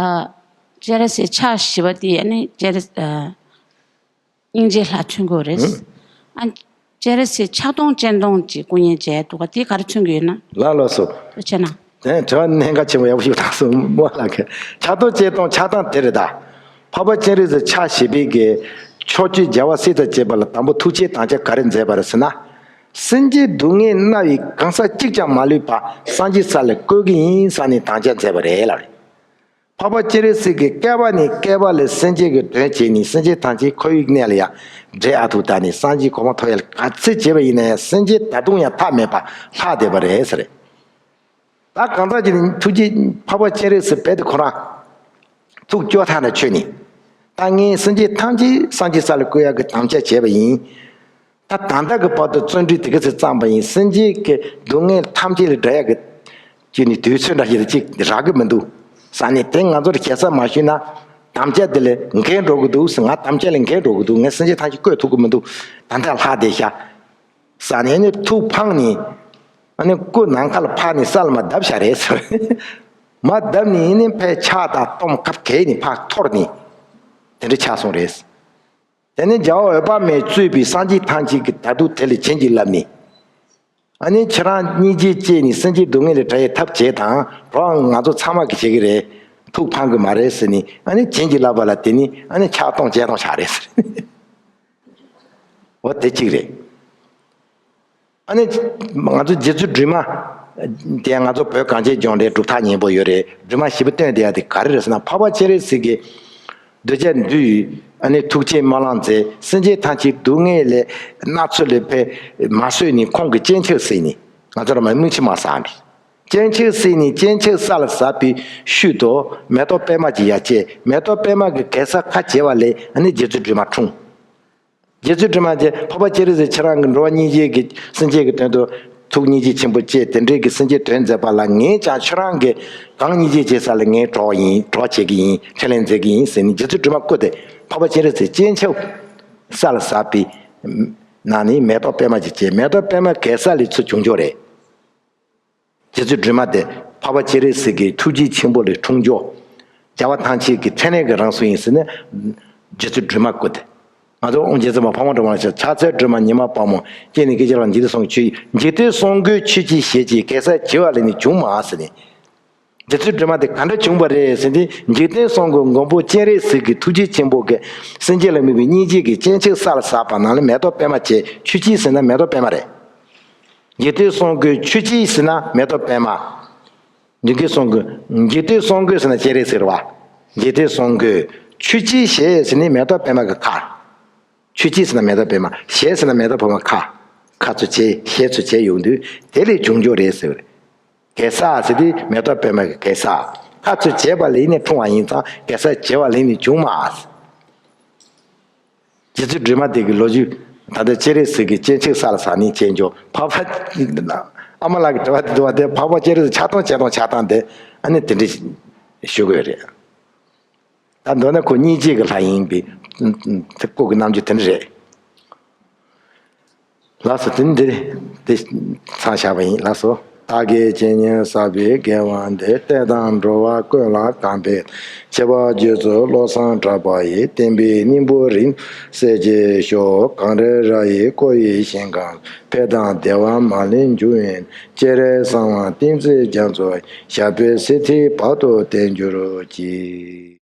སྤྱན་རས་གཟིགས་ཕྱག་བཞི་པ་དེ་ཨ་ནི་སྤྱན་རས་ཨ། སྙིང་རྗེ་ལྷ་མཚོན་གྱི་ཡོད་རེད། ཨ། སྤྱན་རས་གཟིགས་ཕྱག་སྟོང་སྤྱན་སྟོང་ཅིག་སྐུ་བརྙན་མཇལ་འདུག་ག་དེ་ག་རེ་མཚོན་གྱི་ཡོད་ན། ལགས་ལགས་སོ། ཐུགས་རྗེ་གནང་། དེ་དྲི་བ་གནད་འགག་ཆེན་པོ་ཡག་པོ་ཞིག་བཏང་སོང་། མོ་ལགས་ཀྱིས་ཕྱག་སྟོང་སྤྱན་སྟོང་ཆགས་སྟངས་དེ་རེད་ད། འཕགས་པ་སྤྱན་རས་གཟིགས་ཕྱག་བཞི་པའི་གི་ཕྱོགས་བཅུའི་རྒྱལ་བ་སྲས་དང་བཅས་པ་ལ་དང་པོ་ཐུགས་ཆེན་དམ་བཅའ་ག་རེ་མཛད་པ་རེད་ཟེར་ན། སེམས་ཅན་སྡུག་བསྔལ་མནར་བའི་གང་ཟག་གཅིག་ཀྱང་མ་ལུས་པ་སངས་རྒྱས་ས་ལ་བཀོད་ཀྱི་ཡིན་བསམ་ནས་དམ་བཅའ་མཛད་པ་རེད་ལབ་རེད། འཕགས་པ་སྤྱན་རས་གཟིགས་ཀྱིས་བསྐལ་པ་ནས་བསྐལ་པ་ལ་སེམས་ཅན་གྱི་དོན་བྱས་ནས་སེམས་ཅན་ཐམས་ཅད་འཁོར་བའི་གནས་ལ་ཡང་བསྒྲལ་ཨ་ཐུར་བཏང་ནས་སངས་རྒྱས་གོ་འཕང་ཐོབ་ཡ་ལ་ག་ཚོད་བྱས་པ་ཡིན་ན་ཡང་སེམས་ཅན་ད་དུང་ཡང་ཐ་མལ་པ་ལྷག་བསྡད་པ་རེད་ཟེར། ད་གང་ཟག་ཅིག་ནི་ཐུགས་རྗེ་འཕགས་པ་སྤྱན་རས་གཟིགས་རྦད་དེ་ཁོ་རང་ཐུགས་སྐྱོ་ཐག་ནས་ཆོད་ནས། ད་ངས་སེམས་ཅན་ཐམས་ཅད་སངས་རྒྱས་ས་ལ་བཀོད་ཡག་གི་དམ་བཅའ་བྱས་པ་ཡིན། ད་ད་ལྟ་གི་བར་དུ་བརྩོན་འགྲུས་དེ་ག་ཚོད་བརྩམས་པ་ཡིན། སེམས་ཅན་གྱི་སྡུག་བསྔལ་ཐམས་ཅད་ལས་བསྒྲལ་ཡག་གི་ཅིག་ནི་དུས་ཚོད་འདྲ་ཞིག་ཅིག་རག་གི་མི་འདུག་བསམ་ནས། དེ་ང་ཚོར་ཞེ་ས་མ་ཞུས་ན་དམ་བཅའ་དེ་ལས་འགལ་འགྲོ་གི་འདུག་ཟེར། ང་དམ་བཅའ་ལས་འགལ་འགྲོ་གི་འདུག་ངས་སེམས་ཅན་ཐམས་ཅད་བཀོད་ཐུབ་ཀྱི་མི་འདུག་ད་ལྟ་ལྷག་བསྡད་ཤག་བསམ་ནས་ཨ་ནི་ཐུགས་ཕངས་ནས། ཨ་ནི་སྐུ་ནམ་མཁའ་ལ་འཕངས་ནས་ས་ལ་མར་བརྡབས་བཞག་རེད་ཟེར། མར་བརྡབས་ནས་ཨ་ནི་ཕར་ཕྱག་དང་གཏོརམ་ཁ་གས་ནས་ཕར་འཐོར་ནས་དེ་འདྲ་ཆགས་སོང་རེད། དེ་ནས་རྒྱལ་བ་འོད་དཔག་མེད་གཙོས་པའི་སངས་རྒྱས་ཐམས་ཅད་ཀྱིས་ད་དུང་དེ་ལ་བྱིན་གྱིས་བརླབས་ནས། ཨ་ནི་ཁྱེད་རང་སྙིང་རྗེ་སྐྱེས་ནས་སེམས་ཅན་སྡུག་བསྔལ་ལས་བསྒྲལ་ཡའི་ཐབས་བྱེད་དང་། གྲོགས་ང་ཚོ་ཚང་མ་གིས་བྱེད་ཀྱི་རེད། ཐུགས་ཕངས་ཀྱི་མ་རེད་ཟེར་ནས་ཨ་ནི་བྱིན་གྱིས་བརླབས་པ་ལ་དེ་ནི་ཨ་ནི་ཕྱག་སྟོང་སྤྱན་སྟོང་ཆགས་རེད་ཟེར། འོ་དེ་གཅིག་རེད། ཨ་ནི་ང་ཚོ་རྗེ་བཙུན་སྒྲོལ་མ་དེ་ང་ཚོ་བོད་གངས་ཅན་ལྗོངས་འདིར་སྒྲུབ་ཐག་ཉེ་པོ་ཡོད་རེད། སྒྲོལ་མ་ཞེ་པོ་བསྟོད་བསྡད་ཡ་དེ་ག་རེ་རེད་ཟེར་ན། འཕགས་པ་སྤྱན་རས་གཟིགས་ཀྱིས་གདུལ་བྱ་འདུལ་ཡུལ་ཨ་ནི་ཐུགས་རྗེའི་སྨོན་ལམ་མཛད། སེམས་ཅན་ཐམས་ཅད་སྡུག་བསྔལ་ལས་མནར་ཚུལ་ལས་ཕར་མ་བཟོད་ནས་ཁོང་གིས་སྤྱན་ཆབ་བསིལ་ནས། ང་ཚོ་ར་མ་སྨིན་ཆུ་མ་ཟག་གི། སྤྱན་ཆབ་བསིལ་ནས་སྤྱན་ཆབ་ས་ལ་ཟགས་པའི་ཤུལ་དུ་མེ་ཏོག་པད་མ་ཅིག་ཡར་སྐྱེས། མེ་ཏོག་པད་མ་གི་གེ་སར་ཁ་བྱེ་བ་ལས་ཨ་ནི་རྗེ་བཙུན་སྒྲོལ་མ་འཁྲུངས། རྗེ་བཙུན་སྒྲོལ་མ་གྱིས་འཕགས་པ་སྤྱན་རས་གཟིགས་ཁྱེད་རང་གིས་འགྲོ་བ་སྙིང་རྗེ་གི་སེམས་ཅན་གྱི་དོན་དུ་ཐུགས་སྙིང་རྗེ་ཆེན་པོ་སྐྱེས། དེ་འདྲའི་གི་སེམས་ཅན་དོན་མཛད་པ་ལ་ངས་ཀྱང་ཁྱེད་རང་གིས་གང་སྙིང་རྗེ་བྱེད་ས་ལ་ངས་གྲོགས་ཡིན། གྲོགས་བྱེད་ཀྱི་ཡིན། འཕྲིན་ལས་མཛད་ཀྱི་ཡིན་ཟེར་ནས་རྗེ་བཙུན་སྒྲོལ་མ་བསྐུལ་ཏེ་འཕགས་པ་སྤྱན་རས་གཟིགས་སྤྱན་ཆབ་ས་ལ་ཟགས་པའི་ནང་ནས་མེ་ཏོག་པད་མ་ཅིག་སྐྱེས། མེ་ཏོག་པད་མ་གེ་སར་ལས་ཚུར་བྱུང་ཆོག་རེད། རྗེ་བཙུན་སྒྲོལ་མ་དེ་འཕགས་པ་སྤྱན་རས་གཟིགས་ཀྱི་ཐུགས་རྗེ་ཆེན་པོ་ལས་འཁྲུངས་ཆོག་རྒྱལ་བ་ཐམས་ཅད་ཀྱི་འཕྲིན་ལས་ཀྱི་རང་གཟུགས་ཡིན་ཟེར་ནས་རྗེ་བཙུན་སྒྲོལ་མ་བསྐུལ་ཏེ། ང་ཚོ་དབུ་མཛད་བཙུན་མ་ཕག་མོ་སྒྲོལ་མ་ལ་ཕྱག་འཚལ། སྒྲོལ་མ་ཉི་མ་དཔའ་མོ། སྤྱན་ནི་སྐད་ཅིག་ལ་འཇིག་རྟེན་གསུམ་མགོན་ཁྱོད་ཡིན། འཇིག་རྟེན་གསུམ་མགོན་ཁྱོད་ཀྱི་ཞལ་གྱིས་གེ་སར་བྱེ་བ་ལས་ནི་བྱུང་མ་ཟེར་ནས། རྗེ་བཙུན་སྒྲོལ་མ་དེ་ག་འདྲ་བྱུང་བ་རེད་ཟེར་ཏེ། འཇིག་རྟེན་གསུམ་མགོན་མགོན་པོ་སྤྱན་རས་གཟིགས་ཀྱི་ཐུགས་རྗེ་ཆེན་པོ་གིས་སེམས་ཅན་ལ་དམིགས་པའི་སྙིང་རྗེ་གིས་སྤྱན་ཆབ་ས་ལ་ཟགས་པ་ནང་ལ་མེ་ཏོག་པད་མ་བྱས། ཁྱོད་ཀྱིས་ཟེར་ན་མེ་ཏོག་པད་མ་རེད། འཇིག་རྟེན་གསུམ་མགོན་ཁྱོད་ཀྱིས་ཟེར་ན་མེ་ཏོག་པད་མ། འཇིག་རྟེན་གསུམ་མགོན། འཇིག་རྟེན་གསུམ་མགོན་ཟེར་ན་སྤྱན་རས་གཟིགས་རེད་བ། འཇིག་རྟེན་གསུམ་མགོན། ཁྱོད་ཀྱིས་ཞེས་ཟེར་ནས་མེ་ཏོག་པད་མ་གི་ཁ། ཁྱོད་ཀྱིས་ཟེར་ན་མེ་ཏོག་པད་མ། ཞེས་ཟེར་ན་མེ་ཏོག་པད་མ་ཁ། ཁ་ཚུར་བྱས། ཞེས་ཚུར་བྱས་ཡོང་དུས་དེ་ལས་བྱུང་ཆོག་རེད་ཟེར་བ་རེད། གེ་སར་ཟེར་དེ་མེ་ཏོག་པད་མ་གི་གེ་སར། ད་ཚོས་བྱས་པ་ལས་ནི་འཁྲུངས་པ་ཡིན་ཙང་གེ་སར་བྱས་པ་ལས་ནི་བྱུང་མ། རྗེ་བཙུན་སྒྲོལ་མ་དེ་གི་ལོ་རྒྱུས། ད་ལྟ་སྤྱན་རས་གཟིགས་ཀྱི་སྤྱན་ཆིག་ས་ལ་ཟགས་ནས་སྐྱེས་འགྱོ། འཕགས་པ། ཨ་མ་ལགས་ཀྱི་དྲི་བ་དེ་འདུག་བ་དེ་འཕགས་པ་སྤྱན་རས་གཟིགས་ཆགས་སྡང་བྱས་སྡང་ཆགས་སྡང་དེ་ཨ་ནི་དེ་འདྲ་ཞུ་དགོས་རེད། ད་མདོར་ན་ཁོ་སྙིང་རྗེ་གི་ལྷ་ཡིན་པའི་སྐུ་གི་རྣམ་འགྱུར་དེ་འདྲ་རེད། ལགས་སོ། དེ་འདིར་དེ་མཚམས་བཞག་པ་ཡིན། ལགས་སོ། བདག་གིས་ཇི་སྙེད་བསགས་པའི་དགེ་བ་འདི། བསྟན་དང་འགྲོ་བ་ཀུན་ལ་གང་ཕན། ཆེ་བ་རྗེ་བཙུན་བློ་བཟང་གྲགས་པ་ཡི། བསྟན་པའི་སྙིང་པོ་རིང་གསལ་གྱིས་ཤོག་གངས་རི་ར་ཡི་བསྐོར་བའི་ཞིང་ཁམས། ཕན་དང་བདེ་བ་མ་ལུས་འབྱུང་བའི། སྤྱན་རས་གསང་བ་བསྟན་འཛིན་རྒྱ་མཚོ། ཞབས་པད་སྲིད་མཐའི་བར་དུ་བརྟན་གྱུར་ཅིག